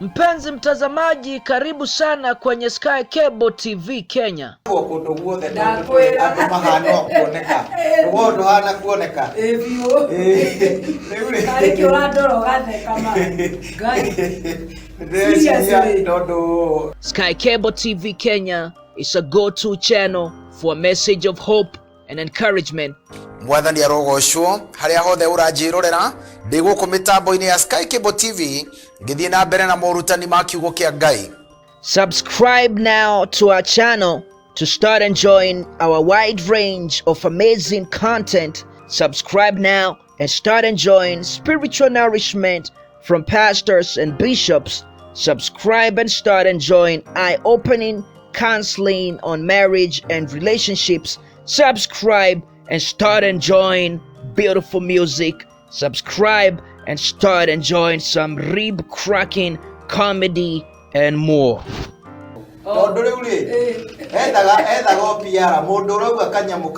Mpenzi mtazamaji, karibu sana kwenye Sky Cable TV Kenya. Kũndũ guothe Ndakwĩra. andũ mahana o kuoneka rũgongo ndũhana kuoneka. Ĩ biũ. Rĩu rĩ Tarĩ kĩ ũrandora ũgatheka ma Ngai. ndĩreciria Seriously. tondũ Sky Cable TV Kenya is a go-to channel for a message of hope and encouragement. Mwathani arogocwo harĩa hothe ũranjĩrorera ndĩ gũkũ mĩtambo-inĩ ya Sky Cable TV ngĩthiĩ na mbere na morutani ma kiugo kĩa Ngai. Subscribe now to our channel to start enjoying our wide range of amazing content. Subscribe now and start enjoying spiritual nourishment from pastors and bishops. Subscribe and start enjoying eye opening counseling on marriage and relationships. Subscribe and start enjoying beautiful music. Subscribe and start enjoying some rib cracking comedy and more. Tondũ rĩu rĩ ethaga o PR mũndũ ũrauga kanyamũ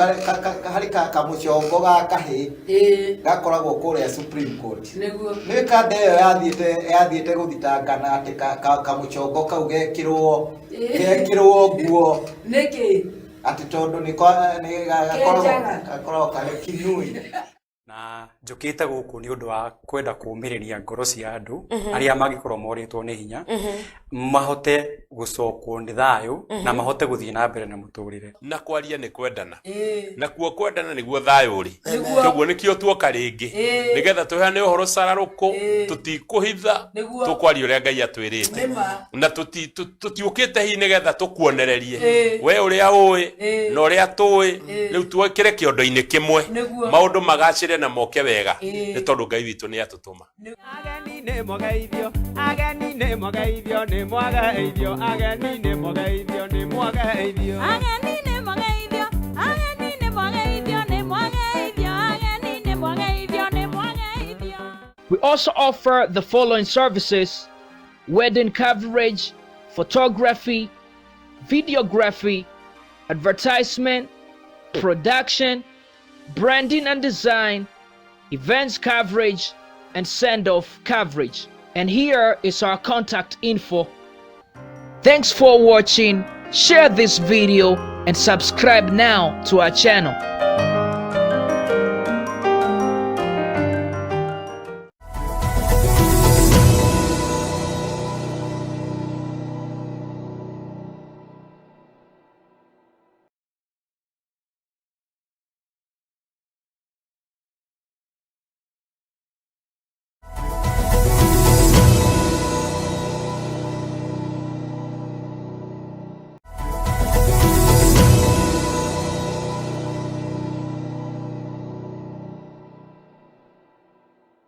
harĩ kamũcongo ga kahĩ Ĩ gakoragwo kũrĩa Supreme Court. Nĩguo. Nĩ kanda ĩyo yathiĩte gũthitangana atĩ kamũcongo kau gekĩrwo gekĩrwo nguo Nĩkĩ? Atĩ tondũ nĩ nĩ gakoragwo Kenjaga. Gakoragwo karĩ kinui. Na njũkĩte gũkũ nĩ ũndũ wa kwenda kũũmĩrĩria ngoro cia andũ arĩa mangĩkorwo morĩtwo nĩ hinya, mahote gũcokwo nĩ thayũ na mahote gũthiĩ na mbere na mũtũrĩre. Na kwaria nĩ kwendana. Ĩ Nakuo kwendana nĩguo thayũ ũrĩ. Nĩguo. Koguo nĩkĩo tuoka rĩngĩ Ĩĩ. nĩgetha tũheane ũhoro cararũkũ. Ĩĩ. Tũtikũhitha. Nĩguo. Tũkwaria ũrĩa Ngai atwĩrĩte. Nĩma. Na tũtiũkĩte hihi nĩgetha tũkuonererie Ĩĩ. we ũrĩa ũĩ Ĩĩ. na ũrĩa tũĩ. Ĩĩ. Rĩu twekĩre kĩondo-inĩ kĩmwe. Nĩguo. Maũndũ magacĩre na moke wega. Ĩĩ. Nĩ tondũ Ngai witũ nĩ atũtũma. Ageni nĩ mwageithio, ageni nĩ mwageithio, nĩ mwageithio, ageni nĩ mwageithio, nĩ mwageithio. Ageni nĩ mwageithio, ageni nĩ mwageithio, nĩ mwageithio, ageni nĩ mwageithio, nĩ mwageithio. We also offer the following services: wedding coverage, photography, videography, advertisement, production, branding and design, events coverage, and send off coverage. And here is our contact info. Thanks for watching. Share this video and subscribe now to our channel.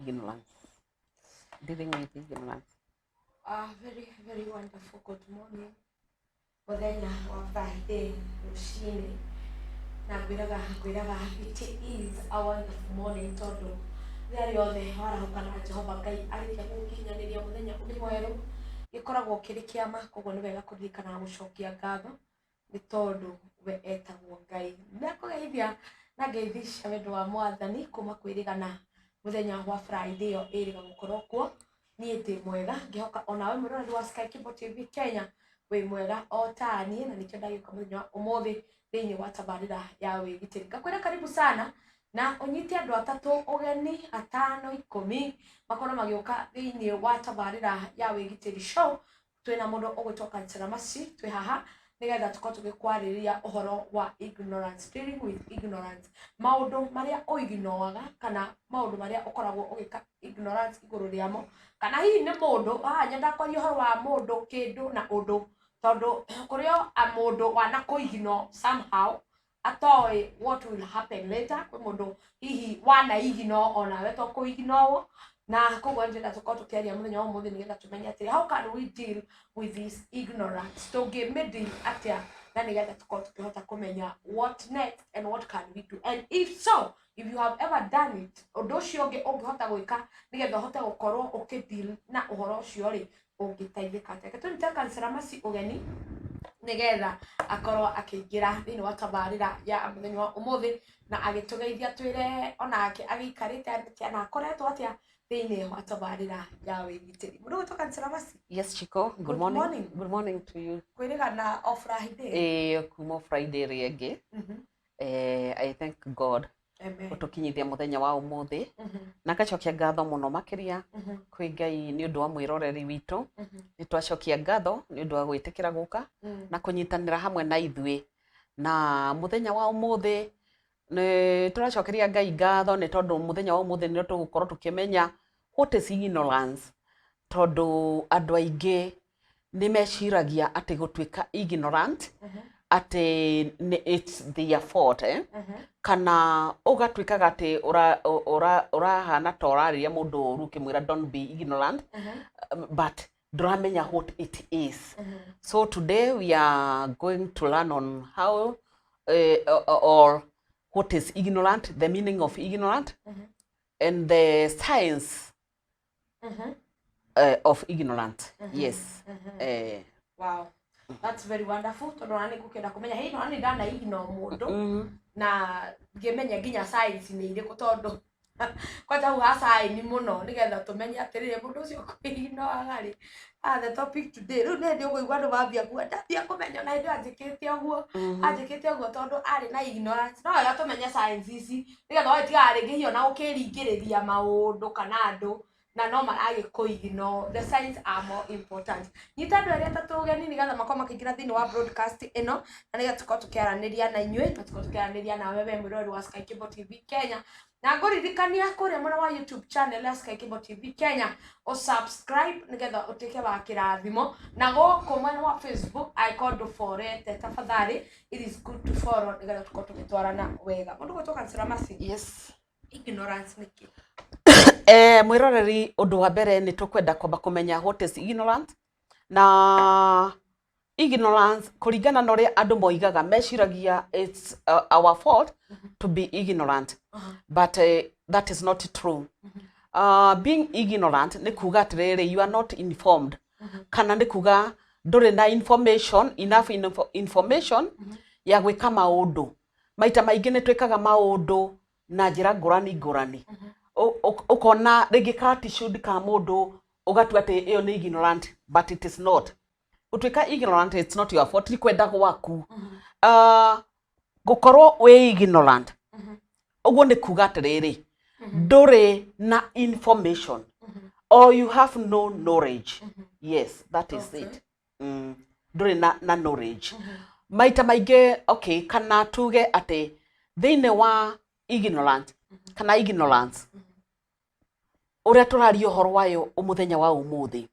Ignorance. Dealing with ignorance. Ah, very, very wonderful. Good morning. Mũthenya wa Friday rũcinĩ na ngwĩraga it is a wonderful morning tondũ rĩrĩa rĩothe warahũka na Jehova Ngai arĩkia gũgũkinyanĩria mũthenya ũngĩ mwerũ, gĩkoragwo kĩrĩ kĩama. Koguo nĩ wega kũririkana gũcokia ngatho nĩ tondũ we etagwo Ngai. Ndakũgeithia na ngeithi cia wendo wa Mwathani kuma kwĩrĩgana mũthenya wa Friday ĩyo ĩrĩga gũkorwo kuo. Niĩ ndĩ mwega, ngĩhoka onawe mwĩroreri wa Sky Cable TV Kenya wĩ mwega o ta niĩ, na nĩkĩo ndagĩũka mũthenya wa ũmũthĩ thĩinĩ wa tabarĩra ya wĩgitĩri. Ngakwĩra karibu sana na ũnyite andũ atatũ ũgeni, atano, 10 makorwo magĩũka thĩinĩ wa tabarĩra ya wĩgitĩri show. Twĩna mũndũ ũgwĩtwo Kansela Mercy twĩ haha nĩgetha tũkorwo tũgĩkwarĩrĩria ũhoro wa ignorance, dealing with ignorance, maũndũ marĩa ũignoaga kana maũndũ marĩa ũkoragwo ũgĩka ignorance igũrũ rĩamo, kana hihi nĩ mũndũ haha nyenda kwaria ũhoro wa mũndũ, kĩndũ na ũndũ, tondũ kũrĩ o mũndũ wanakũignore somehow atoĩ what will happen later. Kwĩ mũndũ hihi wana ignore onawe to kũignorwo, na koguo ndĩrenda tũkorwo tũkĩaria mũthenya wa ũmũthĩ nĩgetha tũmenye atĩrĩ, how can we deal with this ignorance, tũngĩmĩdeal atĩa, na nĩgetha tũkorwo tũkĩhota kũmenya what next and what can we do, and if so, if you have ever done it, ũndũ ũcio ũngĩ ũngĩhota gwĩka nĩgetha ũhote gũkorwo ũkĩdeal na ũhoro ũcio rĩ, ũngĩteithĩka atĩa. Reke tũnyite Kansela Mercy ũgeni. Nĩgetha akorwo akĩingĩra thĩinĩ wa tabarĩra ya mũthenya wa ũmũthĩ na agĩtũgeithia twĩre onake agĩikarĩte atĩa na akoretwo atĩa thĩinĩ wa tabarĩra ya wĩgitĩri. Mũndũ gwĩtwo Kansela Mercy. Yes, Chico. Good Good morning. morning. Good morning to you. Kwĩrĩgana o Friday. Kuma Friday rĩngĩ. I thank God Amen. gũtũkinyithia mũthenya wa ũmũthĩ na ngacokia ngatho mũno makĩria kwĩ Ngai nĩ ũndũ wa mwĩroreri witũ. Nĩ twacokia ngatho nĩ ũndũ wa gwĩtĩkĩra gũka na kũnyitanĩra hamwe na ithuĩ na mũthenya wa ũmũthĩ. Nĩ tũracokeria Ngai ngatho nĩ tondũ mũthenya wa ũmũthĩ nĩ tũgũkorwo tũkĩmenya what is ignorance, tondũ andũ aingĩ nĩ meciragia atĩ gũtuĩka ignorant atĩ it's their fault, eh? Kana ũgatuĩkaga atĩ ũrahana ta ũrarĩria mũndũ ũru ũkĩmwĩra, "Don't be ignorant," but ndũramenya what it is. So today we are going to learn on how or what is ignorant, the meaning of ignorant and the science of ignorant, yes. Wow, that's very wonderful, tondũ ona nĩ ngũkĩenda kũmenya hĩ no nĩ ndana ignore mũndũ na ngĩmenye nginya science nĩ irĩkũ, tondũ kwanja hau ha sign mũno nĩgetha tũmenye atĩrĩrĩ mũndũ ũcio kwĩignoraga rĩ. Ah, the topic today rĩu nĩ ndĩ ũkũigua andũ mambia kuga ndambia kũmenya ona hĩndĩ ĩyo anjĩkĩte ũguo, anjĩkĩte ũguo tondũ arĩ na ignorance. No wega tũmenye science ici nĩgetha wagĩtigaga rĩngĩ hiyo na ũkĩringĩrĩria maũndũ kana andũ na no maragĩkũ. The signs are more important. Nyita andũ erĩ atatũ ũgeni nĩgetha makorwo makĩingĩra thĩinĩ wa broadcast ĩno na nĩgetha tũkorwo tũkĩaranĩria na inyuĩ na tũkorwo tũkĩaranĩria nawe we mwĩroreri wa Sky Cable TV Kenya. Na ngũririkania kũrĩa mwena wa YouTube channel ya Sky Cable TV Kenya ũsubscribe nĩgetha ũtuĩke wa kĩrathimo, na gũkũ mwena wa Facebook angĩkorwo ndũborete, tafadhali, it is good to follow nĩgetha tũkorwo tũgĩtwarana wega. Mũndũ gwĩtwo Kansela Mercy. Yes. Ignorance nĩ kĩ? Mwĩroreri, ũndũ wa mbere nĩ tũkwenda kwamba kũmenya what is ignorant. Na ignorance, kũringana na ũrĩa andũ moigaga, meciragia it's our fault to be ignorant, but that is not true. Being ignorant nĩ kuga atĩrĩrĩ, you are not informed, kana nĩ kuga ndũrĩ na information enough, information ya gwĩka maũndũ. Maita maingĩ nĩ twĩkaga maũndũ na njĩra ngũrani ngũrani. Ũkona rĩngĩ ka attitude ka mũndũ ũgatua atĩ ĩyo nĩ ignorant, but it is not. Gũtuĩka ignorant, it's not your fault, ti kwenda gwaku. Gũkorwo wĩ ignorant ũguo nĩ kuga atĩrĩrĩ, ndũrĩ na information or you have no knowledge. Yes, that is it. Ndũrĩ na knowledge maita maingĩ. Okay, kana tuge atĩ thĩinĩ wa ignorant kana ignorance ũrĩa tũraria ũhoro wayo mũthenya wa ũmũthĩ,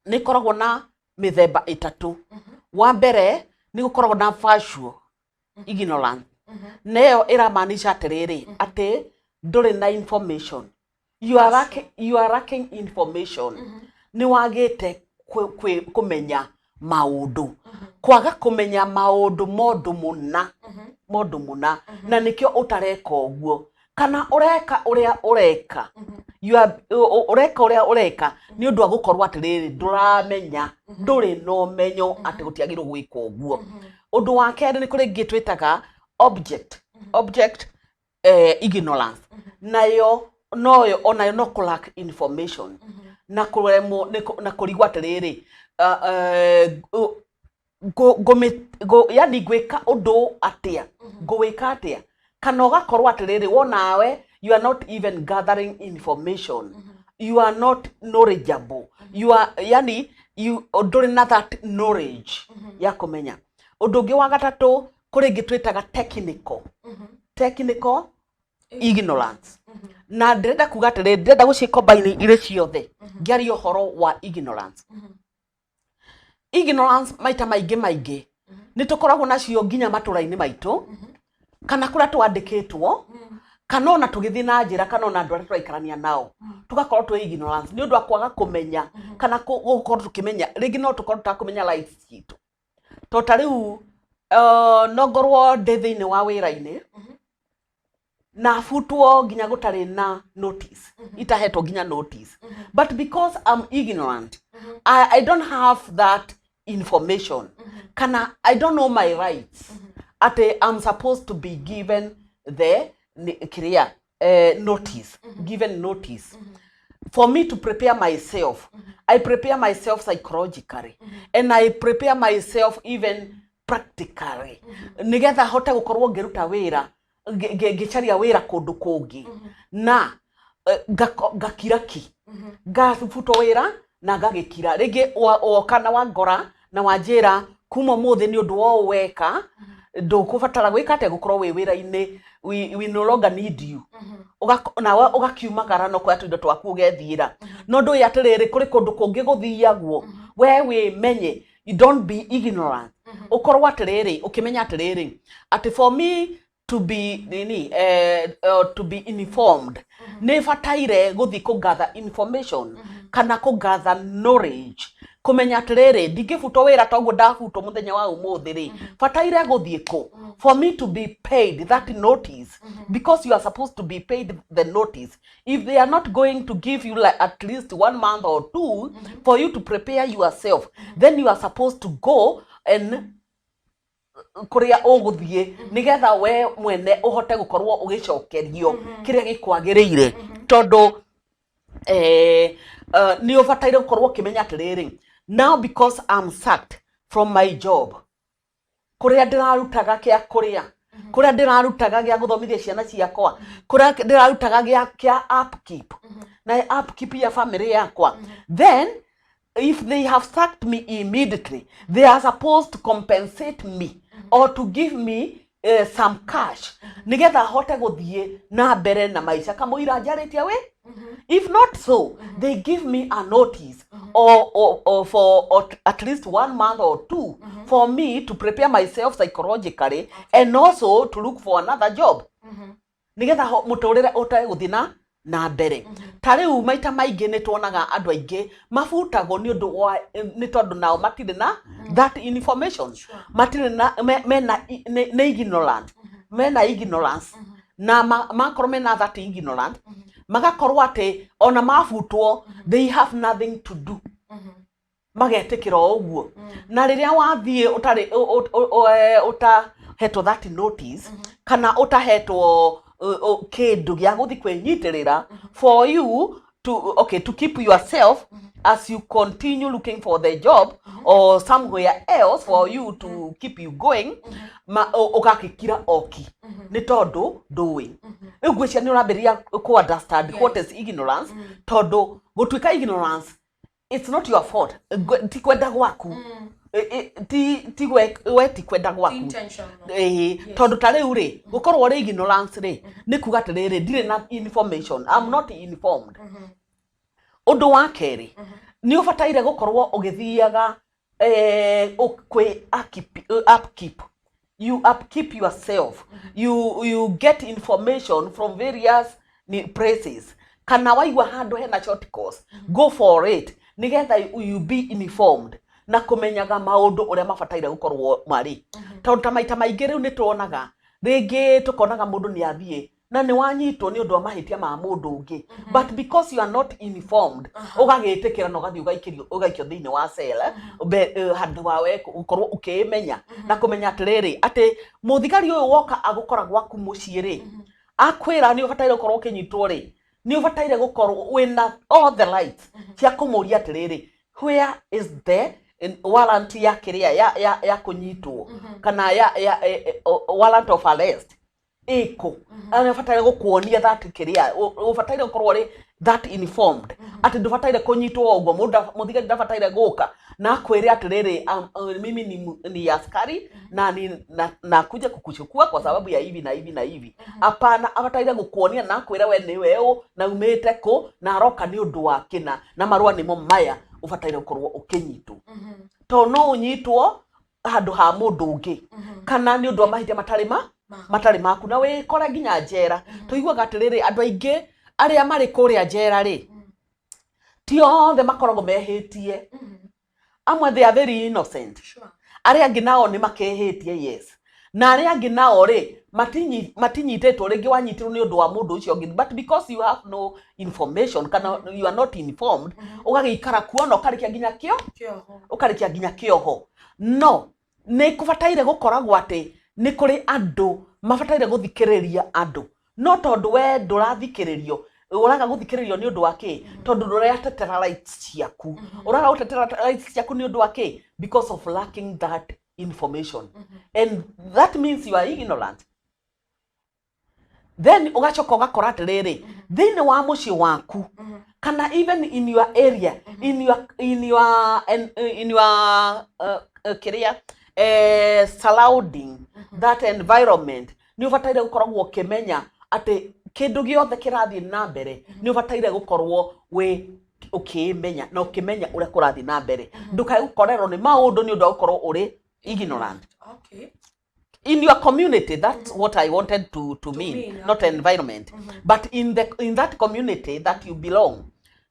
nĩ ĩkoragwo na mĩthemba ĩtatũ. Wa mbere nĩ gũkoragwo na factual ignorance, na ĩyo ĩramaanisha atĩrĩrĩ, atĩ ndũrĩ na information, you are lacking information, nĩ wagĩte kũmenya maũndũ, kwaga kũmenya maũndũ mondũ mũna, mondũ mũna, na nĩkĩo ũtareka ũguo kana ũreka ũrĩa ũreka. You are ũreka ũrĩa ũreka nĩ ũndũ wa gũkorwo atĩrĩrĩ, ndũramenya, ndũrĩ na ũmenyo atĩ gũtiagĩrĩirwo gwĩka ũguo. Ũndũ wa kerĩ, nĩ kũrĩ ĩngĩ twĩtaga object ignorance. Nayo noyo onayo no kũ lack information na kũremwo na kũrigwo atĩrĩrĩ, yani ngwĩka ũndũ atĩa, ngũwĩka atĩa, kana ũgakorwo atĩrĩrĩ, wonawe you are not even gathering information, you are not knowledgeable, you are yani you ndũrĩ na that knowledge ya kũmenya. Ũndũ ũngĩ wa gatatũ, kũrĩ ĩngĩ twĩtaga technical ignorance. Na ndĩrenda kuga atĩrĩrĩ, ndĩrenda gũcikombaini irĩ ciothe ngĩaria ũhoro wa ignorance. Ignorance maita maingĩ maingĩ nĩ tũkoragwo nacio nginya matũra-inĩ maitũ kana kũrĩa twandĩkĩtwo kana ona tũgĩthiĩ na njĩra kana ona andũ arĩa tũraikarania nao, tũgakorwo twĩ ignorance nĩ ũndũ wa kwaga kũmenya kana gũkorwo tũkĩmenya rĩngĩ no tũkorwo tũtakũmenya rights citũ. To ta rĩu no ngorwo ndĩ thĩinĩ wa wĩra-inĩ na butwo nginya gũtarĩ na notice, itahetwo nginya notice, but because I'm ignorant, I don't have that. information kana I don't know my rights, atĩ I'm supposed to be given the kĩrĩa notice, given notice for me to prepare myself. I prepare myself psychologically and I prepare myself even practically nigetha hote gukorwo ngiruta wira, ngĩcaria wĩra kũndũ kũngĩ na ngakira ki ngabutwo wĩra na ngagĩkira rĩngĩ woka na wangora na wanjĩra kuma ũmũthĩ nĩ ũndũ wa ũũ weka ndũkũbatara gwĩka atĩa gũkorwo wĩ wĩra-inĩ, we no longer need you. Nawe ũgakiumagara na ũkoya tũindo twaku ũgethiĩra. No ndũĩ atĩrĩrĩ, kũrĩ kũndũ kũngĩ gũthiagwo we wĩmenye. You don't be ignorant, ũkorwo atĩrĩrĩ ũkĩmenya atĩrĩrĩ atĩ for me to be nini to be informed, nĩ bataire gũthiĩ kũ gather information kana kũ gather knowledge, kũmenya atĩrĩrĩ ndingĩbutwo wĩra toguo ndabutwo mũthenya wa ũmũthĩ rĩ, bataire gũthiĩ kũ for me to be paid that notice, because you are supposed to be paid the notice. If they are not going to give you like at least one month or two for you to prepare yourself, then you are supposed to go and kuria ũgũthiĩ nĩgetha we mwene ũhote gũkorwo ũgĩcokerio kĩrĩa gĩkwagĩrĩire, tondũ nĩ ũbataire gũkorwo ũkĩmenya atĩrĩrĩ, now because I'm sacked from my job, kũrĩa ndĩrarutaga kĩa kũrĩa, kũrĩa ndĩrarutaga gĩa gũthomithia ciana ciakwa, kũrĩa ndĩrarutaga gĩa kĩa upkeep na upkeep ya family yakwa, then if they have sacked me immediately, they are supposed to compensate me or to give me some cash nigetha hote gũthiĩ na mbere na maica kamũira njarĩtie wĩ. If not so, they give me a notice or for or at least one month or two for me to prepare myself psychologically and also to look for another job nigetha mũtũrĩre ũhote gũthiĩ na mbere. Ta rĩu maita maingĩ nĩ tuonaga andũ aingĩ mabutagwo nĩ ũndũ wa nĩ tondũ nao matirĩ na that information, matirĩ na mena nĩ ignorant, mena ignorance na makorwo mena that ignorant, magakorwo atĩ ona mabutwo they have nothing to do, magetĩkĩra o ũguo. Na rĩrĩa wathiĩ ũtarĩ ũtahetwo that notice kana ũtahetwo kĩndũ gĩa gũthiĩ kwĩnyitĩrĩra for you to, okay, to keep yourself as you continue looking for the job or somewhere else for you to keep you going, ma ũgakĩkira oki nĩ tondũ ndũĩ. Rĩu ngwĩciria nĩ ũrambĩrĩria kũ understand what is ignorance, tondũ gũtuĩka ignorance, it's not your fault. Ti kwenda gwaku. Ti we ti kwenda gwaku. Intentional. Ĩĩ, tondũ ta rĩu rĩ gũkorwo rĩ ignorance rĩ nĩ kuga atĩrĩrĩ ndirĩ na information, I'm not informed. Ũndũ wa kerĩ, nĩ ũbataire gũkorwo ũgĩthiaga kwĩ upkeep, you upkeep yourself, you get information from various places, kana waigua handũ hena short course, go for it nigetha you be informed na kũmenyaga maũndũ ũrĩa mabataire gũkorwo marĩ. Tondũ ta maita maingĩ rĩu nĩ tuonaga rĩngĩ tũkonaga mũndũ nĩ athiĩ na nĩ wanyitwo nĩ ũndũ wa mahĩtia ma mũndũ ũngĩ, but because you are not informed, ũgagĩtĩkĩra na ũgathiĩ ũgaikĩrio ũgaikio thĩinĩ wa cell handũ wa we gũkorwo ũkĩmenya na kũmenya atĩrĩrĩ atĩ mũthigari ũyũ woka agũkora gwaku mũciĩ rĩ akwĩra nĩ ũbataire gũkorwo ũkĩnyitwo rĩ, nĩ ũbataire gũkorwo wĩna all the rights cia kũmũria atĩrĩrĩ, where is the warrant ya kĩrĩa ya kũnyitwo kana ya warrant of arrest ĩkũ? Nĩ ũbataire gũkuonia that kĩrĩa ũbataire gũkorwo ũrĩ that informed atĩ ndũbataire kũnyitwo o ũguo. Mũndũ mũthigari ndabataire gũka na akwĩre atĩrĩrĩ, mimi ni askari na ni nakuja kukuchukua kwa sababu ya hivi na hivi na hivi. Hapana, abataire gũkuonia na akwĩre we nĩwe ũ na umĩte kũ na aroka nĩ ũndũ wa kĩna na marũa nĩmo maya ũbataire gũkorwo ũkĩnyitwo, tondũ no ũnyitwo handũ ha mũndũ ũngĩ kana nĩ ũndũ wa mahĩtia matarĩ ma matarĩ maku na wĩkore nginya njera. Tũiguaga atĩrĩrĩ andũ aingĩ arĩa marĩ kũrĩa njera rĩ ti othe makoragwo mehĩtie. Amwe they are very innocent. Arĩa angĩ nao nĩ makehĩtie, yes. Na arĩa angĩ nao rĩ, matinyitĩtwo, rĩngĩ wanyitirwo nĩ ũndũ wa mũndũ ũcio ũngĩ, but because you have no information kana you are not informed, ũgagĩikara kuo na ũkarĩkia nginya kĩo Kĩoho. Ũkarĩkia nginya kĩoho. No nĩ kũbataire gũkoragwo atĩ nĩ kũrĩ andũ mabataire gũthikĩrĩria andũ, no tondũ we ndũrathikĩrĩrio, ũraga gũthikĩrĩrio nĩ ũndũ wa kĩ? Tondũ ndũratetera rights ciaku. Ũraga gũtetera rights ciaku nĩ ũndũ wa kĩ? Because of lacking that information, and that means you are ignorant. Then ũgacoka ũgakora atĩrĩrĩ, thĩinĩ wa mũciĩ waku kana even in your area, in your kĩrĩa surrounding, that environment, nĩ ũbataire gũkoragwo ũkĩmenya atĩ kĩndũ gĩothe kĩrathiĩ na mbere, nĩ ũbataire gũkorwo wĩ ũkĩmenya na ũkĩmenya ũrĩa kũrathiĩ na mbere, ndũkae gũkorerwo nĩ maũndũ nĩ ũndũ wa gũkorwo ũrĩ ignorant. In your community, that's what I wanted to mean, mean, not environment, but in that community that you belong,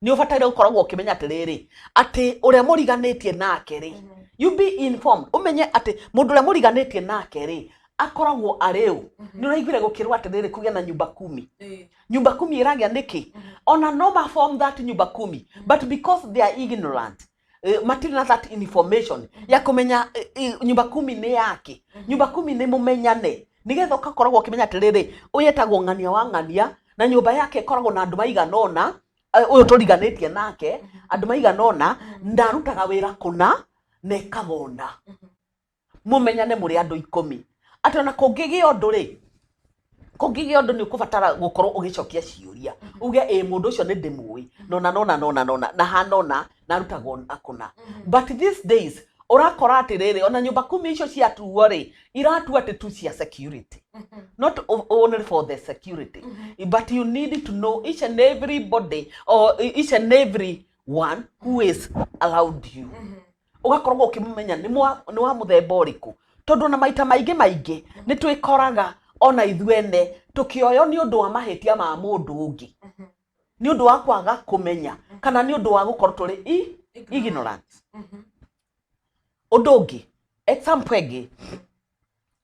nĩ ũbataire gũkoragwo ũkĩmenya atĩrĩrĩ, atĩ ũrĩa mũriganĩtie nake rĩ, you be informed, ũmenye atĩ mũndũ ũrĩa mũriganĩtie nake rĩ, akoragwo arĩ ũ. Nĩ ũraiguire gũkĩrwo atĩrĩrĩ, kũgĩa na nyumba kumi. Nyumba kumi ĩragĩa nĩkĩ? Ona no ma form that nyumba kumi, but because they are ignorant, matirĩ na that information ya kũmenya nyumba kumi nĩ yake. Nyumba kumi nĩ mũmenyane, nĩgetha ũgakoragwo ũkĩmenya atĩrĩrĩ, ũyũ etagwo ng'ania wa ng'ania, na nyũmba yake ĩkoragwo na andũ maigana ũna, ũyũ tũriganĩtie nake, andũ maigana ũna, ndarutaga wĩra kũna na ĩkaga ũna. Mũmenyane mũrĩ andũ 10, atĩ ona kũngĩgĩa ũndũ rĩ, kũngĩgĩa ũndũ, nĩ ũkũbatara gũkorwo ũgĩcokia ciũria, uge ĩ mũndũ ũcio nĩ ndĩmũĩ nona nona nona nona na hana ũna na arutagwo na kũna. But these days ũrakora atĩrĩrĩ, ona nyũmba kumi icio ciatuo rĩ, iratua atĩ tu cia security, not only for the security, but you need to know each and everybody or each and every one who is around you, ũgakorwo ũkĩmũmenya nĩ wa mũthemba ũrĩkũ, tondũ na maita maingĩ maingĩ nĩ twĩkoraga ona ithuene tũkĩoywo nĩ ũndũ wa mahĩtia ma mũndũ ũngĩ, nĩ ũndũ wa kwaga kũmenya kana nĩ ũndũ wa gũkorwo tũrĩ ignorant. Ũndũ ũngĩ, example ĩngĩ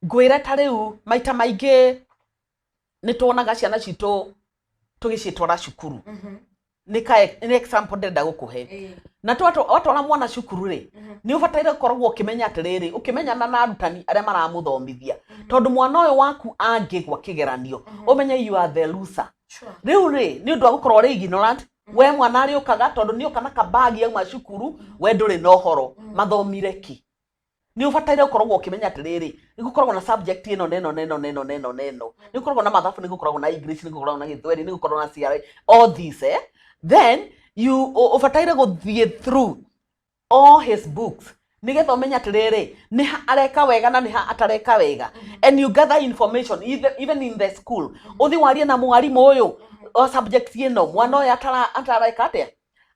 ngwĩre, ta rĩu maita maingĩ nĩ tuonaga ciana citũ tũgĩcitwara cukuru. Nĩ example ndĩrenda gũkũhe. Na watwara mwana cukuru rĩ, nĩ ũbataire gũkoragwo ũkĩmenya atĩrĩrĩ, ũkĩmenyana na arutani arĩa maramũthomithia, tondũ mwana ũyũ waku angĩgwa kĩgeranio, ũmenye you are the loser. Rĩu rĩ, nĩ ũndũ wa gũkorwo ũrĩ ignorant, we mwana arĩũkaga tondũ nĩ oka na kabagi auma cukuru, we ndũrĩ na ũhoro mathomire ki. Nĩ ũbataire gũkoragwo ũkĩmenya atĩrĩrĩ, nĩ gũkoragwo na subject ĩno na ĩno na ĩno na ĩno na ĩno na ĩno, nĩ gũkoragwo na mathabu, nĩ gũkoragwo na English, nĩ gũkoragwo na Gĩthweri, nĩ gũkoragwo na CRE, all these, eh? Then you ũbataire gũthiĩ through all his books nĩgetha ũmenye atĩrĩrĩ, nĩ ha areka wega na nĩ ha atareka wega, and you gather information even in the school. Ũthiĩ warie na mwarimũ ũyũ o subject ĩno, mwana ũyũ atareka atĩa,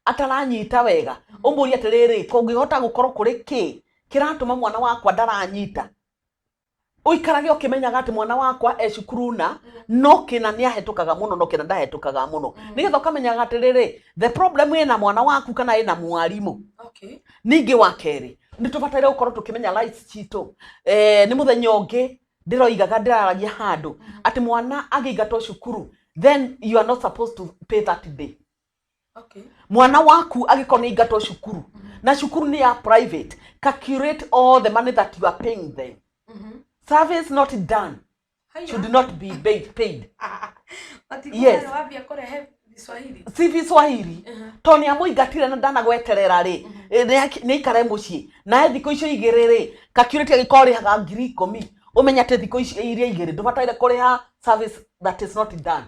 ataranyita wega, ũmũrie atĩrĩrĩ, kũngĩhota gũkorwo kũrĩ kĩ kĩratũma mwana wakwa ndaranyita. Ũikarage ũkĩmenyaga atĩ mwana wakwa e cukuru na no kĩna nĩ ahetũkaga mũno, no kĩna ndahetũkaga mũno, nĩgetha ũkamenyaga atĩrĩrĩ, the problem ĩna mwana waku kana ĩna mwarimũ. Ningĩ wa kerĩ, nĩ tũbataire gũkorwo tũkĩmenya rights citũ. Nĩ mũthenya ũngĩ ndĩroigaga, ndĩraragia handũ atĩ mwana agĩingatwo cukuru, then you are not supposed to pay that day. Mwana waku agĩkorwo nĩ aingatwo cukuru na cukuru nĩ ya private, calculate all the money that you are paying them. Service not done Haya. should not be paid. Matigũrĩ wambia kũrehe Kiswahili. Si Kiswahili, tondũ nĩ amũingatire na ndanagweterera rĩ, nĩ aikare mũciĩ nawe thikũ icio 2 rĩ, calculate, angĩkorwo ũrĩhaga 10,000, ũmenye atĩ thikũ icio iria 2 ndũbataire kũrĩha service that is not done.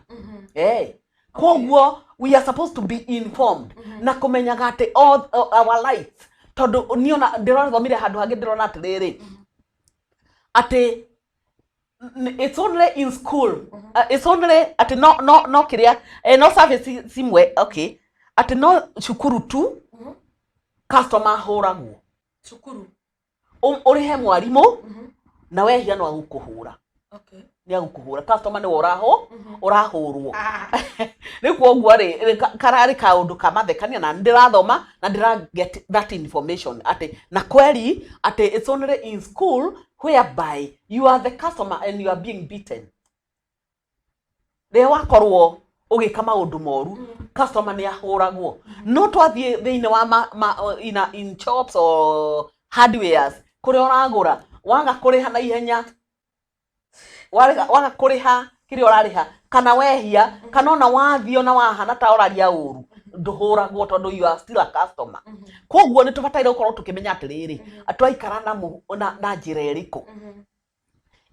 Koguo we are supposed to be informed na kũmenyaga atĩ all our rights, tondũ niona ndĩrathomire handũ hangĩ, ndĩrona atĩrĩrĩ, atĩ it's only in school, it's only atĩ no kĩrĩa no service cimwe, okay, atĩ no cukuru tu customer ahũragwo. Cukuru. Ũrĩhe mwarimũ na wehia no agũkũhũra. Nĩ agũkũhũra, customer nĩwe ũrahũrwo. Rĩu koguo rĩ, kararĩ kaũndũ ka mathekania na ndĩrathoma na ndĩra get that information atĩ na kweri atĩ it's only in school. Whereby you are the customer and you are being beaten. Rĩrĩa wakorwo ũgĩka maũndũ moru, customer nĩ ahũragwo. No twathiĩ thĩinĩ wa in shops or hardwares kũrĩa ũragũra, waga kũrĩha na ihenya, waga kũrĩha kĩrĩa ũrarĩha, kana wehia, kana ona wathiĩ ona wahana ta ũraria ũru, ndũhũragwo tondũ you are still a customer. Koguo nĩ tũbataire gũkorwo tũkĩmenya atĩrĩrĩ, twaikara na njĩra ĩrĩkũ.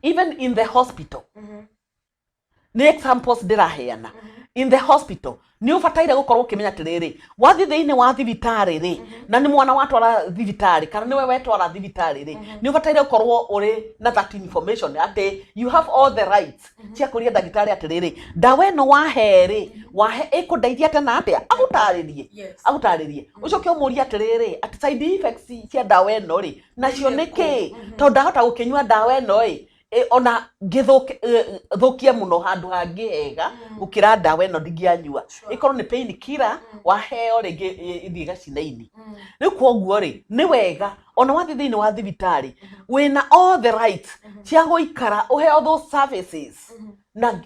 Even in the hospital, nĩ examples ndĩraheana, in the hospital nĩ ũbataire gũkorwo ũkĩmenya atĩrĩrĩ, wathiĩ thĩinĩ wa thibitarĩ rĩ, na nĩ mwana watwara thibitarĩ kana nĩwe wetwara thibitarĩ rĩ, nĩ ũbataire gũkorwo ũrĩ na that information atĩ you have all the rights cia kũria ndagĩtarĩ atĩrĩrĩ, ndawa ĩno wahe rĩ, wahe ĩkũndeithia atĩa na atĩa, agũtarĩrie. Agũtarĩrie, ũcoke ũmũrie atĩrĩrĩ, atĩ side effects cia ndawa ĩno rĩ, nacio nĩ kĩ, tondũ ndahota gũkĩnyua ndawa ĩno ĩ ona ngĩthũkie mũno handũ hangĩ hega gũkĩra ndawa ĩno ndingĩanyua. Ĩkorwo nĩ pain killer waheo, rĩngĩ ĩthiĩ gacina-inĩ. Rĩu koguo rĩ, nĩ wega ona wathiĩ thĩinĩ wa thibitarĩ wĩna all the rights cia gũikara ũheo those services na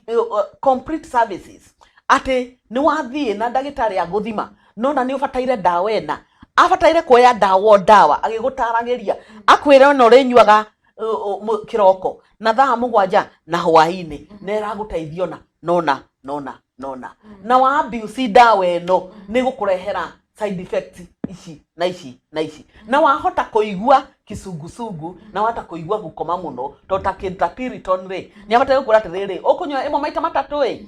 complete services, atĩ nĩ wathiĩ na ndagĩtarĩ agũthima nona nĩ ũbataire ndawa ĩna, abataire kuoya ndawa o ndawa agĩgũtaragĩria, akwĩre ona ũrĩnyuaga kĩroko na thaa 7 na hwaĩ-inĩ, na ĩragũteithia ona nona nona nona, na wa abuse ndawa ĩno nĩ gũkũrehera side effects ici na ici na ici, na wahota kũigua kizunguzungu, na wahota kũigua gũkoma mũno, tondũ ta kĩndũ ta Piriton rĩ, nĩ abataire gũkwĩra atĩrĩrĩ, ũkũnyua ĩmwe maita matatũ ĩ.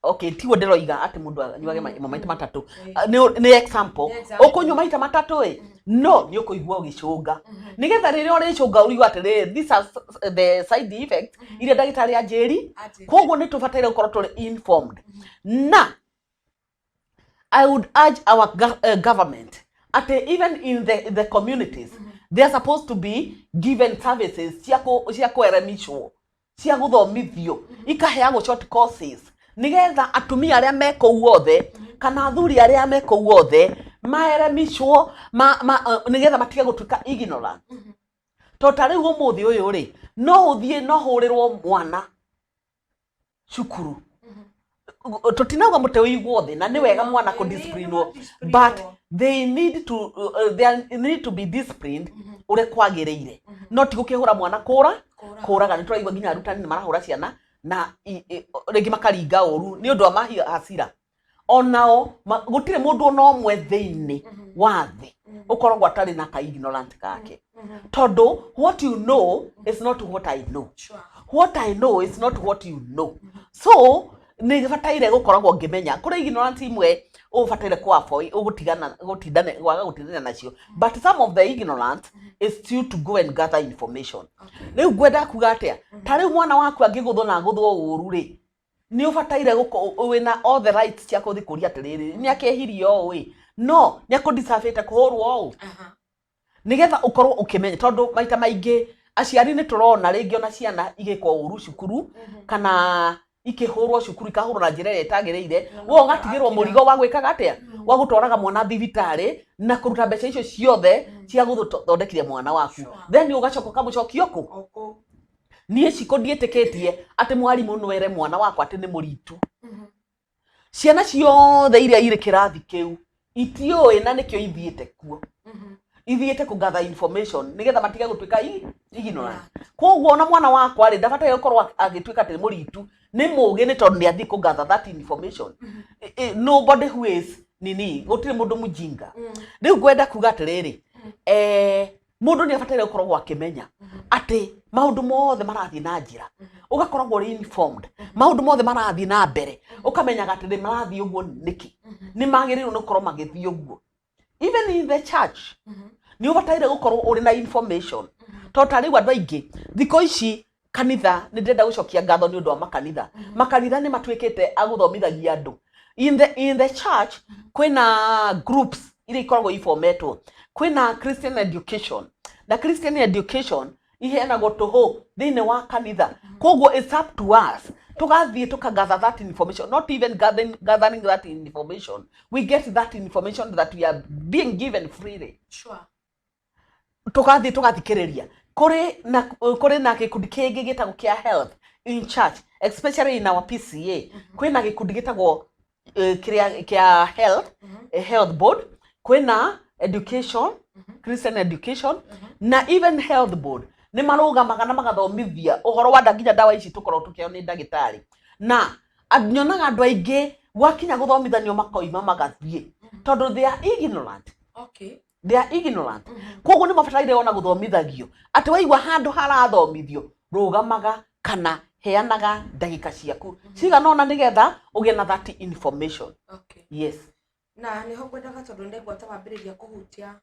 Okay, tiguo ndĩroiga atĩ mũndũ anyuage ĩmwe maita matatũ. Ah, nĩ example. Nĩ example. Ũkũnyua maita matatũ ĩ, no nĩ ũkũigua ũgĩcũnga, nĩgetha rĩrĩa ũrĩcũnga ũrigwo atĩrĩrĩ, these are the side effects iria ndagĩtarĩ anjĩri. Anjĩrire. Koguo nĩ tũbataire gũkorwo tũrĩ informed, na I would urge our government at even in the communities, they are supposed to be given services cia kũeremishwo, cia gũthomithio, ikaheagwo short courses, nigetha atumia arĩa me kũu othe kana athuri arĩa me kũu othe maeremishwo nigetha matige gũtuĩka ignorant. Tondũ ta rĩu ũmũthĩ ũyũ rĩ, no ũthiĩ no hũrĩrwo mwana cukuru, tutinauga mũtĩ ũigwo thĩ, na nĩ wega mwana kũdisciplinwo, but they need to be disciplined ũrĩa kwagĩrĩire, no ti gũkĩhũra mwana kũra kũraga. Nĩ tũraigua nginya arutani nĩ marahũra ciana na rĩngĩ makaringa ũru nĩ ũndũ wa mahi hasira onao. Gũtirĩ mũndũ ona ũmwe thĩinĩ wa thĩ ũkoragwo atarĩ na ka ignorant kake, tondũ what you know is not what I know. What I know is not what you know. So nĩ bataire gũkoragwo ngĩmenya kũrĩ ignorance imwe ũbataire kũ avoid, ũgũtigana gũtindane waga gũtindana nacio, but some of the ignorance is still to go and gather information. Rĩu ngwenda kuga atĩa? Ta rĩu mwana waku angĩgũthwo na agũthwo ũru rĩ, nĩ ũbataire wĩna all the rights cia kũthi kũria atĩrĩrĩ, nĩ akĩhirie ũũ ĩ, no nĩ akũdeservĩte kũhũrwo ũũ, nigetha ũkorwo ũkĩmenya. Tondũ maita maingĩ aciari nĩ tũrona rĩngĩ ona ciana igĩkwo ũru cukuru kana ikĩhũrwo cukuru, ikahũrwo na njĩra ĩrĩa ĩtagĩrĩire, we ũgatigĩrwo mũrigo wa gwĩkaga atĩa, wa gũtwaraga mwana thibitarĩ na kũruta mbeca icio ciothe cia gũthondekithia mwana waku. Then ũgacoka ũkamũcokia kũ? Oko. Niĩ ciko ndiĩtĩkĩtie atĩ mwarimũ no ere mwana wakwa atĩ nĩ mũritu. Ciana ciothe iria irĩ kĩrathi kĩu itiũĩ na nĩkĩo ithiĩte kuo, ithiĩte kũ gather information nĩgetha matige gũtuĩka ignorant. Koguo ona mwana wakwa rĩ, ndabataire gũkorwo agĩtuĩka atĩ nĩ mũritu, nĩ mũgĩ, nĩ tondũ nĩ athiĩ kũ gather that information. Nobody who is nini, gũtirĩ mũndũ mũjinga. Rĩu ngwenda kuga atĩrĩrĩ, mũndũ nĩ abataire gũkoragwo akĩmenya atĩ maũndũ mothe marathiĩ na njĩra, ũgakoragwo ũrĩ informed, maũndũ mothe marathiĩ na mbere, ũkamenyaga atĩ nĩ marathiĩ ũguo nĩkĩ, nĩ magĩrĩirwo nĩ gũkorwo magĩthiĩ ũguo. Even in the church nĩ ũbataire gũkorwo ũrĩ na information, tondũ ta rĩu andũ aingĩ thikũ ici kanitha, nĩ ndĩrenda gũcokia ngatho nĩ ũndũ wa makanitha. Makanitha nĩ matuĩkĩte agũthomithagia andũ. In the church kwĩna groups iria ikoragwo ifometwo, kwĩna Christian education, na Christian education iheanagwo tũhũ thĩinĩ wa kanitha. Koguo it's up to us tũgathiĩ tũkagather that information. Not even gathering that information, we get that information that we are being given freely. Tũgathiĩ tũgathikĩrĩria. Kũrĩ na gĩkundi kĩngĩ gĩtagwo kĩa health in church, especially in our PCA. Kwĩna gĩkundi gĩtagwo kĩrĩa kĩa health, health board, kwĩna education, Christian education, na even health board nĩ marũgamaga na magathomithia ũhoro wa nginya ndawa ici tũkoragwo tũkĩheo nĩ ndagĩtarĩ. Na nyonaga andũ aingĩ gwakinya gũthomithanio makoima magathiĩ tondũ they are ignorant. They are ignorant. Koguo nĩ mabataire ona gũthomithagio atĩ waigua handũ harathomithio, rũgamaga kana heanaga ndagĩka ciaku cigana ũna nĩgetha ũgĩe na that information. Yes. Na nĩho ngwendaga, tondũ ndegwa ta wambĩrĩria kũhutia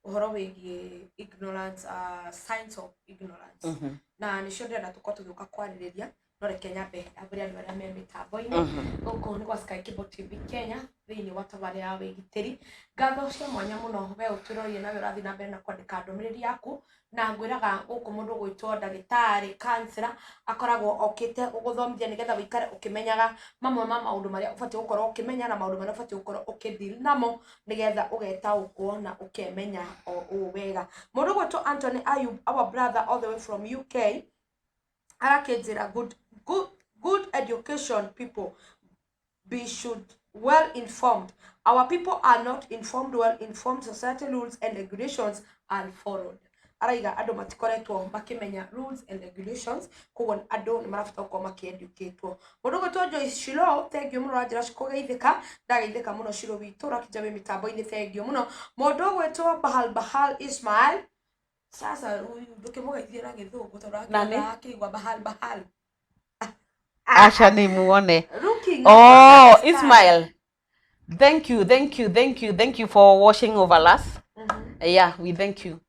ũhoro wĩgiĩ ignorance, signs of ignorance, na nĩcio ndĩrenda tũkorwo tũgĩũka kwarĩrĩria. No reke nyambe ambĩre andũ arĩa me mĩtambo-inĩ. Gũkũ nĩ gwa Sky Cable TV Kenya, thĩinĩ wa tabarĩra ya wĩgitĩri. Ngatho cia mwanya mũno we ũtwĩroreire nawe ũrathiĩ na mbere na kwandĩka ndũmĩrĩri yaku. Na ngwĩraga gũkũ mũndũ ũgwĩtwo ndagĩtarĩ counselor akoragwo okĩte gũgũthomithia nĩgetha wĩikare ũkĩmenyaga mamwe ma maũndũ marĩa ũbatiĩ gũkorwo ũkĩmenya na maũndũ marĩa ũbatiĩ gũkorwo ũkĩdeal namo nĩgetha ũgetaũkwo na ũkemenya o ũũ wega. Mũndũ ũgwĩtwo Anthony Ayub, our brother all the way from UK, arakĩnjĩra, good, good, good education, people be should well informed. Our people are not informed, well informed. Society rules and regulations are followed. Araiga andũ matikoretwo makĩmenya rules and regulations, koguo andũ nĩ marabatara gũkorwo makĩeducatwo. Mũndũ ũgwĩtwo Joyce Shiro, thank you mũno. Ũranjĩra kũgeithĩka, ndageithĩka mũno. Shiro witũ ũrakĩnja wĩ mĩtambo-inĩ, thank you mũno. Mũndũ ũgwĩtwo Bahal Bahal Ismail, sasa huyu ndũkĩmũgeithie na Gĩthũngũ tondũ Nani? akĩigua Bahal Bahal. Acha nimuone. Looking Oh, at the sky. Ismail. Thank you, thank you, thank you, thank you for watching over us. Yeah, we thank you.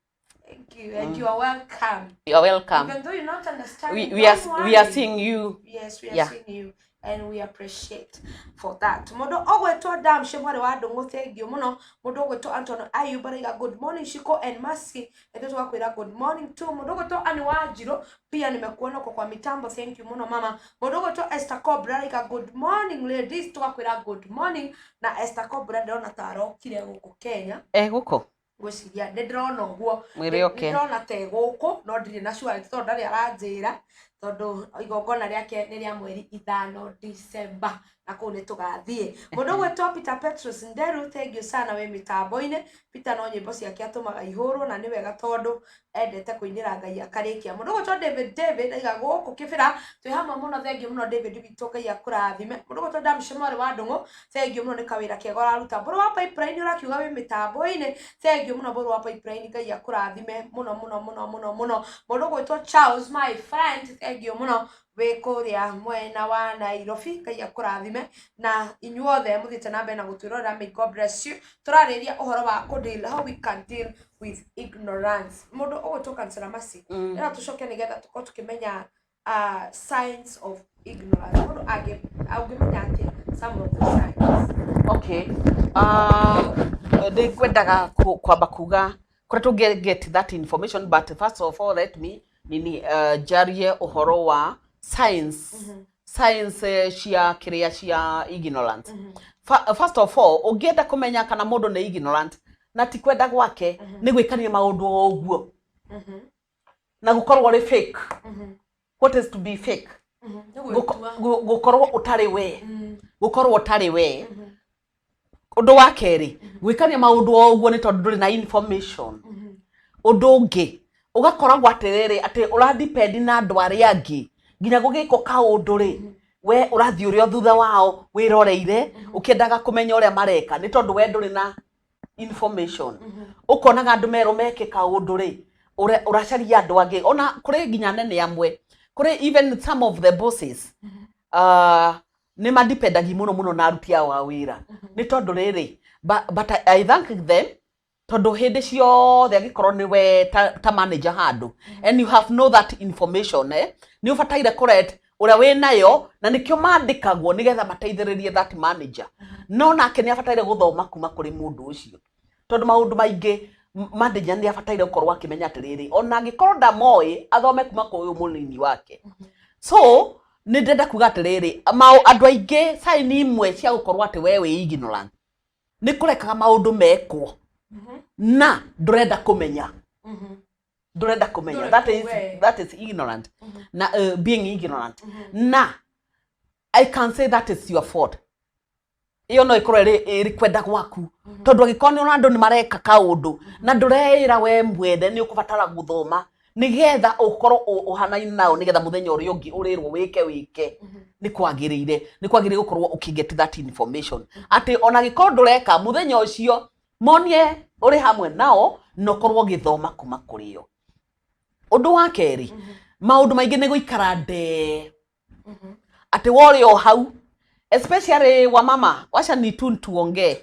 Thank you, and you are welcome. You are welcome. Even though you're not understanding, We are don't we are worry. seeing you. Yes, we are seeing you and we appreciate for that. Mũndũ ũgwĩtwo Damshe mwarĩ wa Ndũng'ũ, thank you mũno. Mũndũ ũgwĩtwo Anton Ayub araiga, "Good morning, Shiko and Mercy." Ithuĩ tũgakwĩra good morning too. Mũndũ ũgwĩtwo Anne Wanjirũ, pia nimekuona uko kwa mitambo, thank you mũno mama. Mũndũ ũgwĩtwo Esther Cobra araiga, "Good morning, ladies." Tũgakwĩra good morning. Na Esther Cobra ndĩrona ta arokire gũkũ Kenya. Eh, guko. Ngwĩciria nĩ ndĩrona ũguo. Mwĩre oke. Nĩ ndĩrona ta ĩ gũkũ, no ndirĩ na sure tondũ ndarĩ aranjĩra, tondũ igongona rĩake nĩ rĩa mweri 5 December na kũu nĩ tũgathiĩ. Mũndũ ũgwĩtwo Peter Petrus Nderu, thank you sana, wĩ mĩtambo-inĩ. Peter no nyĩmbo ciake atũmaga ihũrwo na nĩ wega tondũ endete kũinĩra Ngai akarĩkia. Mũndũ ũgwĩtwo David David aiga, "Gũkũ Kĩbĩra twĩ hamwe mũno." Thank you mũno, David witũ, Ngai akũrathime. Mũndũ ũgwĩtwo Damshe mwarĩ wa Ndũng'ũ, thank you mũno nĩ kawĩra kega ũraruta. Mbũrũ wa Pipeline ũrakiuga wĩ mĩtambo-inĩ, thank you mũno, Mbũrũ wa Pipeline, Ngai akũrathime mũno mũno mũno mũno mũno. Mũndũ ũgwĩtwo Charles, my friend, thank you mũno, wĩ kũrĩa mwena wa Nairobi, Ngai akũrathime. Na inyuothe mũthiĩte na mbere na gũtwĩrorera, may God bless you. Tũrarĩria ũhoro wa kũ deal, how we can deal with ignorance. Mũndũ ũgwĩtwo Counselor Mercy, ĩra tũcoke nĩgetha tũkorwo tũkĩmenya signs of ignorance. Mũndũ angĩmenya atĩa some of the signs? Okay. Ndĩkwendaga kwamba kuga kũrĩa tũngĩ get that information, but first of all let me nini njarie ũhoro wa science cia kĩrĩa cia ignorance. First of all, ũngĩenda kũmenya kana mũndũ nĩ ignorant na ti kwenda gwake, nĩ gwĩkania maũndũ o ũguo na gũkorwo ũrĩ fake. What is to be fake? Nĩ gwĩtua. Gũkorwo ũtarĩ we, gũkorwo ũtarĩ we. Ũndũ wa kerĩ, gwĩkania maũndũ o ũguo nĩ tondũ ndũrĩ na information. Ũndũ ũngĩ, ũgakoragwo atĩrĩrĩ, atĩ ũradepend na andũ arĩa angĩ nginya gũgĩkwo kaũndũ rĩ, we ũrathiĩ ũrĩ o thutha wao wĩroreire ũkĩendaga kũmenya ũrĩa mareka, nĩ tondũ we ndũrĩ na information. Ũkonaga andũ merwo meke kaũndũ rĩ, ũracaria andũ angĩ. Ona kũrĩ nginya anene amwe, kũrĩ even some of the bosses, nĩ madependagi mũno mũno na aruti ao a wĩra, nĩ tondũ rĩrĩ, but I thank them, tondũ hĩndĩ ciothe angĩkorwo nĩ we ta manager handũ and you have no that information, nĩ ũbataire kũret ũrĩa wĩ nayo, na nĩkĩo mandĩkagwo nĩgetha mateithĩrĩrie that manager. No nake nĩ abataire gũthoma kuma kũrĩ mũndũ ũcio, tondũ maũndũ maingĩ manager nĩ abataire gũkorwo akĩmenya atĩrĩrĩ, ona angĩkorwo ndamoĩ, athome kuma kũrĩ ũyũ mũnini wake. So nĩ ndĩrenda kuga atĩrĩrĩ, andũ aingĩ, sign imwe cia gũkorwo atĩ we wĩ ignorant nĩ kũrekaga maũndũ mekwo na ndũrenda kũmenya. Ndũrenda kũmenya. Ndũrenda That is, we. that is ignorant na being ignorant, na I can say that is your fault. Ĩyo no ĩkorwo ĩrĩ kwenda gwaku, tondũ angĩkorwo nĩ ũrona andũ nĩ mareka kaũndũ na ndũreĩra we mwene nĩ ũkũbatara gũthoma nĩgetha ũkorwo ũhanaine nao, nĩgetha mũthenya ũrĩa ũngĩ ũrĩrwo wĩke nĩ kwagĩrĩire gũkorwo ũkĩget that information atĩ ona angĩkorwo ndũreka mũthenya ũcio, monie ũrĩ hamwe nao na ũkorwo ũgĩthoma kuma kũrĩ o. Ũndũ wa kerĩ, maũndũ maingĩ nĩ gũikara ndee atĩ worĩ o hau, especially wa mama, wacha ni tu tuongee,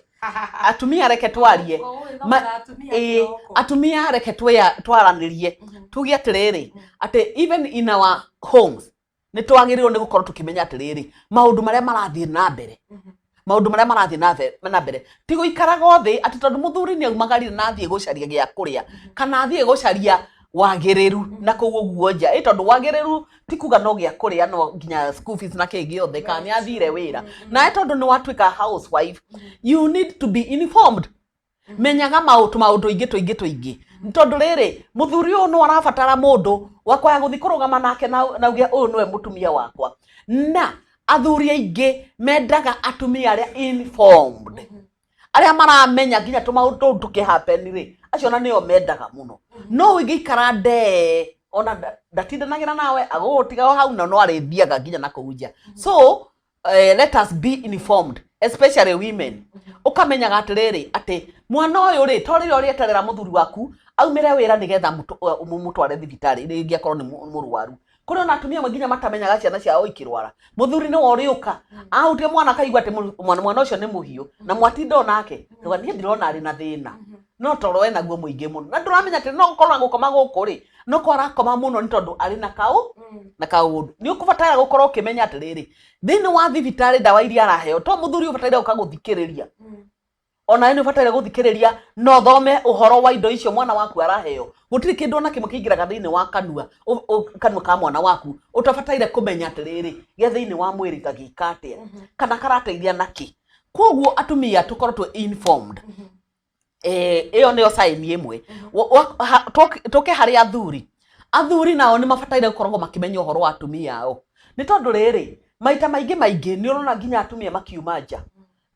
atumia reke twarie. Atumia kĩroko. Atumia reke twaranĩrie, tuge atĩrĩrĩ, atĩ even in our homes nĩ twagĩrĩirwo nĩ gũkorwo tũkĩmenya atĩrĩrĩ, maũndũ marĩa marathiĩ na mbere, maũndũ marĩa marathiĩ na mbere, ti gũikaraga thĩ atĩ tondũ mũthuri nĩ aumagarire na athiĩ gũcaria gĩa kũrĩa kana athiĩ gũcaria wagĩrĩru na kũu ũguo nja. Ĩ tondũ wagĩrĩru ti kuga no gĩa kũrĩa, no nginya school fees na kĩ gĩothe, kana nĩ athire wĩra nawe. Tondũ nĩ watuĩka housewife, you need to be informed. Menyaga maũndũ tũingĩ tũingĩ tũingĩ, tondũ rĩrĩ, mũthuri ũyũ no arabatara mũndũ wa kwaya gũthiĩ kũrũgama nake na uge, "Ũyũ nĩwe mũtumia wakwa." Na athuri aingĩ mendaga atumia arĩa informed, arĩa maramenya nginya tũmaũndũ tũu tũkĩhappen rĩ, acio ona nĩo mendaga mũno. No ũngĩikara ndee, ona ndatindanagĩra nawe, agũgũtiga o hau na no arĩthiaga nginya na kũu nja. So let us be informed, especially women. Ũkamenyaga atĩrĩrĩ, atĩ mwana ũyũ rĩ, to rĩrĩa ũrĩeterera mũthuri waku aumĩre wĩra nĩgetha mũmũtware thibitarĩ rĩngĩ akorwo nĩ mũrwaru. Kũrĩ ona atumia amwe nginya matamenyaga ciana ciao ikĩrwara, mũthuri nĩwe ũrĩũka ahutie mwana, akaigua atĩ mwana ũcio nĩ mũhiũ na mwatinda onake tuga, "Niĩ ndirona arĩ na thĩna," no toro we naguo mũingĩ mũno na ndũramenya atĩ no gũkorwo na gũkoma gũkũ rĩ, no ko arakoma mũno nĩ tondũ arĩ na kaũ na kaũndũ. Nĩ ũkũbatara gũkorwo ũkĩmenya atĩrĩrĩ, thĩinĩ wa thibitarĩ ndawa iria araheo, to mũthuri ũbataire gũka gũthikĩrĩria, onawe nĩ ũbataire gũthikĩrĩria na ũthome ũhoro wa indo icio mwana waku araheo. Gũtirĩ kĩndũ ona kĩmwe kĩingĩraga thĩinĩ wa kanua kanua ka mwana waku ũtabataire kũmenya atĩrĩrĩ, gĩa thĩinĩ wa mwĩrĩ gagĩka atĩa kana karateithia nakĩ. Koguo atumia tũkorwo twĩ informed. Ĩyo nĩyo sign ĩmwe. Tũke harĩ athuri. Athuri nao nĩ mabataire gũkoragwo makĩmenya ũhoro wa atumia ao, nĩ tondũ rĩrĩ, maita maingĩ maingĩ nĩ ũrona nginya atumia makiuma nja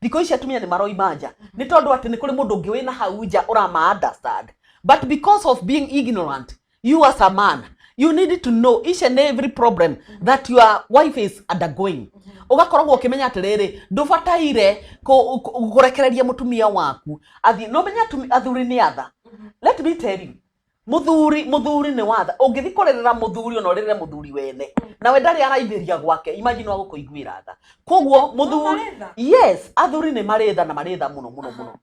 thikũ ici, atumia nĩ maroima nja nĩ tondũ atĩ nĩ kũrĩ mũndũ ũngĩ wĩna hau nja ũrama understand, but because of being ignorant, you as a man, you need to know each and every problem that your wife is undergoing. Ũgakoragwo ũkĩmenya atĩrĩrĩ, ndũbataire kũrekereria mũtumia waku athiĩ. No menya athuri nĩ atha. Let me tell you, mũthuri nĩ watha. Ũngĩthiĩ kũrĩrĩra mũthuri, ona ũrĩrĩre mũthuri wene nawe ndarĩ araithĩria gwake, imagine wa gũkũiguĩra tha. Koguo mũthuri marĩ tha? Yes, athuri nĩ marĩ tha na marĩ tha mũno mũno mũno.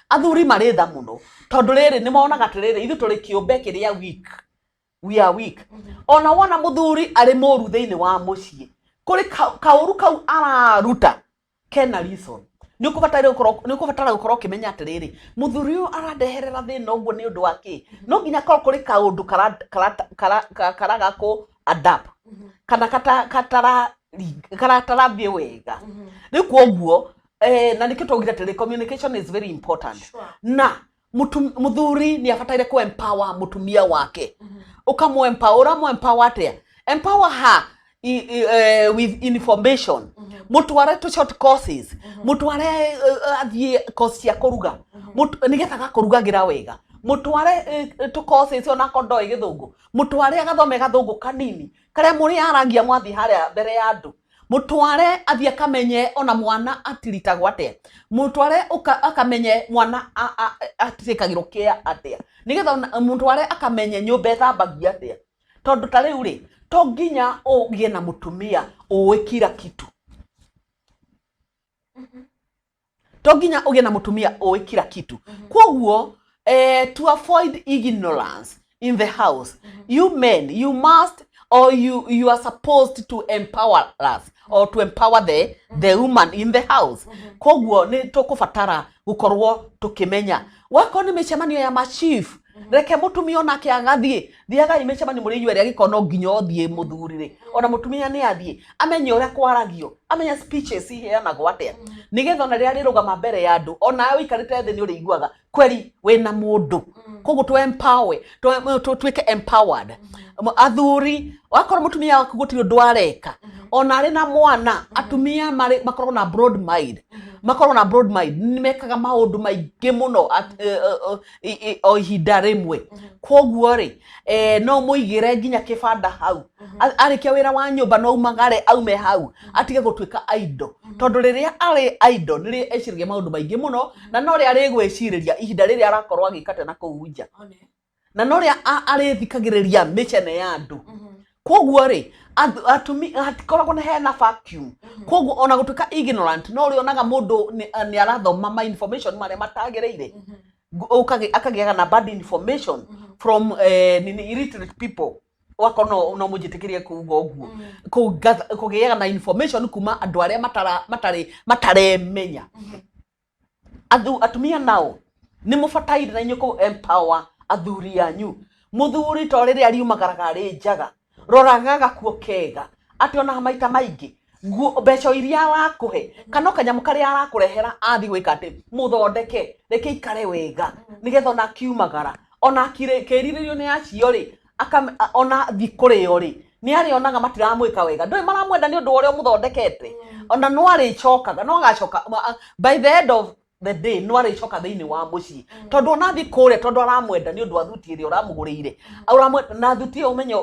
Athuri marĩ tha mũno tondũ rĩrĩ, nĩ monaga atĩrĩrĩ, ithuĩ tũrĩ kĩũmbe kĩrĩa weak. We are weak. Ona wona mũthuri arĩ mũru thĩinĩ wa mũciĩ, kũrĩ kaũru kau araruta kena reason. Nĩ ũkũbatara gũkorwo ũkĩmenya atĩrĩrĩ, mũthuri ũyũ arandeherera thĩna ũguo nĩ ũndũ wa kĩ? No nginya korwo kũrĩ kaũndũ karaga kũ adapt kana karatarathiĩ wega. Rĩu koguo na nĩkĩo twaugire atĩrĩ, communication is very important. Na mũthuri nĩ abataire kũ empower mũtumia wake. Ũkamũ empower, ũramũ empower atĩa? Empower her with information. Mũtware to short courses, mũtware athiĩ course cia kũruga, nĩgetha agakũrugagĩra wega. Mũtware tũ courses, onakorwo ndoĩ gĩthũngũ, mũtware agathome gathũngũ kanini karĩa mũrĩ aragia mwathiĩ harĩa mbere ya andũ. Mũtware athiĩ akamenye ona mwana atiritagwo atĩa. Mũtware akamenye mwana atirĩkagĩrwo kĩa atĩa, nĩgetha mũtware akamenye nyũmba ĩthambagio atĩa. Tondũ ta rĩu rĩ, to nginya ũgĩe na mũtumia ũĩ kila kitu, to nginya ũgĩe na mũtumia ũĩ kila kitu. Koguo to avoid ignorance in the house, you men, you must or you are supposed to empower us or to empower the woman in the house. Koguo nĩ tũkũbatara gũkorwo tũkĩmenya wakorwo nĩ mĩcemanio ya machief. Reke mũtumia onake agathiĩ. Thiagai mĩcemanio mũrĩ inyuĩ erĩ, angĩkorwo no nginya ũthiĩ mũthuri rĩ, ona mũtumia nĩ athiĩ amenye ũrĩa kwaragio, amenye speeches iheanagwo atĩa, nĩgetha ona rĩrĩa arĩrũgama mbere ya andũ, onawe ũikarĩte thĩ nĩ ũrĩiguaga kweri wĩna mũndũ. Koguo tũ empower, tuĩke empowered athuri. Wakorwo mũtumia waku gũtirĩ ũndũ areka, ona arĩ na mwana, atumia marĩ makoragwo na broad mind, makoragwo na broad mind, nĩ mekaga maũndũ maingĩ mũno o ihinda rĩmwe. Koguo rĩ, no mũigĩre nginya kĩbanda hau. Arĩkia wĩra wa nyũmba, no umagare aume hau, atige gũtuĩka idle, tondũ rĩrĩa arĩ idle nĩrĩ eciragia maũndũ maingĩ mũno, na no rĩa arĩgwĩcirĩria ihinda rĩrĩa arakorwo agĩka na kũu nja, na no rĩa arĩthikagĩrĩria mĩcene ya andũ. Koguo rĩ, hatikoragwo na hena vacuum. Koguo ona gũtuĩka ignorant, no ũrĩonaga mũndũ nĩ arathoma ma information marĩa matagĩrĩire, akagĩaga na bad information from nini, illiterate people. Wakorwo no mũnjĩtĩkĩrie kuuga ũguo, kũgĩaga na information kuma andũ arĩa matarĩ mataremenya. Atumia nao nĩ mũbataire na inyuĩ kũ empower athuri anyu. Mũthuri to rĩrĩa riumagaraga arĩ njaga, roraga gakuo kega, atĩ ona maita maingĩ mbeca iria arakũhe kana o kanyamũ karĩa arakũrehera athiĩ gwĩka atĩ mũthondeke, reke ikare wega, nĩgetha ona akiumagara, ona akĩrirĩrio nĩ acio rĩ, ona thiĩ kũrĩo rĩ, nĩ arĩonaga matiramwĩka wega, ndũĩ maramwenda nĩ ũndũ wa ũrĩa ũmũthondekete. Ona no arĩcokaga, no agacoka by the end of the day, no arĩcoka thĩinĩ wa mũciĩ, tondũ ona athiĩ kũrĩa, tondũ aramwenda nĩ ũndũ wa thuti ĩrĩa ũramũgũrĩire. Ũramwenda na thuti ĩyo, ũmenye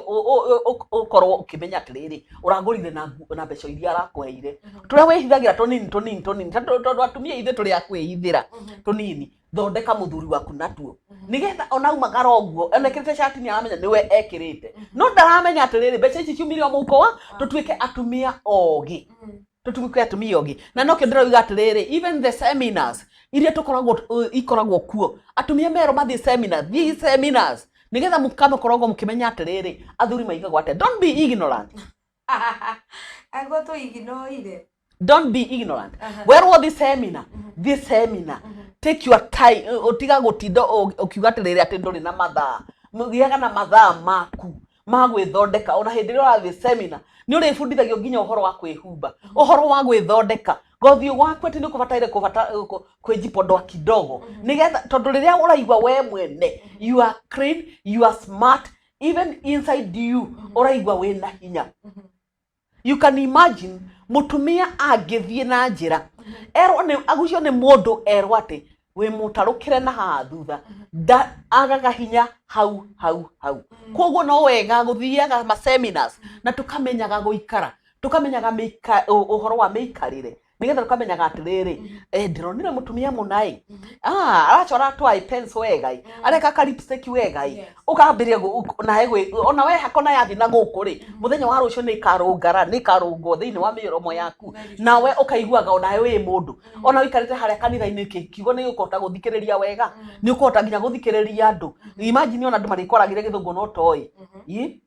ũkorwo ũkĩmenya atĩrĩrĩ, ũragũrire na mbeca iria arakũheire, tũrĩa wĩhithagĩra tũnini tũnini tũnini, tondũ atumia ithuĩ tũrĩ a kwĩhithĩra tũnini. Thondeka mũthuri waku natuo, nĩgetha ona aumagara ũguo ona ekĩrĩte cati, nĩ aramenya nĩwe ekĩrĩte, no ndaramenya atĩrĩrĩ, mbeca ici ciumire o mũhuko wa. Tũtuĩke atumia ogĩ, tũtuĩke atumia ogĩ. Na nokĩo ndĩrauga atĩrĩrĩ, even the seminars iria tũkoragwo ikoragwo kuo, atumia merwo mathiĩ seminar, thiĩ seminars, nĩgetha mũkamakoragwo mũkĩmenya atĩrĩrĩ, athuri maigagwo atĩa. Don't be ignorant. Aguo tũiginoire. Don't be ignorant. Werwo thi seminar, thi seminar, take your time. Ũtiga gũtinda ũkiuga atĩrĩrĩ atĩ ndũrĩ na mathaa. Gĩaga na mathaa maku ma gwĩthondeka. Ona hĩndĩ ĩrĩa ũrathiĩ seminar, nĩ ũrĩbundithagio nginya ũhoro wa kwĩhumba, ũhoro wa gwĩthondeka gothiũ waku, atĩ nĩ ũkũbataire kwĩjipodoa kidogo, nĩgetha tondũ rĩrĩa ũraigua we mwene you are clean, you are smart, even inside you ũraigua wĩna hinya. You can imagine mũtumia angĩthiĩ na njĩra, erwo nĩ agucio nĩ mũndũ, erwo atĩ wĩ mũtarũkĩre na haha thutha, nda agaga hinya hau hau hau. Koguo no wega gũthiaga ma seminars na tũkamenyaga gũikara, tũkamenyaga ũhoro wa mĩikarĩre, nĩgetha tũkamenyaga atĩrĩrĩ, ndĩronire mũtumia mũna ĩ, aracora twa pencil wega ĩ, areka ka lipstick wega ĩ. Ũkambĩrĩria nawe ona wehaka, ona yathiĩ na gũkũ rĩ, mũthenya wa rũciũ nĩ ĩkarũngara, nĩ ĩkarũngwo thĩinĩ wa mĩromo yaku, nawe ũkaiguaga onawe wĩ mũndũ. Ona ũikarĩte harĩa kanitha-inĩ, kiugo nĩ ũkũhota gũthikĩrĩria wega, nĩ ũkũhota nginya gũthikĩrĩria andũ. Imagine ona andũ marĩkwaragĩria gĩthũngũ no toĩ. Ĩ?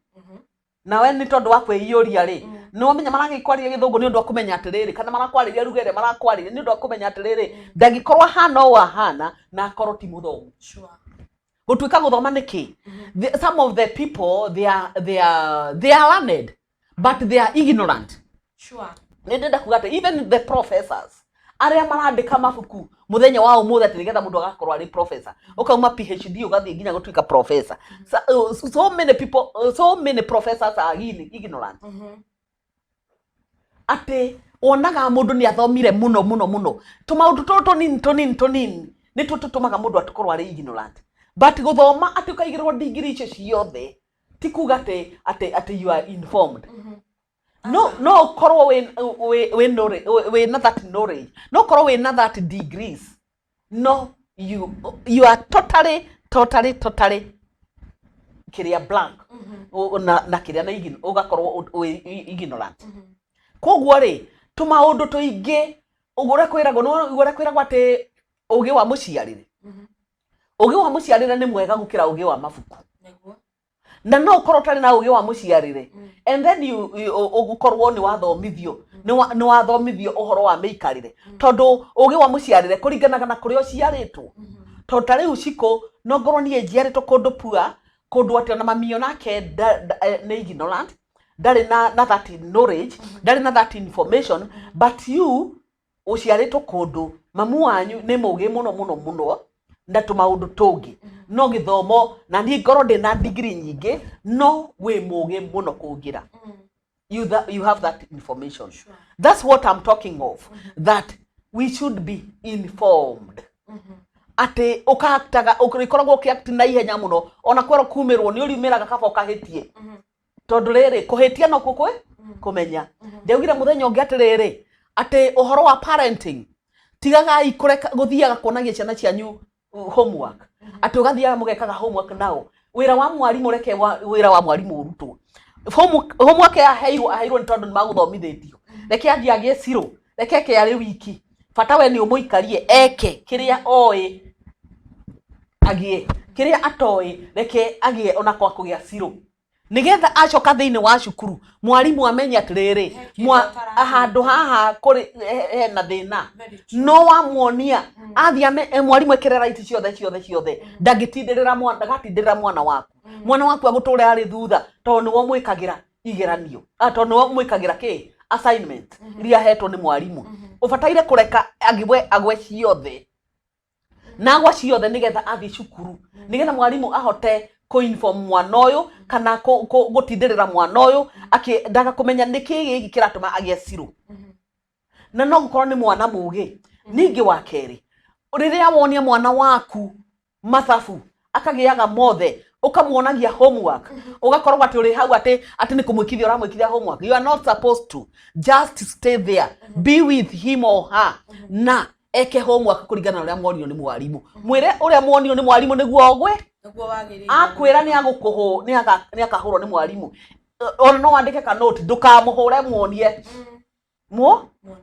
Nawe nĩ tondũ wa kwĩiyũria rĩ, nĩ wamenya maragĩkwarĩria gĩthũngũ nĩ ũndũ wa kũmenya atĩrĩrĩ, kana marakwarĩria ruga ĩrĩa marakwarĩria nĩ ũndũ wa kũmenya atĩrĩrĩ, ndangĩkorwo ahana ũũ ahana na akorwo ti mũthomu. Gũtuĩka gũthoma nĩ kĩ? Some of the people, they are learned but they are ignorant. Nĩ ndĩrenda kuga atĩ even the professors arĩa marandĩka mabuku mũthenya wa ũmũthĩ, atĩ nĩgetha mũndũ agakorwo arĩ professor, ũkauma PhD ũgathiĩ nginya gũtuĩka professor, so many people, so many professors are ignorant, atĩ wonaga mũndũ nĩ athomire mũno mũno mũno, tũmaũndũ tũtũ tũnini tũnini tũnini nĩ tũ tũtũmaga mũndũ atũkorwo arĩ ignorant. But gũthoma atĩ ũkaigĩrwo degree icio ciothe ti kuga atĩ you are informed. No ũkorwo wĩ na that knowledge, no ũkorwo wĩ na that degrees, no you are totally totally totally kĩrĩa blank na kĩrĩa na ũgakorwo wĩ ignorant. Koguo rĩ, tũmaũndũ tũingĩ ũguo ũrĩa kwĩragwo nĩ ũrĩa kwĩragwo atĩ ũgĩ wa mũciarĩre, ũgĩ wa mũciarĩre nĩ mwega gũkĩra ũgĩ wa mabuku. Na no ũkorwo ũtarĩ na ũgĩ wa mũciarĩre, and then you ũgũkorwo nĩ wathomithio ũhoro wa mĩikarĩre, tondũ ũgĩ wa mũciarĩre kũringanaga na kũrĩa ũciarĩtwo. Tondũ ta rĩu Cikũ No ngorwo niĩ njiarĩtwo kũndũ pua, kũndũ atĩ ona mami onake nĩ ignorant, ndarĩ na that knowledge, ndarĩ na that information, but you ũciarĩtwo kũndũ mamu wanyu nĩ mũgĩ mũno mũno mũno na tũmaũndũ tũngĩ, no gĩthomo na niĩ ngorwo ndĩ na degree nyingĩ, no wĩ mũgĩ mũno kũngĩra. You have that information. That's what I'm talking of, that we should be informed, atĩ ũkaaktaga, ũrĩkoragwo ũkĩact na ihenya mũno, ona kwerwo kumĩrwo nĩ ũriumĩraga kaba ũkahĩtie, tondũ rĩrĩ kũhĩtia no kwĩ kũmenya. Ndaugire mũthenya ũngĩ atĩrĩrĩ, atĩ ũhoro wa parenting, tigagai kũreka gũthiaga kuonagia ciana cianyu homework, atĩ ũgathiaga mũgekaga homework nao. Wĩra wa mwarimũ, reke wĩra wa mwarimũ ũrutwo. Homework yaheirwo, aheirwo nĩ tondũ nĩ magũthomithĩtio. Reke athiĩ agĩe cirũ, reke eke arĩ wiki. Bata we nĩ ũmũikarie eke kĩrĩa oĩ, agĩe kĩrĩa atoĩ, reke agĩe ona kwa kũgĩa cirũ, nigetha acoka thĩinĩ wa cukuru mwarimũ amenye atĩrĩrĩ, handũ haha kũrĩ hena thĩna. No wamuonia athiĩ mwarimũ ekĩre right ciothe ciothe ciothe, ndangĩtindĩrĩra mwana, ndagatindĩrĩra mwana waku. Mwana waku agũtũre arĩ thutha tondũ nĩwe ũmwĩkagĩra igeranio, tondũ nĩwe ũmwĩkagĩra kĩ assignment iria ahetwo nĩ mwarimũ. Ũbataire kũreka agwe, agwe ciothe, na agwa ciothe nigetha athiĩ cukuru, nigetha mwarimũ ahote kũ-inform mwana ũyũ kana gũtindĩrĩra mwana ũyũ akĩendaga kũmenya nĩkĩ gĩkĩ kĩratũma agĩe cirũ, na no gũkorwo nĩ mwana mũgĩ. Ningĩ wa kerĩ, rĩrĩa wonia mwana waku mathabu akagĩaga mothe, ũkamuonagia homework, ũgakorwo atĩ ũrĩ hau atĩ nĩ kũmwĩkithia ũramwĩkithia homework. You are not supposed to just stay there. Be with him or her na eke homework kũringana na ũrĩa mwonio nĩ mwarimũ. Mwĩre ũrĩa mwonio nĩ mwarimũ nĩguo ogwe. Nĩguo wagĩrĩire. Akwĩra nĩ agũkũhũ nĩ akahũrwo nĩ mwarimũ, ona no wandĩke ka note, ndũkamũhũre, muonie,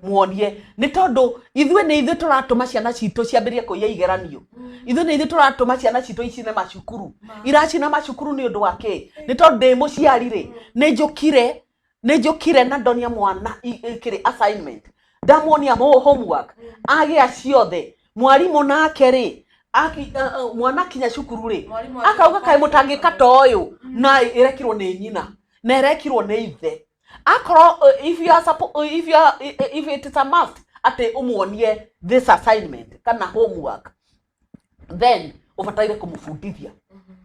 muonie, nĩ tondũ ithuĩ nĩ ithuĩ tũratũma ciana citũ ciambĩrĩrie kũiya igeranio. Ithuĩ nĩ ithuĩ tũratũma ciana citũ icine macukuru. Iracina macukuru nĩ ũndũ wa kĩ? Nĩ tondũ ndĩ mũciari rĩ, nĩ njũkire na ndonia mwana kĩrĩ assignment, ndamuonia homework, agĩa ciothe. Mwarimũ nake rĩ, mwana akinya cukuru rĩ, Mwarimũ akauga kaĩ mũtangĩka ta ũyũ, na ĩrekirwo nĩ nyina na ĩrekirwo nĩ ithe. Akorwo if you are suppo- if you are if it is a must atĩ ũmuonie this assignment kana homework, then ũbataire kũmũbundithia,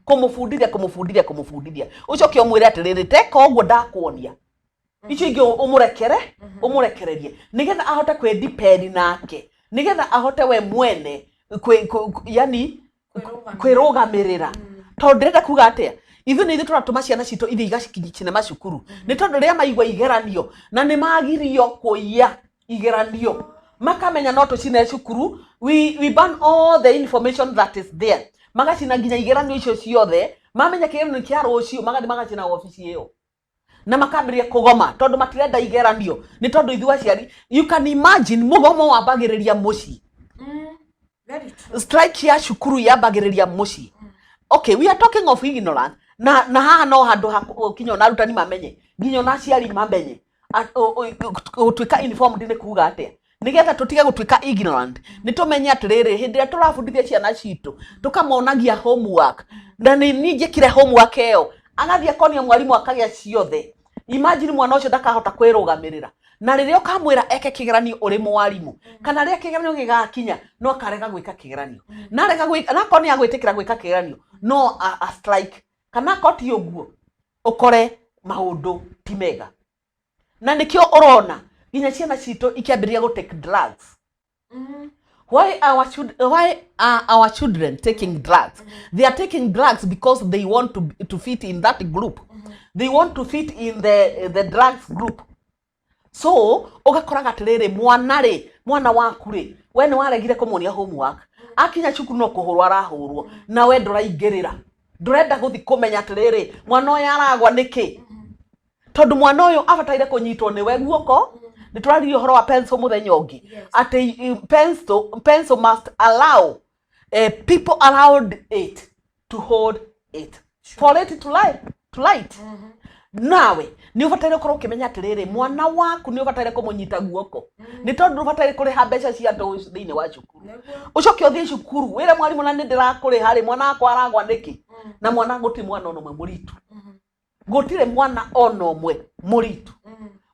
kũmũbundithia, kũmũbundithia, kũmũbundithia, ũcoke ũmwĩre atĩrĩrĩ, teka ũguo ndakuonia, icio ingĩ ũmũrekere, ũmũrekererie, nĩgetha ahote kwĩ nake, nĩgetha ahote we mwene yani kwĩrũgamĩrĩra. Tondũ ndĩrenda kuga atĩa? Ithuĩ nĩ ithuĩ tũratũma ciana citũ ithiĩ igacine macukuru, nĩ tondũ rĩrĩa maigua igeranio na nĩ magirio kũiya igeranio, makamenya no tũcine cukuru. We burn all the information that is there. Magacina nginya igeranio icio ciothe. Mamenya kĩgeranio kĩa rũciũ, magathiĩ magacina wabici ĩyo na makambĩrĩria kũgoma tondũ matirenda igeranio. Nĩ tondũ ithuĩ aciari, you can imagine, mũgomo wambagĩrĩria mũciĩ. Very true. Strike ya cukuru yambagĩrĩria mũciĩ. Okay, we are talking of ignorance, na haha no handũ ha kinya ona arutani mamenye, nginya ona aciari mamenye gũtuĩka informed nĩ kuga atĩa, nĩgetha tũtige gũtuĩka ignorant. Nĩ tũmenye atĩrĩrĩ, hĩndĩ ĩrĩa tũrabundithia ciana citũ, tũkamonagia homework, na nĩ niĩ njĩkire homework ĩyo, agathiĩ akonia mwarimũ akagĩa ciothe. Imagine, mwana ũcio ndakahota kwĩrũgamĩrĩra, na rĩrĩa ũkamwĩra eke kĩgeranio ũrĩ mwarimũ, kana rĩrĩa kĩgeranio gĩgakinya, no akarega gwĩka kĩgeranio, na arega gwĩka, na akorwo nĩ agwĩtĩkĩra gwĩka kĩgeranio, no a strike, kana akorwo ti ũguo, ũkore maũndũ ti mega. Na nĩkĩo ũrona nginya ciana citũ ikĩambĩrĩria gũ take drugs. Why are our children taking drugs? They are taking drugs because they want to fit in that group. They want to fit in the drugs group. So ũgakoraga atĩrĩrĩ, mwana rĩ, mwana waku rĩ, we nĩ waregire kũmuonia homework, akinya cukuru no kũhũrwo arahũrwo, na we ndũraingĩrĩra, ndũrenda gũthi kũmenya atĩrĩrĩ, mwana ũyũ aragwa nĩkĩ, tondũ mwana ũyũ abataire kũnyitwo nĩwe guoko. Nĩ tũraririe ũhoro wa pencil mũthenya ũngĩ, atĩ pencil must allow people around it to hold it for it to light. Nawe nĩ ũbataire ũkorwo ũkĩmenya atĩrĩrĩ, mwana waku nĩ ũbataire kũmũnyita guoko, nĩ tondũ ndũbataire kũrĩha mbeca cia tũhũ thĩinĩ wa cukuru. Ũcoke ũthiĩ cukuru wĩre mwarimũ, na nĩ ndĩrakũrĩha rĩ, mwana wakwa aragwa nĩkĩ? Na mwana, gũtirĩ mwana ona ũmwe mũritu, gũtirĩ mwana ona ũmwe mũritu.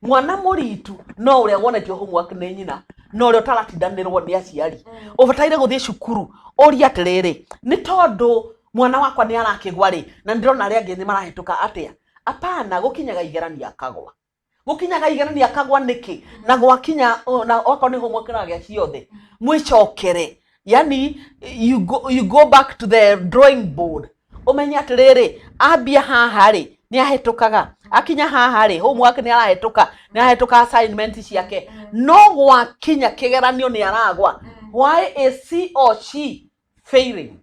Mwana mũritu no ũrĩa wonetio homework nĩ nyina na ũrĩa ũtaratindanĩrwo nĩ aciari. Ũbataire gũthiĩ cukuru ũrie atĩrĩrĩ, nĩ tondũ mwana wakwa nĩ arakĩgwa rĩ, na ndĩrona arĩa angĩ nĩ marahĩtũka atĩa? Apana, gũkinyaga igeranio akagwa, gũkinyaga igeranio akagwa nĩkĩ? Na gwakinya na okorwo nĩ homework ĩragĩa ciothe mwĩcokere, yani you go back to the drawing board, ũmenye atĩrĩrĩ, ambia haha rĩ, nĩ ahĩtũkaga, akinya haha rĩ, homework nĩ arahĩtũka, nĩ arahĩtũka assignment ciake, no gwakinya kĩgeranio nĩ aragwa. Why is he or she failing?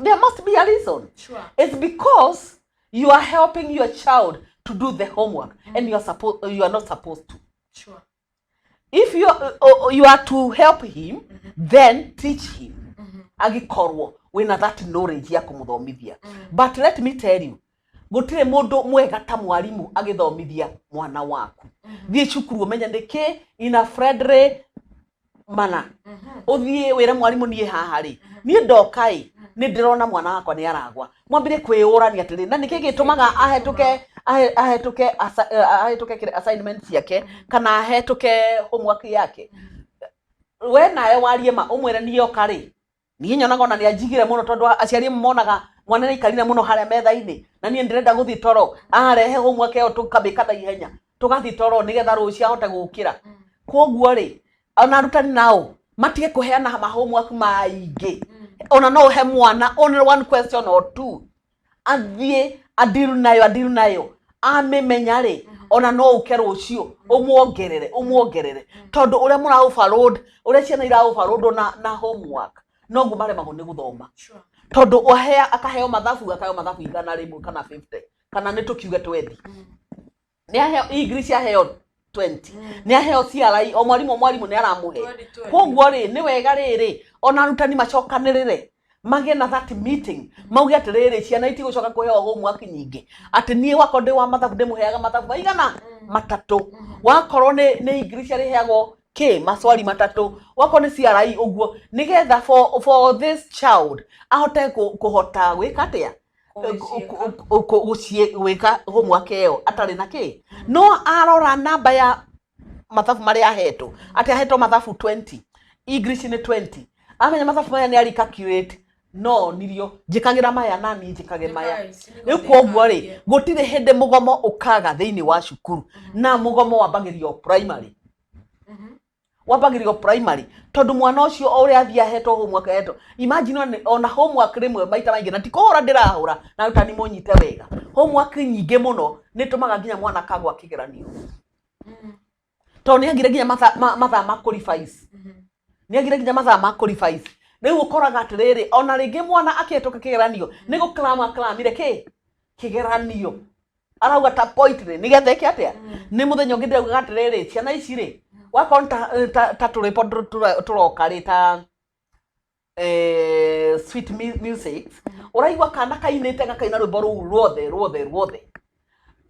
There must be a reason. It's because you are helping your child to do the homework and you are not supposed to. If you are to help him, then teach him, agikorwo wina that knowledge ya kumuthomithia. But let me tell you, gutire mundu mwega ta mwarimu agithomithia mwana waku. Thiĩ cukuru ũmenye nĩkĩ in a friendly mana, ũthiĩ wĩre mwarimũ, niĩ haha rĩ, niĩ ndoka ĩ, nĩ ndĩrona mwana wakwa nĩ aragwa. Mwambire kwĩyũrania atĩrĩ, na nĩkĩ gĩtũmaga ahetũke ahetũke assignment ciake kana ahetũke homework yake? We nawe warie ma ũmwĩre, niĩ oka rĩ, niĩ nyonaga ona nĩ anjigire mũno, tondũ aciari amwe monaga mwana nĩ aikarire mũno harĩa metha-inĩ na niĩ ndĩrenda gũthiĩ toro, arehe homework ĩyo tũkamĩka na ihenya, tũgathiĩ toro nĩgetha rũciũ ahote gũkĩra. Koguo rĩ, ona arutani nao matige kũheana ma homework maingĩ. Ona no ũhe mwana only one question or two, athiĩ adiru nayo, adiru nayo, amĩmenya rĩ, ona no ũke rũciũ ũmuongerere, ũmuongerere, tondũ ũrĩa mũra overload, ũrĩa ciana ira overload na homework, noguo maremagwo nĩ gũthoma. Tondũ ahea akaheo mathabu, akaheo mathabu 100 kana 50, kana nĩ tũkiuge 20, nĩ aheo English, aheo 20, nĩ aheo CRE, o mwarimũ, o mwarimũ nĩ aramũhe. 20. Koguo rĩ, nĩ wega rĩrĩ ona arutani macokanĩrĩre, magĩe na that meeting, mauge atĩrĩrĩ, ciana itigũcoka kũheo homework nyingĩ, atĩ niĩ wakorwo ndĩ wa mathabu ndĩmũheaga mathabu maigana matatũ, wakorwo nĩ English arĩheagwo kĩ maswali matatũ, wakorwo nĩ CRE ũguo, nĩgetha for this child ahote kũhota gwĩka atĩa? Gwĩka homework ĩyo atarĩ na kĩ. No arora namba ya mathabu marĩa ahetwo, atĩ ahetwo mathabu 20, English nĩ 20, amenya mathabu maya nĩ ari calculate, no nirio njĩkagĩra maya na niĩ njĩkage maya. Rĩu koguo rĩ, gũtirĩ hĩndĩ mũgomo ũkaga thĩinĩ wa cukuru, na mũgomo wambagĩrio primary, wambagĩrio primary, tondũ mwana ũcio o ũrĩa athiĩ ahetwo homework, ahetwo, imagine ona homework rĩmwe maita maingĩ, na ti kũhũra ndĩrahũra, na arutani mũnyite wega, homework nyingĩ mũno nĩ ĩtũmaga nginya mwana akagwa kĩgeranio, tondũ nĩ agire nginya mathaa ma kũ-revise, nĩ agire nginya mathaa ma kũ-revise. Rĩu ũkoraga atĩrĩrĩ, ona rĩngĩ mwana akĩhetũka kĩgeranio nĩ gũklama klamire kĩ kĩgeranio, arauga ta point rĩ, nĩgetha ĩke atĩa? Nĩ mũthenya ũngĩ ndĩraugaga atĩrĩrĩ, ciana ici rĩ, wakorwo ta tũrwĩmbo tũroka rĩ, ta sweet music, ũraigua kana kainĩte gakaina rwĩmbo rũu ruothe ruothe ruothe.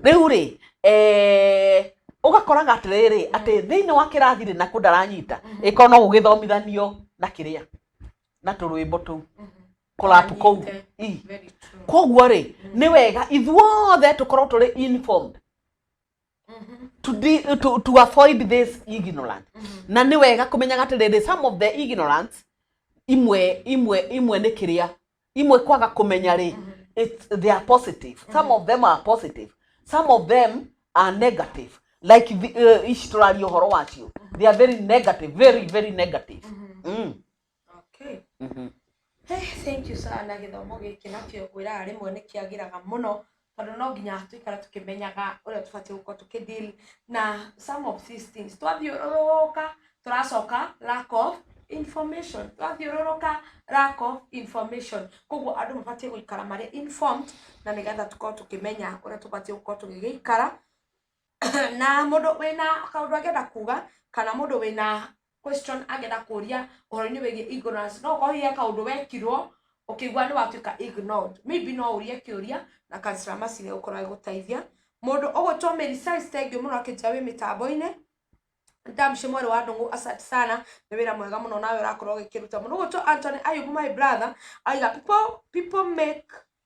Rĩu rĩ, ũgakoraga atĩrĩrĩ, atĩ thĩinĩ wa kĩrathi rĩ, nakũ ndaranyita, ĩkorwo no gũgĩthomithanio na kĩrĩa na tũrwĩmbo tũu kũrapu kũu. Anyite. Very true. Koguo rĩ, nĩ wega ithuothe tũkorwo tũrĩ informed to avoid this ignorance. Na nĩ wega kũmenyaga atĩrĩrĩ, some of the ignorance imwe nĩ kĩrĩa imwe kwaga kũmenya rĩ, they are positive, some of them are positive, some of them are negative, like ici tũraria ũhoro wacio, they are very negative, very very negative. Okay. Hey, thank you sana. Gĩthomo gĩkĩ nakĩo ngwĩraga rĩmwe nĩ kĩagĩraga mũno, tondũ no nginya tũikare tũkĩmenyaga ũrĩa tũbatiĩ gũkorwo tũkĩdeal na some of these things. Twathiũrũrũka tũracoka lack of information, twathiũrũrũka lack of information. Koguo andũ mabatiĩ gũikara marĩ informed, na nĩgetha tũkorwo tũkĩmenya ũrĩa tũbatiĩ gũkorwo tũgĩgĩikara. Na mũndũ wĩna kaũndũ angĩenda kuga, kana mũndũ wĩna question angĩenda kũria ũhoro-inĩ wĩgiĩ ignorance, no ũkorwo hihi he kaũndũ wekirwo. Ũkĩigua nĩ watuĩka ignored, maybe no ũrie kĩũria na Councillor Mercy nĩ egũkorwo agĩgũteithia. Mũndũ ũgwĩtwo Mary Size, thank you mũno akĩnjĩra wĩ mĩtambo-inĩ. Ndamshi mwarĩ wa Ndũng'ũ, asante sana, nĩ wĩra mwega mũno nawe ũrakorwo ũgĩkĩruta. Mũndũ ũgwĩtwo Anthony Ayubu, my brother, aiga people make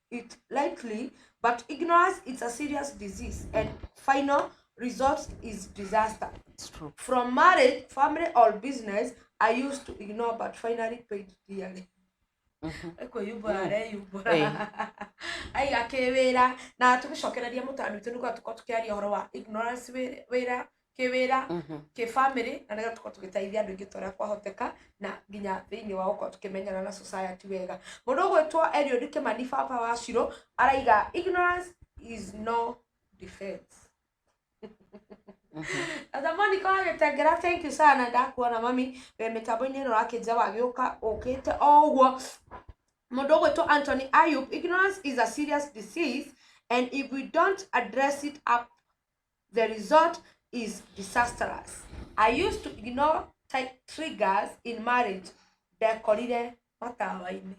it lightly, but ignorance is a serious disease and final result is disaster. It's true. From marriage, family or business, I used to ignore but finally paid dearly. Kwĩyumbũra areyumbũra. Aiga kĩwĩra na tũgĩcokereria mũtani witũ nĩguo tũkorwo tũkĩaria ũhoro wa ignorance wĩra kĩwĩra, kĩbamĩrĩ, na nĩgetha tũkorwo tũgĩteithia andũ aingĩ ta ũrĩa kwahoteka, na nginya thĩinĩ wa gũkorwo tũkĩmenyana na society wega. Mũndũ ũgwĩtwo Eliud Kĩmani, baba wa Shiro, araiga ignorance is no defense. Ata Monica wa Gĩtengera, thank you sana, ndakuona mami wĩ mĩtambo-inĩ ĩno ũrakĩnja wagĩũka ũkĩte o ũguo. Mũndũ ũgwĩtwo Anthony Ayub, ignorance is a serious disease and if we don't address it up, the result is disastrous. I used to ignore triggers in marriage, ndekorire matawa-inĩ.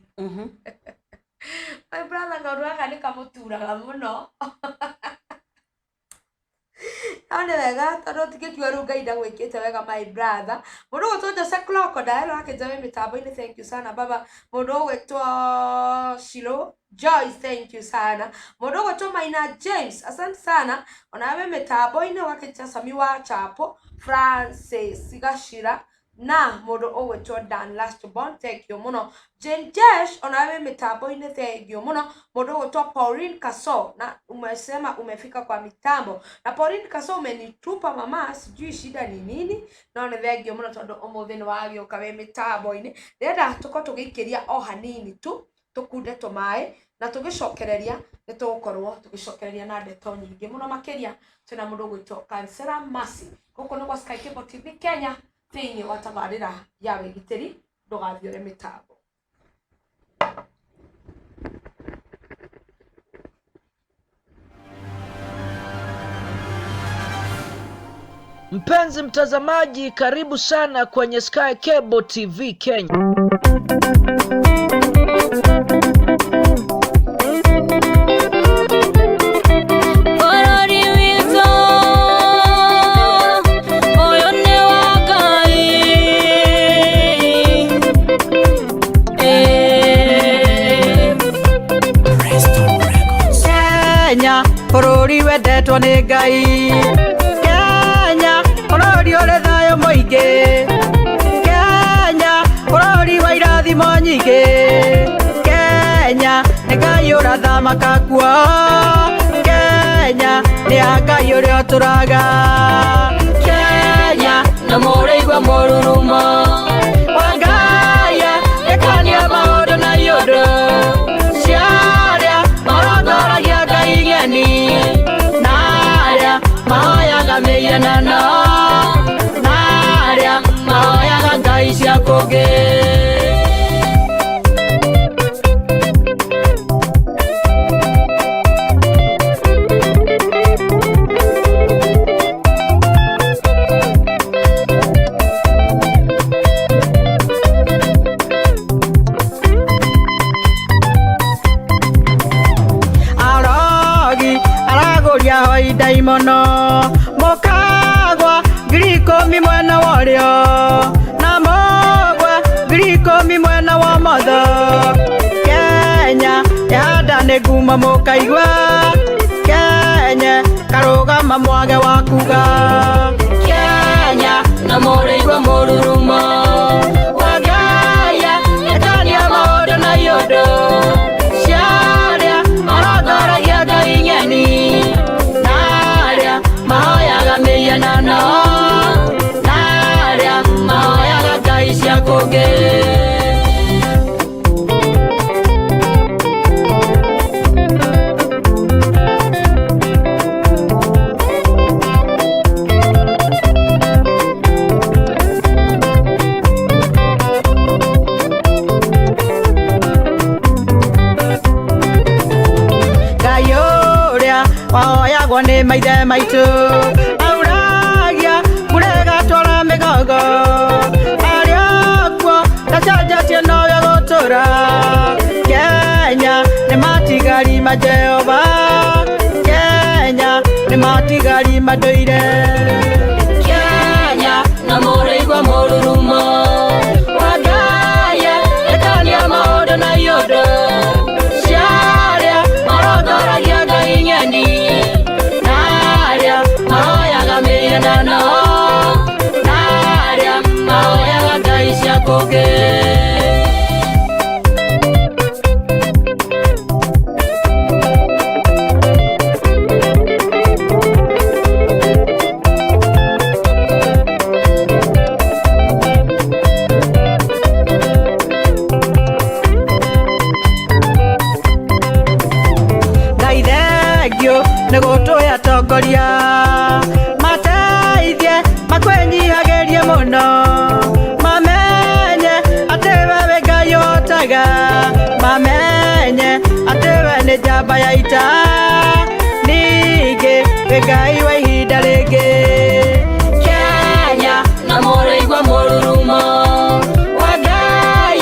My brother, kaũndũ gaka nĩ kamũturaga mũno, no nĩ wega tondũ tingĩkiuga rĩu Ngai ndagwĩkĩte wega, my brother. Mũndũ ũgwĩtwo Jose Crocodile akĩnja wĩ mĩtambo-inĩ, thank you sana baba. Mũndũ ũgwĩtwo Shiro Joyce, thank you sana. Mũndũ ũgwĩtwo Maina James, asante sana onawe wĩ mĩtambo-inĩ. Ũgakĩnja Sami wa Chapo, Francis Gashira na mũndũ ũgwĩtwo Dan Lastborn, thank you mũno. Jane Jesh, onawe wĩ mĩtambo-inĩ, thank you mũno. Mũndũ ũgwĩtwo Pauline Kaso, na umesema umefika kwa mitambo, na Pauline Kaso umenitupa mama, sijui shida ni nini, no nĩ thank you mũno tondũ ũmũthĩ nĩ wagĩũka wĩ mĩtambo-inĩ. Ndĩrenda tũkorwo tũgĩikĩria o hanini tu tũkunde tũmaĩ, na tũgĩcokereria nĩ tũgũkorwo tũgĩcokereria na ndeto nyingĩ mũno makĩria. Twĩna mũndũ ũgwĩtwo Councillor Mercy gũkũ nĩ gwa Sky Cable TV Kenya thĩinĩ wa tabarĩra ya wĩgitĩri. Ndũgathiũre mĩtambo. Mpenzi mtazamaji, karibu sana kwenye Sky Cable TV Kenya. Bũrũri witũ ũyũ nĩ wa Ngai. Eh. Kenya bũrũri wendetwo nĩ Ngai, Kenya bũrũri ũrĩ thayũ mũingĩ, Kenya bũrũri wa irathimo nyingĩ, Kenya nĩ Ngai ũrathamaka kuo, Kenya nĩ ya Ngai ũrĩa ũtũraga. Kenya Na mũrĩigua mũrurumo wa Ngai ĩkania maũndũ na iũndũ ciarĩa marongoragia ngai ng'eni na arĩa mahoyaga mĩhianano na arĩa mahoyaga ngai cia kũngĩ. Arogi aragũria hoi ndaimono mũkagwa 10,000 mwena wa ũrĩo na mũgwe 10,000 mwena wa ũmotho. Kenya yanda nĩ ngumo mũkaigua, Kenya karũgama mwage wa kuga. Kenya na mũrĩigua mũrurumo wa Ngai ĩkania maũndũ na iũndũ ciarĩa marongoragia ngai ng'eni na arĩa mahoyaga mĩhianano na arĩa mahoyaga ngai cia kũngĩ. Ngai ũrĩa wahoyagwo nĩ maithe maitũ auragia mbura ĩgatwara mĩgongo arĩa kuo ndacenjetie nowe gũtũra. ma Jehova Kenya nĩ matigari mandũire Kenya na mũrĩigua mũrurumo wa Ngai ĩtania maũndũ na iũndũ cia arĩa marongoragia ngai ng'eni na arĩa mahoyaga mĩhianano na arĩa mahoyaga ngai cia kũngĩ. Ngai thengio nĩ gũtũhe atongoria mateithie makwĩnyihagĩrie mũno mamenye atĩ we wĩ Ngai ũhotaga mamenye atĩ we nĩ njamba ya ita ningĩ wĩ Ngai wa ihinda rĩngĩ. Kenya na mũrĩigua mũrurumo wa Ngai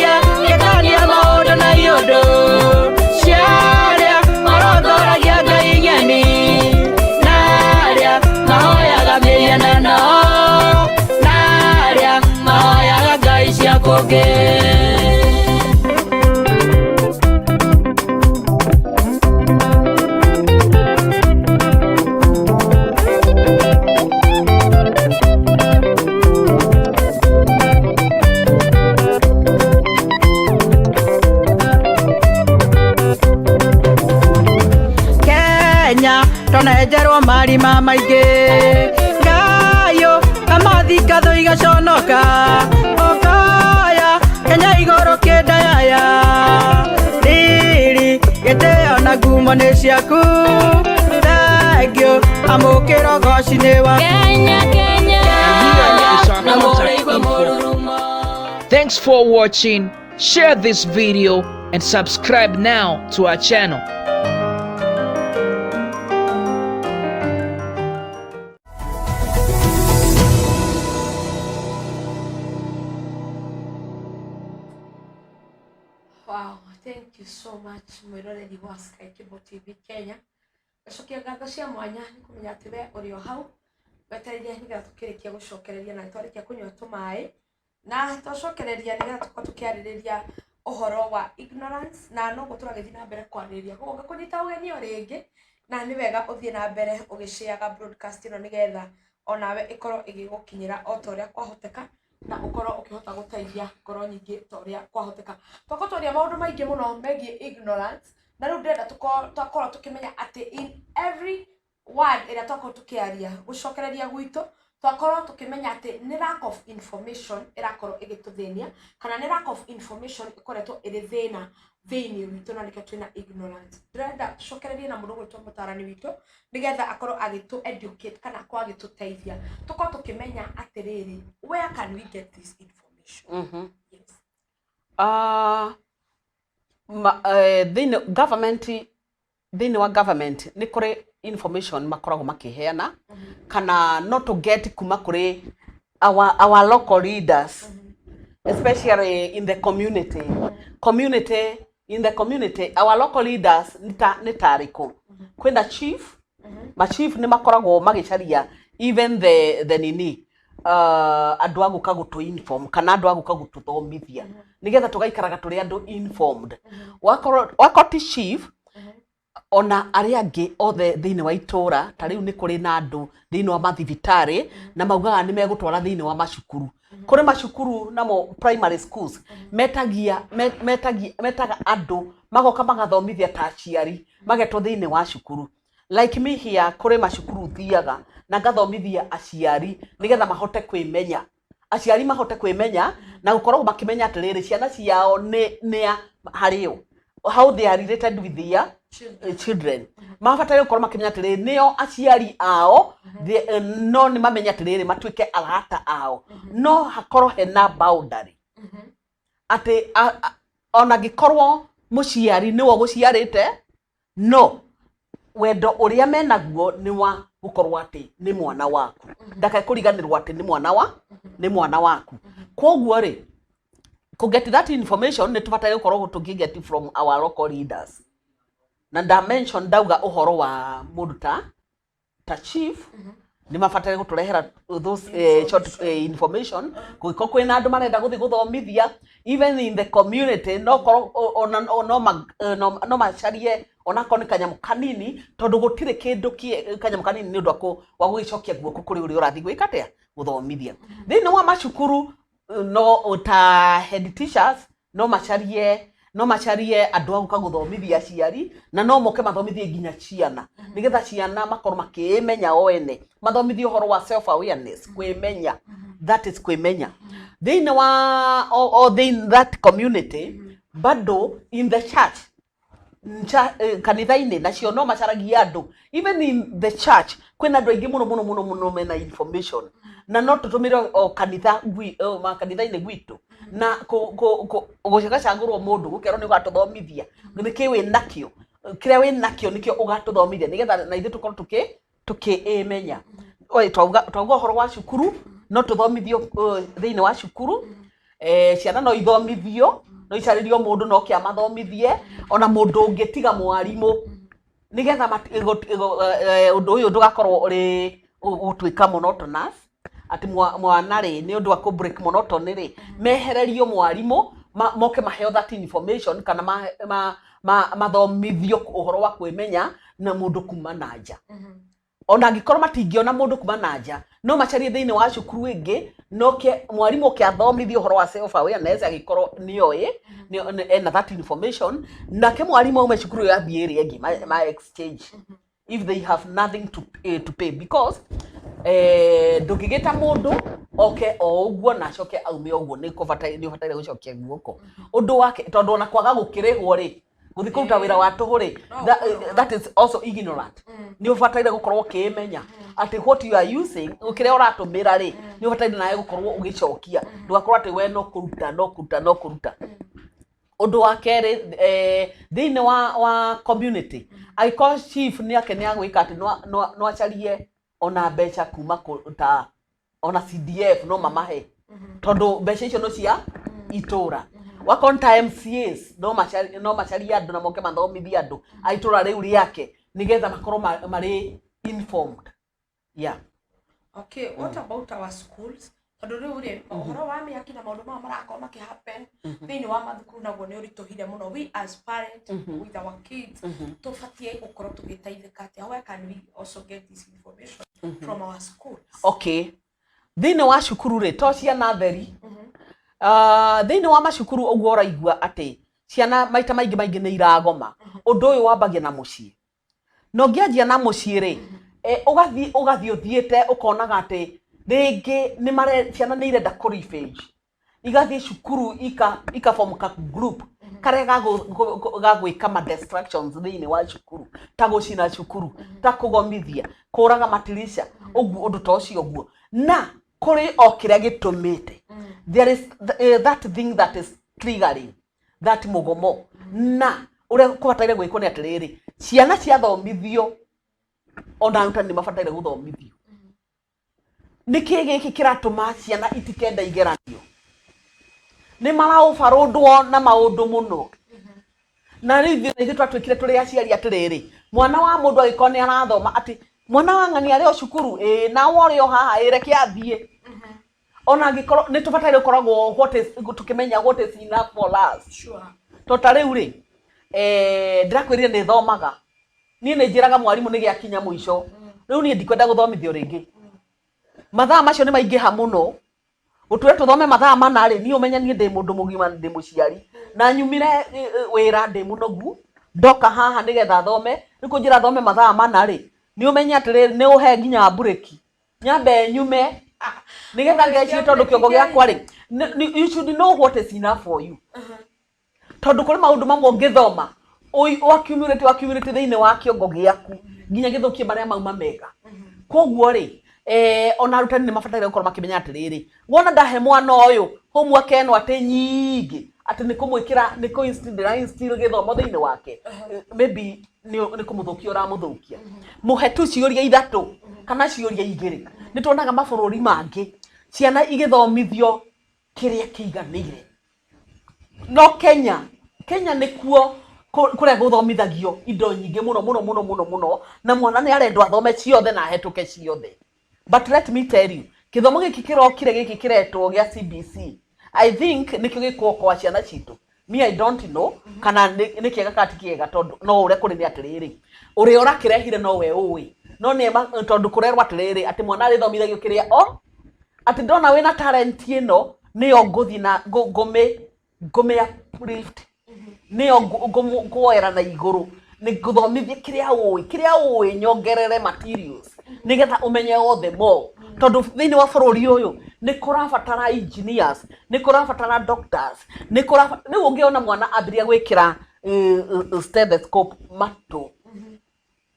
ĩtania maũndũ na iũndũ cia arĩa marongoragia ngai ng'eni na arĩa mahoyaga mĩhianano na arĩa mahoyaga ngai cia kũngĩ. Kenya tonenjerwo marima maingĩ ngayũ kamathika thũ igaconoka ũkaya Kenya igũrũ kĩndayaya riri gĩtĩo na ngumo nĩ ciaku thengio amũkĩra ũgoci nĩ waku. Kenya, Kenya Here is our na contact mũrĩigua info. mũrurumo. Thanks for watching. Share this video and subscribe now to our channel. Wow, thank you so much mwiroreri wa Sky Cable TV Kenya. Ngacokia ngatho cia mwanya nĩ kũmenya atĩ we ũrĩ o hau wetereire nĩgetha tũkĩrĩkia gũcokereria na twarĩkia kũnyua tũmaĩ na twacokereria nĩgetha tũkorwo tũkĩarĩrĩria ũhoro wa ignorance na noguo tũragĩthiĩ na mbere kwarĩrĩria. Koguo ngakũnyita ũgeni o rĩngĩ na nĩ wega ũthiĩ na mbere ũgĩshareaga broadcast ĩno nĩgetha onawe ĩkorwo ĩgĩgũkinyĩra o ta ũrĩa kwahoteka na ũkorwo ũkĩhota gũteithia ngoro nyingĩ ta ũrĩa kwahoteka. Twakorwo twaria maũndũ maingĩ mũno megiĩ ignorance na rĩu ndĩrenda twakorwo tũkĩmenya atĩ in every word ĩrĩa twakorwo tũkĩaria gũcokereria gwitũ twakorwo tũkĩmenya atĩ nĩ lack of information ĩrakorwo ĩgĩtũthĩnia kana nĩ lack of information ĩkoretwo ĩrĩ thĩna thĩinĩ witũ na nĩkĩo twĩna ignorance. Ndĩrenda tũcokererie na mũndũ ũgwĩtwo mũtarani witũ nĩgetha akorwo agĩtũ educate kana akorwo agĩtũteithia tũkorwo tũkĩmenya atĩrĩrĩ, where can we get this information? Yes. Thĩinĩ government, thĩinĩ wa government nĩ kũrĩ information makoragwo makĩheana kana no to get kuma kũrĩ our local leaders, especially in the community community in the community our local leaders nĩ ta arĩkũ? Kwĩna chief, ma chief nĩ makoragwo magĩcaria even the nini, andũ a gũka gũtũ inform kana andũ a gũka gũtũthomithia nĩgetha tũgaikaraga tũrĩ andũ informed. Wakorwo ti chief, ona arĩa angĩ othe thĩinĩ wa itũra, ta rĩu nĩ kũrĩ na andũ thĩinĩ wa mathibitarĩ na maugaga nĩ megũtwara thĩinĩ wa macukuru. Kũrĩ macukuru namo primary schools metagia metagia metaga andũ magoka magathomithia ta aciari magetwo thĩinĩ wa cukuru. Like me here, kũrĩ macukuru thiaga na ngathomithia aciari nĩgetha mahote kwĩmenya, aciari mahote kwĩmenya na gũkorwo makĩmenya atĩrĩrĩ ciana ciao nĩ a harĩo, how they are related with their children. Mabataire gũkorwo makĩmenya atĩrĩrĩ nĩo aciari ao, no nĩ mamenye atĩrĩrĩ matuĩke arata ao, no hakorwo hena boundary atĩ ona angĩkorwo mũciari nĩwe ũgũciarĩte, no wendo ũrĩa menaguo nĩ wa gũkorwo atĩ nĩ mwana waku, ndakae kũriganĩrwo atĩ nĩ mwana waku. Koguo rĩ, kũ get that information nĩ tũbataire gũkorwo tũkĩ get from our local leaders. Na nda mention ndauga ũhoro wa mũndũ ta ta chief, nĩ mabatare gũtũrehera those short information. Kũngĩkorwo kwĩna andũ marenda gũthiĩ gũthomithia even in the community, no korwo ona no no macarie onakorwo nĩ kanyamũ kanini, tondũ gũtirĩ kĩndũ kanyamũ kanini nĩ ũndũ wa gũgĩcokia guoko kũrĩ ũrĩa ũrathiĩ gwĩka atĩa, gũthomithia. Thĩinĩ wa macukuru, no ta head teachers no macarie andũ a gũka gũthomithia aciari, na no moke mathomithie nginya ciana, nĩgetha ciana makorwo makĩĩmenya o ene, mathomithie ũhoro wa self awareness, kwĩmenya, that is kwĩmenya thĩinĩ wa o thĩinĩ that community. Bado in the church, kanitha-inĩ nacio no macaragia andũ. Even in the church kwĩna andũ aingĩ mũno mũno mũno mũno mena information, na no tũtũmĩre o kanitha makanitha-inĩ gwitũ na gũgacagũrwo mũndũ gũkerwo nĩ ũgatũthomithia nĩkĩ wĩ nakĩo, kĩrĩa wĩ nakĩo nĩkĩo ũgatũthomithia, nĩgetha na ithuĩ tũkorwo tũkĩĩmenya. Oi, twauga ũhoro wa cukuru, no tũthomithio thĩinĩ wa cukuru. Ciana no ithomithio, no icarĩrio mũndũ no kĩamathomithie, ona mũndũ ũngĩ tiga mwarimũ, nĩgetha ũndũ ũyũ ndũgakorwo ũrĩ gũtuĩka monotonous, atĩ mwana rĩ, nĩ ũndũ wa kũ break monotony rĩ, mehererio mwarimũ, moke maheo that information kana mathomithio ũhoro wa kwĩmenya na mũndũ kuma na nja. Ona angĩkorwo matingĩona mũndũ kuma na nja, no macarie thĩinĩ wa cukuru ĩngĩ, no ke mwarimũ oke athomithie ũhoro wa self awareness, angĩkorwo nĩoĩ ena that information, nake mwarimũ aume cukuru ĩyo athiĩ ĩrĩa ĩngĩ, ma exchange if they have nothing to pay, because ndũngĩgĩta mũndũ oke o ũguo na acoke aume ũguo, nĩ ũbataire gũcokia guoko. Ũndũ wake, tondũ ona kwaga gũkĩrĩhwo rĩ, gũthiĩ kũruta wĩra wa tũhũ rĩ, that is also ignorant. Nĩ ũbataire gũkorwo ũkĩmenya atĩ what you are using, kĩrĩa ũratũmĩra rĩ, nĩ ũbataire nawe gũkorwo ũgĩcokia, ndũgakorwo atĩ we no kũruta, no kũruta, no kũruta. Ũndũ wa kerĩ, thĩinĩ wa community, angĩkorwo chief nĩ ake nĩ agwĩka atĩ no acarie ona mbeca kuma ta ona CDF, no mamahe, tondũ mbeca icio no cia itũra. Wakorwo nĩ ta MCAs, no macarie andũ na moke mathomithie andũ a itũra rĩu rĩake, nĩgetha makorwo marĩ informed, yeah. Okay, what about our schools? Tondũ rĩu rĩ, ũhoro wa mĩaki na maũndũ maya marakorwo makĩ happen thĩinĩ wa mathukuru naguo nĩ ũritũhire mũno. We as parent with our kids tũbatiĩ gũkorwo tũgĩteithĩka atĩa? Where can we also get this information from our schools? Okay, thĩinĩ wa cukuru rĩ, to ciana theri. Thĩinĩ wa macukuru ũguo ũraigua atĩ ciana maita maingĩ maingĩ nĩ iragoma, ũndũ ũyũ wambagia na mũciĩ. Na ũngĩanjia na mũciĩ rĩ, ũgathiĩ ũthiĩte ũkonaga atĩ rĩngĩ nĩ mare ciana nĩ irenda kũ revenge, igathiĩ cukuru ika form ka group karĩa ga gwĩka ma destructions thĩinĩ wa cukuru, ta gũcina cukuru, ta kũgomithia, kũraga matirisha, ũguo ũndũ ta ũcio ũguo. Na kũrĩ o kĩrĩa gĩtũmĩte, there is that thing that is triggering that mũgomo. Na ũrĩa kũbataire gwĩkwo nĩ atĩrĩrĩ, ciana ciathomithio, ona arutani nĩ mabataire gũthomithio nĩkĩ gĩkĩ kĩratũma ciana itikenda igeranio, nĩ maraũbarũndwo na maũndũ mũno. Na rĩu ithuĩ twatuĩkire tũrĩ aciari atĩrĩrĩ, mwana wa mũndũ angĩkorwo nĩ arathoma, atĩ mwana wa ng'ani arĩ o cukuru ĩĩ, nawe ũrĩ o haha ĩ, reke athiĩ. Ona angĩkorwo nĩ tũbataire gũkoragwo what is tũkĩmenya what is enough for us. To ta rĩu rĩ, ndĩrakwĩrire nĩ thomaga, niĩ nĩ njĩraga mwarimũ nĩ gĩakinya mũico, rĩu niĩ ndikwenda gũthomithio rĩngĩ, mathaa macio nĩ maingĩha mũno, gũtwĩre tũthome mathaa 4 rĩ, niĩ ũmenye niĩ ndĩ mũndũ mũgima, ndĩ mũciari na nyumire wĩra ndĩ mũnogu, ndoka haha nĩgetha thome, rĩu kũnjĩra thome mathaa 4 rĩ, nĩ ũmenye atĩrĩrĩ, nĩ ũhe nginya mburĩki nyambe nyume nĩgetha ngecirie, tondũ kĩongo gĩakwa rĩ, you should know what is enough for you, tondũ kũrĩ maũndũ mamwe ũngĩthoma accumulate thĩinĩ wa kĩongo gĩaku nginya gĩthũkie marĩa mauma mega. Koguo rĩ, ona arutani nĩ mabataire gũkorwo makĩmenya atĩrĩrĩ, wona ndahe mwana ũyũ homework ĩno atĩ nyingĩ, atĩ nĩ kũmwĩkĩra, nĩ kũ instill, ndĩra instill gĩthomo thĩinĩ wake, maybe nĩ kũmũthũkia ũramũthũkia. Mũhe tu ciũria ithatũ kana ciũria igĩrĩ. Nĩ tuonaga mabũrũri mangĩ ciana igĩthomithio kĩrĩa kĩiganĩire, no Kenya nĩkuo Kũrĩa gũthomithagio indo nyingĩ mũno mũno mũno mũno mũno, na mwana nĩ arendwo athome ciothe na ahetũke ciothe. But let me tell you, gĩthomo gĩkĩ kĩrokire gĩkĩ kĩretwo gĩa CBC, I think nĩkĩo gĩkũokoa ciana citũ. Me, I don't know kana nĩ kĩega kana ti kĩega, tondũ no ũrĩa kũrĩ nĩ atĩrĩrĩ, ũrĩa ũrakĩrehire no we ũĩ, no nĩ tondũ kũrerwo atĩrĩrĩ, atĩ mwana arĩthomithagio kĩrĩa o atĩ ndona wĩna talent ĩno, nĩyo ngũthiĩ na ngũmĩ uplift, nĩyo nguoera na igũrũ, nĩ ngũthomithie kĩrĩa ũĩ, kĩrĩa ũĩ nyongerere materials nĩgetha ũmenye othe more, tondũ thĩinĩ wa bũrũri ũyũ nĩ kũrabatara engineers, nĩ kũrabatara doctors, nĩ kũrabatara. Rĩu ũngĩona mwana ambĩrĩria gwĩkĩra stethoscope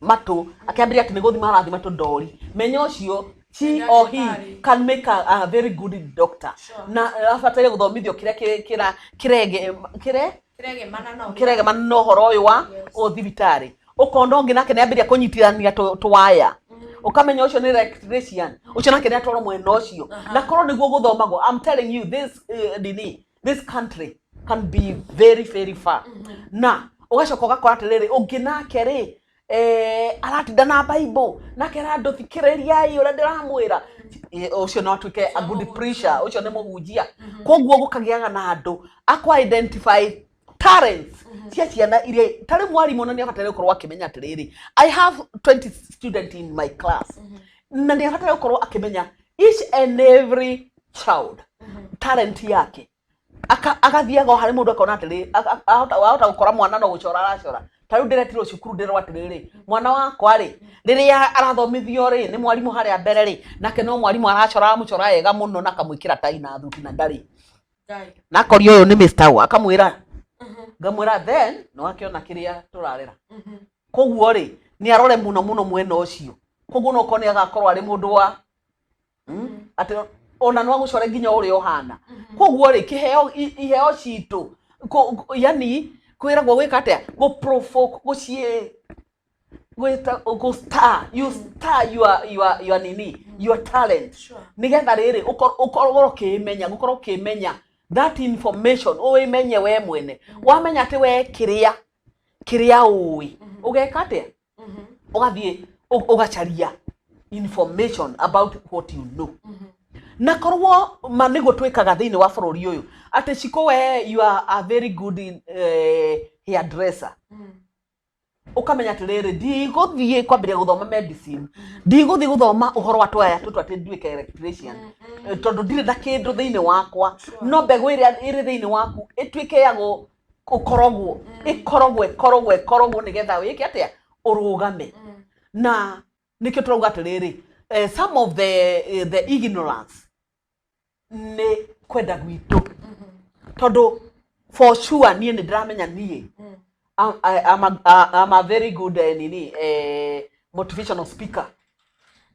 matũ, akĩambĩrĩria atĩ nĩ gũthima arathima tũndori, menya ũcio she or he can make a very good doctor. Na abataire gũthomithio kĩrĩa kĩrege kĩre Kĩregemana na ũrĩa- kĩregemana na ũhoro ũyũ wa ũthibitarĩ. Ũkona ũngĩ nake nĩambĩrĩria kũnyitithania tũwaya, ũkamenya ũcio nĩ electrician, ũcio nake nĩ atwarwo mwena ũcio, na korwo nĩguo gũthomagwo, I'm telling you, this nini, this country can be very very far. Na ũgacoka ũgakora atĩrĩrĩ, ũngĩ nake rĩ, aratinda na Bible nake arandũthikĩrĩria ũrĩa ndĩramwĩra. Ũcio no atuĩke a good preacher, ũcio nĩ mũhunjia. Koguo gũkagĩaga na andũ akwa identify talents cia ciana iria tarĩ mwarimũ, na nĩ abataire gũkorwo akĩmenya atĩrĩrĩ, I have 20 student in my class, na nĩ abataire gũkorwo akĩmenya each and every child talent yake. Agathiaga o harĩ mũndũ akona atĩrĩ, ahota gũkora mwana no gũcora aracora. Ta rĩu ndĩretirwo cukuru, ndĩrwo atĩrĩrĩ, mwana wakwa rĩ, rĩrĩa arathomithio rĩ nĩ mwarimũ harĩa mbere rĩ, nake no mwarimũ aracora, aramũcora wega mũno na akamwĩkĩra tai na thuti na ndarĩ Ngai. Na akoria ũyũ nĩ Mr. Ũ, akamwĩra, ngamwĩra then nĩ wakĩona kĩrĩa tũrarera. Koguo rĩ, nĩ arore mũno mũno mwena ũcio. Koguo no korwo nĩ agakorwo arĩ mũndũ wa atĩ ona no agũcore nginya ũrĩa ũhana. Koguo rĩ, kĩheo iheo citũ yani kwĩragwo gwĩka atĩa, gũ provoke, gũciĩ gwĩta gũ star, you star your nini, your talent, nĩgetha rĩrĩ ũkorwo ũkĩmenya, gũkorwo ũkĩmenya that information, ũĩmenye we mwene. Wamenya atĩ we kĩrĩa ũĩ, ũgeka atĩa? Ũgathiĩ ũgacaria information about what you know. Na korwo ma nĩguo twĩkaga thĩinĩ wa bũrũri ũyũ, atĩ Ciko, we you are a very good hairdresser, ũkamenya atĩrĩrĩ, ndigũthiĩ kwambĩrĩria gũthoma medicine, ndigũthiĩ gũthoma ũhoro wa twaya tũtũ atĩ nduĩke electrician, tondũ ndirĩ na kĩndũ thĩinĩ wakwa. No mbegũ ĩrĩa ĩrĩ thĩinĩ waku ĩtuĩke ya gũkorogwo, ĩkorogwo, ĩkorogwo, ĩkorogwo, nĩgetha wĩke atĩa? Ũrũgame. Na nĩkĩo tũrauga atĩrĩrĩ, some of the ignorance nĩ kwenda gwitũ, tondũ for sure niĩ nĩ ndĩramenya niĩ I'm a very good nini, motivational speaker,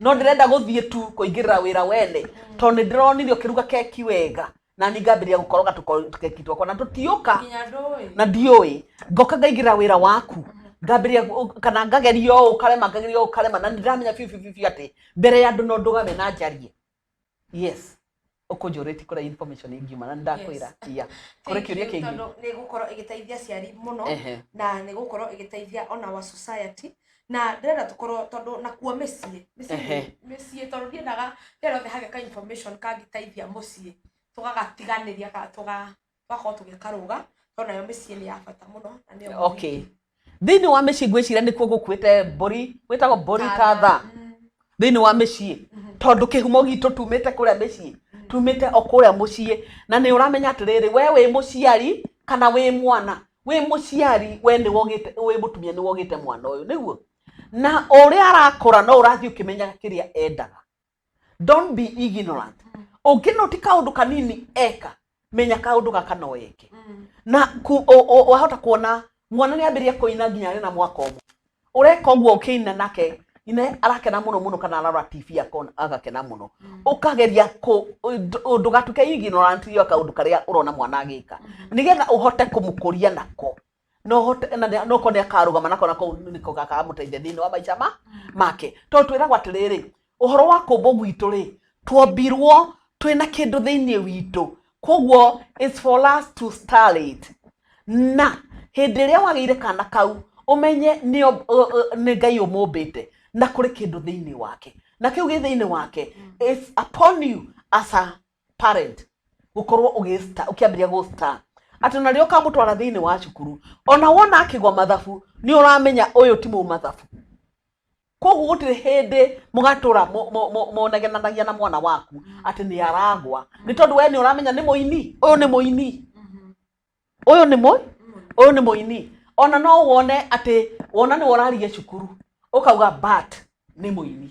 no ndĩrenda gũthiĩ tu kũingĩrĩra wĩra wene, tondũ nĩ ndĩronire ũkĩruga keki wega, na ni ngambĩrĩria gũkoroga tũkeki twakwa na tũtiũka. Nginya ndũĩ. Na ndiũĩ, ngoka ngaingĩra wĩra waku, ngambĩrĩria kana ngageria ũũ karema, ngageria ũũ karema, na nĩ ndĩramenya biũ biũ biũ biũ atĩ mbere ya andũ no ndũgame na njarie. Yes, ũkũnjũrĩtie kũrĩa information ingiuma, na nĩ ndakwĩra yeah. Kũrĩ kĩũria kĩngĩ? Tondũ nĩ gũkorwo ĩgĩteithia aciari mũno na nĩ gũkorwo ĩgĩteithia ona wa society, na ndĩrenda tũkorwo tondũ nakuo mĩciĩ mĩciĩ, tondũ ndiendaga rĩrĩa rĩothe hagĩa ka information kangĩteithia mũciĩ, tũgagatiganĩria kana tũgakorwo tũgĩkarũga, tondũ nayo mĩciĩ nĩ ya bata mũno na nĩyo Okay, thĩinĩ wa mĩciĩ ngwĩciria nĩkuo gũkuĩte mbũri, gwĩtagwo mbũri tatha thĩinĩ wa mĩciĩ, tondũ kĩhumo gitũ tumĩte kũrĩa mĩciĩ, tumĩte o kũrĩa mũciĩ. Na nĩ ũramenya atĩrĩrĩ, we wĩ mũciari kana wĩ mwana, wĩ mũciari, we nĩ wogĩte, wĩ mũtumia, nĩ wogĩte mwana ũyũ nĩguo, na ũrĩa arakũra no ũrathiĩ ũkĩmenyaga kĩrĩa endaga. Don't be ignorant. Ũngĩnoti kaũndũ kanini eka, menya kaũndũ gaka no eke. Na wahota kuona mwana nĩ ambĩrĩria kũina nginya arĩ na mwaka ũmwe, ũreka ũguo ũkĩina nake ine arakena mũno mũno, kana ararora TV akona agakena mũno. Ũkageria ndũgatuĩke ignorant ya kaũndũ karĩa ũrona mwana agĩka, nĩgetha ũhote kũmũkũria nako, no hote na no ko nĩ akarũgama nako, nako nĩko gakamũteithia thĩinĩ wa maica ma make. Tondũ twĩragwo atĩrĩrĩ, ũhoro wa kũmbwo gwitũ rĩ, twombirwo twĩna kĩndũ thĩinĩ witũ, koguo it's for us to start it. Na Hĩndĩ ĩrĩa wagĩire kana kau, ũmenye nĩ Ngai ũmũmbĩte na kũrĩ kĩndũ thĩinĩ wake, na kĩu gĩ thĩinĩ wake, it's upon you as a parent gũkorwo ũkĩambĩrĩria gũ star atĩ ona rĩrĩa ũkamũtwara thĩinĩ wa cukuru, ona wona akĩgwa mathabu, nĩ ũramenya ũyũ ti mũu mathabu. Koguo gũtirĩ hĩndĩ mũgatũra mũnegenanagia na mwana waku atĩ nĩ aragwa, nĩ tondũ we nĩ ũramenya nĩ mũini, ũyũ nĩ mũini, ũyũ nĩ mũini. Ona no wone atĩ wona nĩwe ũraria cukuru, ũkauga but nĩ mũini.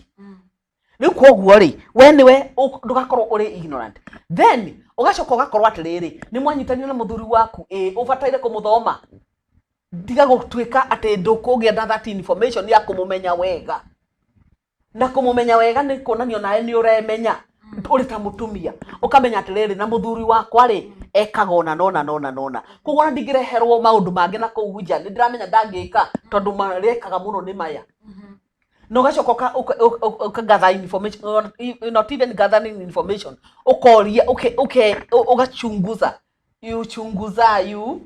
Rĩu koguo rĩ, we nĩwe ndũgakorwo ũrĩ ignorant. Then ũgacoka ũgakorwo atĩrĩrĩ, nĩ mwanyitanire na mũthuri waku, ĩ ũbataire kũmũthoma. Tiga gũtuĩka atĩ ndũkũgĩa na that information ya kũmũmenya wega. Na kũmũmenya wega nĩ kuonania onawe nĩ ũremenya ũrĩ ta mũtumia, ũkamenya atĩrĩrĩ, na mũthuri wakwa rĩ, ekaga ũna nona nona nona, koguo ona ndingĩreherwo maũndũ mangĩ na kũu nja, nĩ ndĩramenya ndangĩka, tondũ marĩa ekaga mũno nĩ maya. Na ũgacoka ũka gather information, or not even gathering information, ũkoria, ũgachunguza, you chunguza, you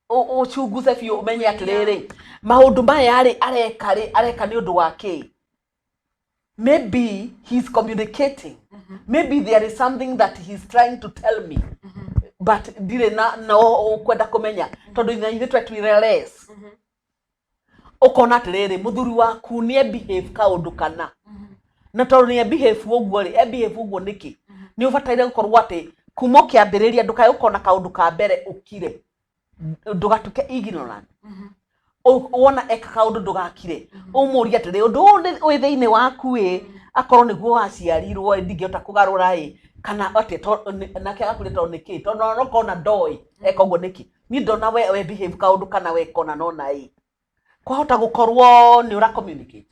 ũchunguze biũ, ũmenye atĩrĩrĩ, maũndũ maya rĩ, areka rĩ, areka nĩ ũndũ wa kĩ? Maybe he's communicating, maybe there is something that he's trying to tell me, but ndirĩ na no kwenda kũmenya, tondũ na ithuĩ twetwire less. Ũkona atĩrĩrĩ, mũthuri waku nĩ behave kaũndũ kana, na tondũ nĩ behave ũguo rĩ, e behave ũguo nĩkĩ? Nĩ ũbataire gũkorwo atĩ kuma ũkĩambĩrĩria, ndũkae ũkona kaũndũ ka mbere ũkire, ndũgatuĩke ignorant. Wona eka kaũndũ, ndũgakire, ũmũrie atĩrĩ, ũndũ ũyũ wĩ thĩinĩ waku ĩ, akorwo nĩguo waciarirwo ĩ, ndingĩhota kũgarũra ĩ, kana atĩ nake agakwĩra tondũ nĩkĩ, tondũ ona ũkona ndoĩ eka ũguo nĩkĩ. Niĩ ndona we behave kaũndũ kana wekona nona ĩ, kwahota gũkorwo nĩ ũra communicate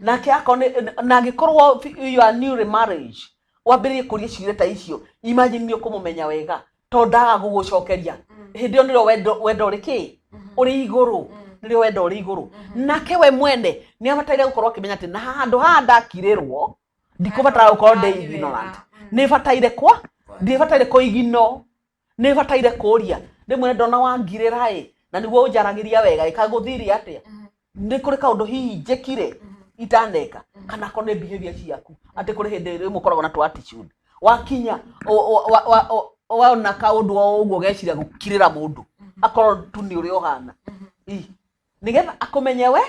nake. Akorwo na angĩkorwo you are newly marriage, wambĩrĩrie kũria ciũria ta icio, imagine nĩ ũkũmũmenya wega, tondũ ndaga gũgũcokeria hĩndĩ ĩyo nĩrĩo wendo ũrĩ kĩ ũrĩ igũrũ, nĩrĩo wendo ũrĩ igũrũ. Nake we mwene nĩ abataire gũkorwo akĩmenya atĩ na handũ haha ndakirĩrwo, ndikũbatara gũkorwo ndĩ ignorant, nĩ bataire kwa ndibataire kũigino, nĩ bataire kũria. Rĩmwe ndona wangirĩra ĩ, na nĩguo ũnjaragĩria wega ĩ, kagũthire atĩa? Nĩ kũrĩ kaũndũ hihi njĩkire itaneka, kana akorwo nĩ behavior ciaku, atĩ kũrĩ hĩndĩ rĩmwe ũkoragwo na tũ attitude, wakinya waona kaũndũ o ũguo ũgeciria gũkirĩra mũndũ, akorwo tu nĩ ũrĩa ũhana. Nĩgetha akũmenye we,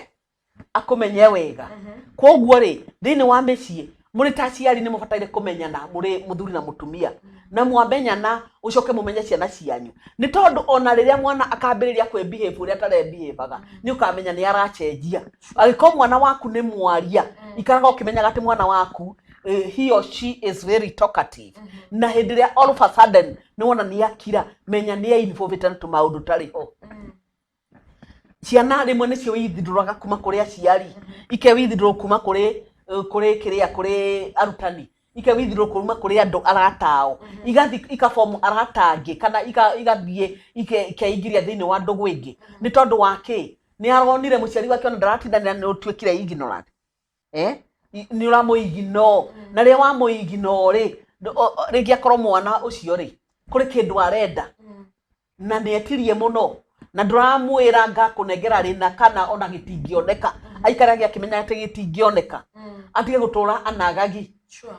akũmenye wega. Koguo rĩ, thĩinĩ wa mĩciĩ, mũrĩ ta aciari nĩ mũbataire kũmenyana mũrĩ mũthuri na mũtumia, na mwamenyana ũcoke mũmenye ciana cianyu, nĩ tondũ ona rĩrĩa mwana akambĩrĩria kwĩ behave ũrĩa atarebehavaga, nĩ ũkamenya nĩ aracenjia. Angĩkorwo mwana waku nĩ mwaria, ikaraga ũkĩmenyaga atĩ mwana waku, he or she is very talkative, na hĩndĩ ĩrĩa all of a sudden nĩ wona nĩ akira, menya nĩ einvolvĩte na tũmaũndũ tarĩ ho. Ciana rĩmwe nĩcio withindũraga kuma kũrĩ aciari, ikewithindũrwo kuma kũrĩ kĩrĩa, kũrĩ arutani, ikewithindũrwo kuma kũrĩ andũ arata ao, igathiĩ ikabomu arata angĩ, kana igathiĩ ikeingĩria thĩinĩ wa ndũgũ ĩngĩ. Nĩ tondũ wa kĩ? Nĩ aronire mũciari wake ona ndaratindanĩra, nĩ ũtuĩkire ignorant, eh? Nĩ ũramũignore, na rĩrĩa wamũignore rĩ, rĩngĩ akorwo mwana ũcio rĩ, kũrĩ kĩndũ arenda na nĩ etirie mũno na ndũramwĩra ngakũnengera rĩna, kana ona gĩtingĩoneka, aikarage akĩmenya atĩ gĩtingĩoneka, atige gũtũra anagagi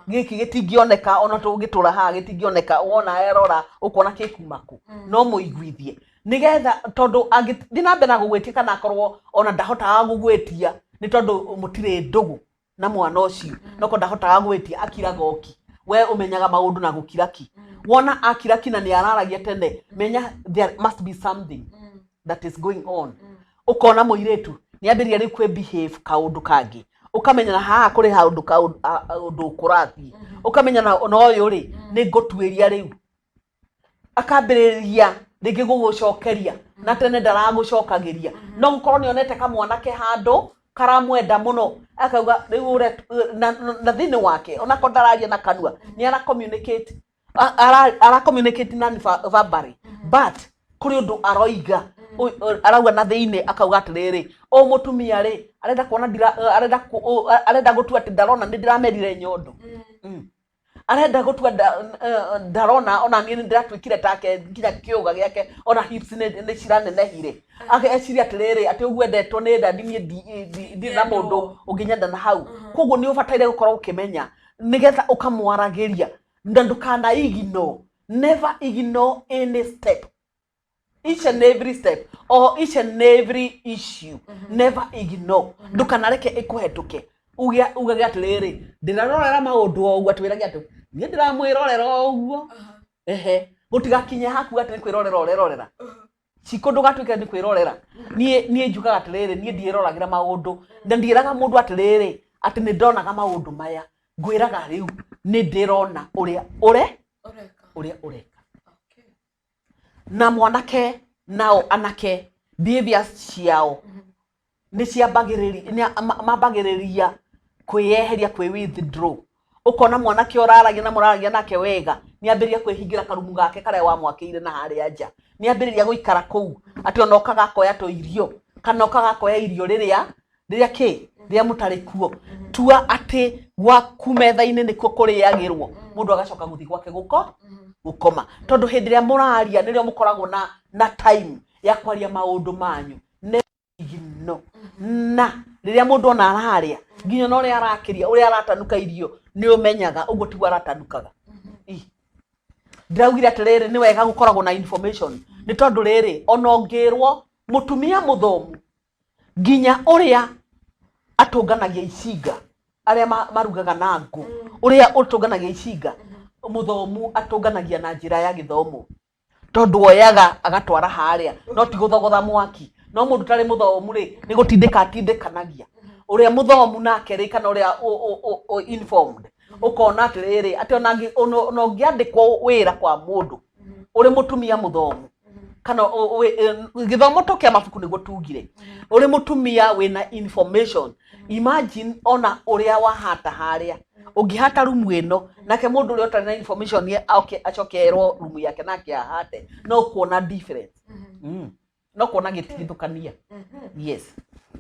gĩkĩ gĩtingĩoneka, ona tũngĩtũra haha gĩtingĩoneka. Wona erora ũkuona gĩkuma kũ, no mũiguithie nĩgetha, tondũ angĩthiĩ na mbere na gũgwĩtia, kana akorwo ona ndahotaga gũgwĩtia, nĩ tondũ mũtirĩ ndũgũ na mwana ũcio, noko ndahotaga gwĩtia, akiraga oki. We ũmenyaga maũndũ na gũkira ki. Wona akira ki na nĩ araragia tene, menya there must be something that is going on. Ũkona mũirĩtu nĩ ambĩrĩria rĩu kwĩ behave kaũndũ kangĩ, ũkamenya na haha kũrĩ haũndũ ũndũ kũrathiĩ, ũkamenya na ũyũ rĩ, nĩ ngũtuĩria. Rĩu akambĩrĩria rĩngĩ gũgũcokeria na tene ndaragũcokagĩria, no gũkorwo nĩ onete kamwana ke handũ karamwenda mũno, akauga rĩu na thĩinĩ wake, onakorwo ndararia na kanua, nĩ ara communicate, ara communicate non verbally, but kũrĩ ũndũ aroiga, arauga na thĩinĩ, akauga atĩrĩrĩ, ũyũ mũtumia rĩ, arenda kuona arenda gũtua atĩ ndarona nĩ ndĩramerire nyondo. Arenda gũtua ndarona ona niĩ nĩ ndĩratuĩkire take, nginya kĩũga gĩake ona hips nĩ ciranenehire. Ageciria atĩrĩrĩ, atĩ ũguo endetwo nĩ ndadi, niĩ ndirĩ na mũndũ ũngĩnyenda na hau. Koguo nĩ ũbataire gũkorwo ũkĩmenya nĩgetha ũkamwaragĩria, na ndũkana ignore, never ignore any step, each and every step or each and every issue. Never ignore, ndũkanareke ĩkũhetũke. Uge ugage atĩrĩrĩ, ndĩrarorera maũndũ o ũguo, atwĩrage atĩ niĩ ndĩramwĩrorera o ũguo. Ehe, gũtigakinye haku atĩ nĩ kwĩrorera ũrerorera ciko, ndũgatuĩke nĩ kwĩrorera. Niĩ njugaga atĩrĩrĩ, niĩ ndiĩroragĩra maũndũ na ndiĩraga mũndũ atĩrĩrĩ atĩ nĩ ndonaga maũndũ maya. Ngwĩraga rĩu nĩ ndĩrona ũrĩa ũre ũrĩa ũreka. Na mwanake nao anake behaviors ciao nĩ ciambagĩrĩria, mambagĩrĩria kwĩyeheria, kwĩ withdraw. Ũkona mwanake ũraragia na mũraragia nake wega nĩ ambĩrĩria kwĩhingĩra karumu gake karĩa wamwakĩire na harĩa nja, nĩ ambĩrĩria gũikara kũu, atĩ ona okaga akoya tũirio kana okaga akoya irio rĩrĩa kĩ rĩrĩa mũtarĩ kuo. Tua atĩ gwaku metha-inĩ nĩkuo kũrĩagĩrwo, mũndũ agacoka gũthiĩ gwake gũkoma, tondũ hĩndĩ ĩrĩa mũraria nĩrĩo mũkoragwo na time ya kwaria maũndũ manyu. Nĩ no na rĩrĩa mũndũ ona ararĩa, nginya ona ũrĩa arakĩria, ũrĩa aratanuka irio, nĩ ũmenyaga ũguo tiguo aratanukaga. Ndĩraugire atĩrĩrĩ, nĩ wega gũkoragwo na information, nĩ tondũ rĩrĩ, ona ũngĩrwo mũtumia mũthomu, nginya ũrĩa atũnganagia icinga, arĩa marugaga na ngũ, ũrĩa ũtũnganagia icinga mũthomu atũnganagia na njĩra ya gĩthomo, tondũ oyaga agatwara harĩa, no ti gũthogotha mwaki. No mũndũ ũtarĩ mũthomu rĩ, nĩ gũtindĩka atindĩkanagia. Ũrĩa mũthomu nake rĩ, kana ũrĩa informed, ũkona atĩrĩrĩ, atĩ ona ũngĩandĩkwo wĩra kwa mũndũ ũrĩ mũtumia mũthomu, kana gĩthomo to kĩa mabuku nĩguo tugire, ũrĩ mũtumia wĩna information, imagine ona ũrĩa wahata harĩa ũngĩhata rumu ĩno, nake mũndũ ũrĩa ũtarĩ na information ye oke acoke erwo rumu yake nake ahate, no kuona difference, no kuona gĩtigithũkania, yes.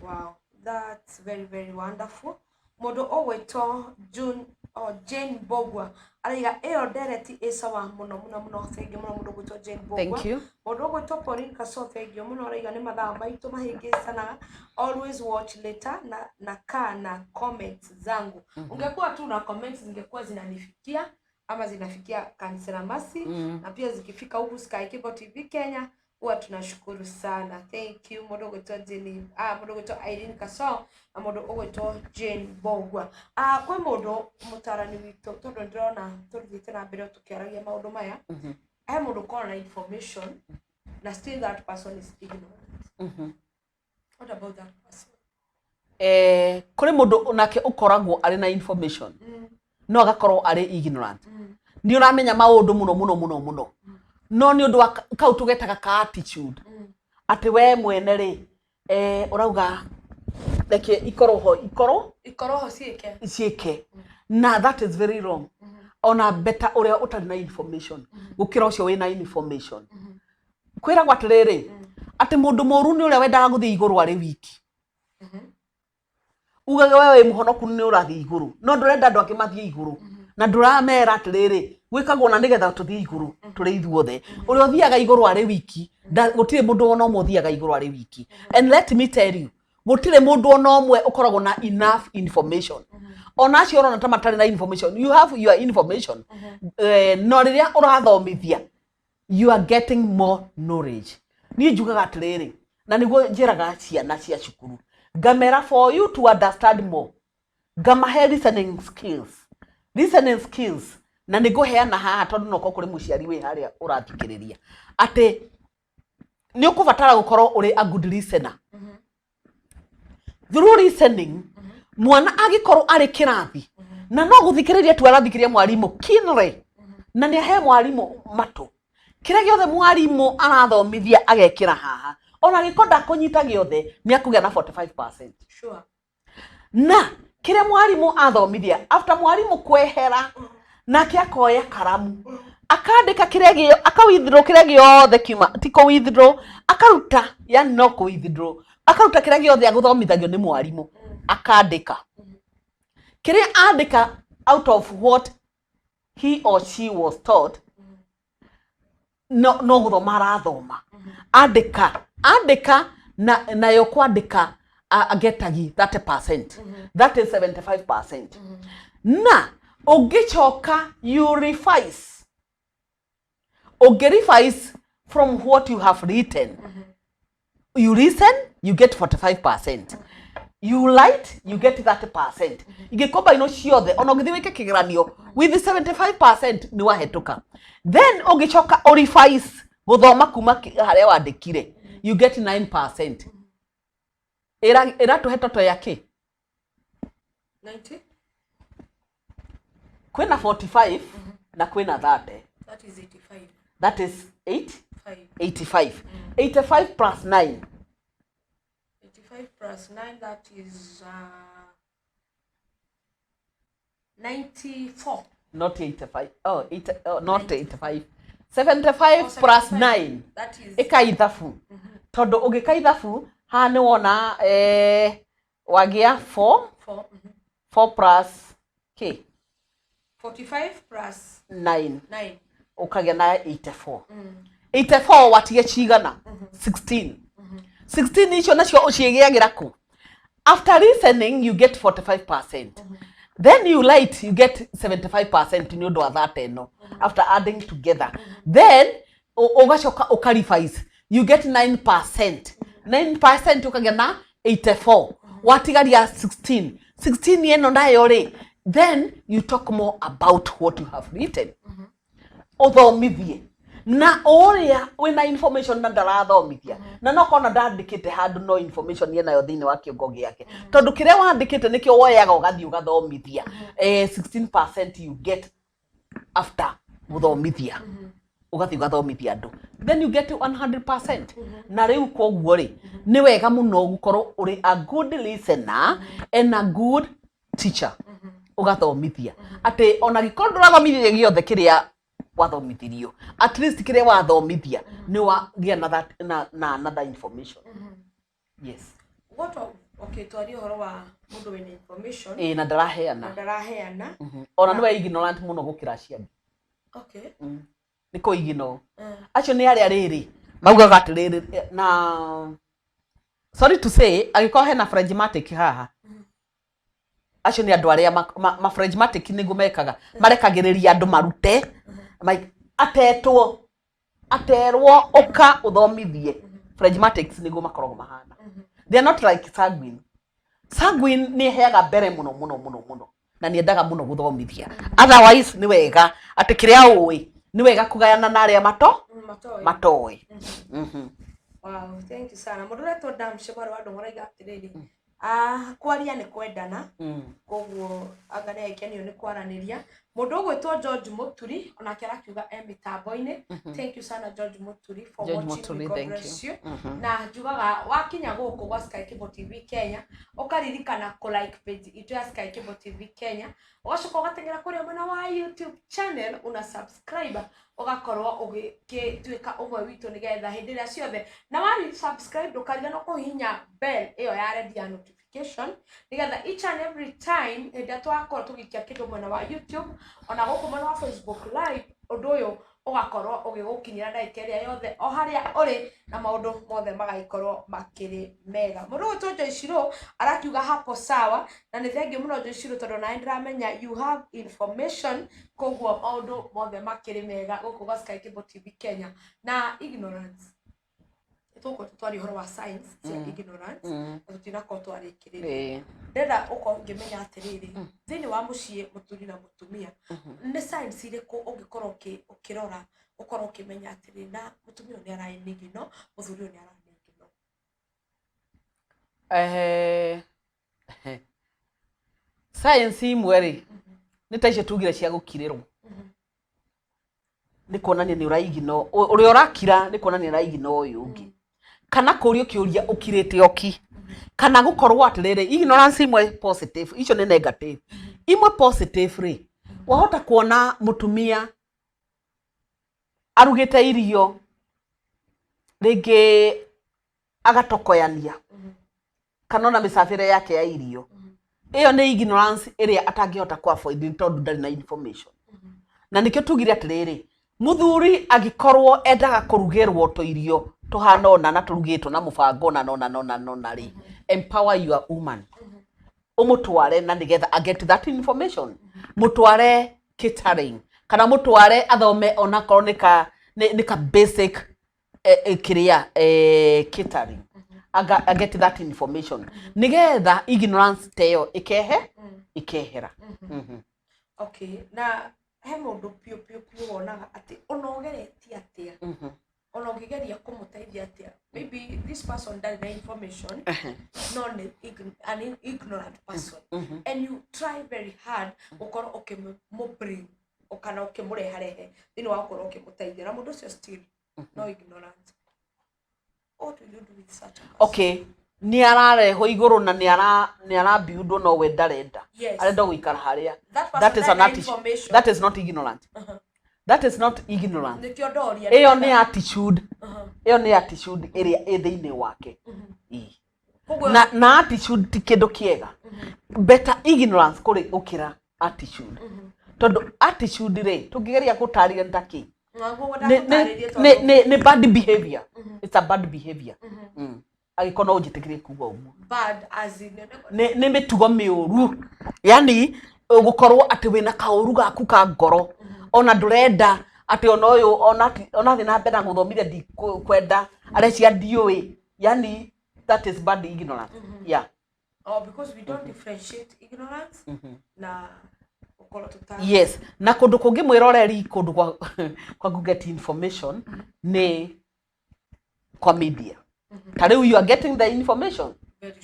Wow, that's very very wonderful. Mũndũ ũgwĩtwo June, oh, Jane Mbogua araiga ĩyo ndereti ĩ sawa mũno mũno mũno. Thank you mũno, mũndũ ũgwĩtwo Jane Mbogua. Thank you. Mũndũ ũgwĩtwo Pauline Kaso, thank you mũno, araiga nĩ mathaa maitũ mahĩngĩcanaga, always watch later na kaa na comments zangu. Ungekuwa tu na comments zingekuwa zinanifikia ama zinafikia Kansela Mercy, na pia zikifika huku Sky Cable TV Kenya huwa tunashukuru sana. Thank you, mũndũ ũgwĩtwo Jane, mũndũ ũgwĩtwo Irene Kaso na mũndũ ũgwĩtwo Jane Mbogua. Kwĩ mũndũ mũtarani witũ, tondũ ndĩrona tũthiĩte na mbere tũkĩaragia maũndũ maya, he mũndũ ũkoragwo na information na still that person is ignorant. What about that person? Kũrĩ mũndũ nake ũkoragwo arĩ na information no agakorwo arĩ ignorant. Nĩ ũramenya maũndũ mũno mũno mũno mũno, no nĩ ũndũ wa kau tũgetaga ka attitude, atĩ we mwene rĩ, ũrauga reke ikorwo ho, ikorwo ikorwo ho ciĩke ciĩke, na that is very wrong. Ona better ũrĩa ũtarĩ na information gũkĩra ũcio wĩna information. Kwĩragwo atĩrĩrĩ, atĩ mũndũ mũru nĩ ũrĩa wendaga gũthiĩ igũrũ arĩ wiki. Ugage we wĩ mũhonoku, nĩ ũrathiĩ igũrũ, no ndũrenda andũ angĩ mathiĩ igũrũ, na ndũramera atĩrĩrĩ, gwĩkagwo na nĩgetha tũthiĩ igũrũ tũrĩ ithuothe. Ũrĩa ũthiaga igũrũ arĩ wiki, gũtirĩ mũndũ ona ũmwe ũthiaga igũrũ arĩ wiki. And let me tell you, gũtirĩ mũndũ ona ũmwe ũkoragwo na enough information. Ona acio ũrona ta matarĩ na information, you have your information, no rĩrĩa ũrathomithia you are getting more knowledge. Niĩ njugaga atĩrĩrĩ, na nĩguo njĩraga ciana cia cukuru, ngamera for you to understand more, ngamahe listening skills, listening skills. Na nĩ ngũheana haha, tondũ no korwo kũrĩ mũciari wĩ harĩa ũrathikĩrĩria, atĩ nĩ ũkũbatara gũkorwo ũrĩ a good listener. Through listening, mwana angĩkorwo arĩ kĩrathi na no gũthikĩrĩria tu arathikĩrĩria mwarimũ keenly, na nĩ ahe mwarimũ matũ, kĩrĩa gĩothe mwarimũ arathomithia agekĩra haha, ona angĩkorwo ndakũnyita gĩothe, nĩ akũgĩa na 45%. Na kĩrĩa mwarimũ athomithia, after mwarimũ kwehera, nake akoya karamu akandĩka kĩrĩa gĩo, aka withdraw kĩrĩa gĩothe kiuma, ti kũ withdraw, akaruta, yani no kũ withdraw, akaruta kĩrĩa gĩothe agũthomithagio nĩ mwarimũ, akandĩka kĩrĩa andĩka out of what. he or she was taught no no gũthoma arathoma andĩka andĩka na nayo kwandĩka agetagi 30%, that is 75%. Na ũngĩcoka you revise, ũngĩ revise from what you have written, you listen, you get 45%, you write, you get 30%. Ingĩkombainwo ciothe, ona ũngĩthiĩ wĩke kĩgeranio with 75% nĩ wahĩtũka. Then ũngĩcoka ũrevise gũthoma kuma harĩa wandĩkire, you get 9%. Ĩratũhe toto ya kĩ? 90. Kwĩna 45 na kwĩna 30. That is 85. That is 8. 5. 85, 85 plus 9. 85 plus 9, that is 94. Not 85, oh, eight, oh, not 85, 75. Oh, Plus 75. 9. That is ĩka ithabu, tondũ ũngĩka ithabu haha nĩ wona wagĩa 4. 4. 4 plus k. 45 plus 9. 9. Ũkagĩa na 84. 84 watigia cigana? 16. 16 icio nacio ũciĩgĩagĩra kũ? After listening you get 45%, then you write, you get 75% nĩ ũndũ wa thata ĩno after adding together. Then ũgacoka ũka revise, you get 9%. 9% ũkagĩa na 84, watigaria 16. 16 ĩno nayo rĩ, then you talk more about what you have written, ũthomithie na ũrĩa wĩna information na ndarathomithia na no kona ndandĩkĩte handũ, no information yenayo thĩinĩ wa kĩongo gĩake, tondũ kĩrĩa wandĩkĩte nĩkĩo woyaga ũgathiĩ ũgathomithia. 16% you get after gũthomithia, ũgathiĩ ũgathomithia andũ, then you get 100%. Na rĩu koguo rĩ, nĩ wega mũno gũkorwo ũrĩ a good listener and a good teacher, ũgathomithia atĩ ona gĩkorwo ndũrathomithia gĩothe kĩrĩa wathomithirio, at least kĩrĩa wathomithia nĩ wagĩa na, na another information, yes. What of, okay, twarie ũhoro wa mũndũ wĩna information Ĩ, na na ndaraheana. Ndaraheana. Ona nĩwe ignorant mũno gũkĩra acio angĩ. Nĩ kũ ignore. Acio nĩ arĩa rĩrĩ maugaga atĩrĩrĩ, na sorry to say, angĩkorwo hena phlegmatic haha, acio nĩ andũ arĩa ma phlegmatic nĩguo mekaga, marekagĩrĩria andũ marute atetwo aterwo ũka ũthomithie. Phlegmatics nĩguo makoragwo mahana. They are not like sanguine. Sanguine nĩ ĩheaga mbere mũno mũno mũno mũno na nĩ endaga mũno gũthomithia. Otherwise nĩ wega atĩ kĩrĩa ũĩ nĩ wega kũgayana na arĩa mato Matoĩ. Matoĩ. Wow, thank you sana. Mũndũ ũretwo Damshe mwarĩ wa Ndũng'ũ arauga atĩrĩrĩ, ah, kwaria nĩ kwendana, koguo anga nĩ agĩkenio nĩ kwaranĩria. Mũndũ ũgwĩtwo George Mũturi onake arakiuga e mĩtambo-inĩ. Thank you sana, George Mũturi, for George watching. Mũturi, May God thank bless you. you. Na njugaga wakinya gũkũ gwa Sky Cable TV Kenya, ũkaririkana kũ like page itũ ya Sky Cable TV Kenya, ũgacoka ũgateng'era kũrĩa mwena wa YouTube channel, una subscribe, ũgakorwo ũgĩtuĩka ũmwe witũ nĩgetha hĩndĩ ĩrĩa ciothe na wari subscribe ndũkariganĩrwo kũhihinya bell ĩyo ya red ya notification, nĩgetha each and every time hĩndĩ ĩrĩa twakorwo tũgĩikia kĩndũ mwena wa YouTube ona gũkũ mwena wa Facebook live, ũndũ ũyũ ũgakorwo ũgĩgũkinyĩra ndagĩka ĩrĩa yothe o harĩa ũrĩ, na maũndũ mothe magagĩkorwo makĩrĩ mega. Mũndũ ũgwĩtwo Joyce Ro arakiuga hapo sawa, na nĩ thengiũ mũno Joyce Ro, tondũ nawe ndĩramenya you have information, koguo maũndũ mothe makĩrĩ mega gũkũ gwa Sky Cable TV Kenya. Na ignorance, tũgũkorwo tũtwaria ũhoro wa science cia ignorance na tũtinakorwo twarĩkĩrĩria. Ndĩrenda ũkorwo ngĩmenya atĩrĩrĩ, thĩinĩ wa mũciĩ, mũthuri na mũtumia, nĩ signs irĩkũ ũngĩkorwo ũkĩrora ũkorwo ũkĩmenya atĩrĩrĩ, na mũtumia ũyũ nĩ aranigino, mũthuri ũyũ nĩ aranigino? Science imwe rĩ, nĩ ta icio tugire cia gũkirĩrwo, nĩ kuonania nĩ ũraigino ũrĩa ũrakira, nĩ kuonania ũraigino ũyũ ũngĩ, kana kũrio kĩũria ũkirĩte oki, kana gũkorwo atĩrĩrĩ, ignorance imwe positive, icio nĩ negative. Imwe positive rĩ, wahota kuona mũtumia arugĩte irio rĩngĩ agatokoyania, kana ona mĩcabĩre yake ya irio, ĩyo nĩ ignorance ĩrĩa atangĩhota ku avoid nĩ tondũ ndarĩ na information. Na nĩkĩo tugire atĩrĩrĩ, mũthuri angĩkorwo endaga kũrugĩrwo tũirio tũhana ũna na tũrugĩtwo na mũbango ũna na ũna na ũna na ũna rĩ, empower your woman, ũmũtware na nĩgetha a get that information, mũtware catering kana mũtware athome onakorwo nĩ ka nĩ ka basic kĩrĩa catering, aga a get that information nĩgetha ignorance ta ĩyo ĩkehe ĩkehera. Okay, na he mũndũ piũ piũ piũ wonaga atĩ ona ũgeretie atĩa, ona ũngĩgeria kũmũteithia atĩa, maybe this person ndarĩ na information, no nĩ an ignorant person, and you try very hard gũkorwo ũkĩmũ kana ũkĩmũreharehe thĩinĩ wa gũkorwo ũkĩmũteithia, na mũndũ ũcio still no ignorant. What will you do with such a person? Okay, nĩ ararehwo igũrũ na nĩ arabiundwo, no we ndarenda. Arenda gũikara harĩa. That person That is ndarĩ an na attitude. information. That is not ignorant, that is not ignorance. Nĩkĩo ndoria. Ĩyo nĩ attitude, ĩyo nĩ attitude ĩrĩa ĩ thĩinĩ wake. Ĩĩ. Koguo Na attitude ti kĩndũ kĩega. Better ignorance kũrĩ gũkĩra attitude, tondũ attitude rĩ, tũngĩgeria gũtarĩria nĩ ta kĩ? Naguo Nĩ ndagũtarĩrie nĩ bad behavior. It's a bad behavior. Angĩkorwo no ũnjĩtĩkĩrie kuga ũguo. Bad as in Nĩ mĩtugo mĩũru, yani gũkorwo atĩ wĩna kaũru gaku ka ngoro, ona ndũrenda atĩ ona ũyũ ona thiĩ na mbere na gũthomithia, ndikwenda, arecia ndiũĩ, yani that is bad ignorance, yeah. Oh, because we don't differentiate ignorance na gũkorwo tũta Yes, na kũndũ kũngĩ, mwĩroreri, kũndũ kwa kũ get information nĩ kwa media. Ta rĩu you are getting the information.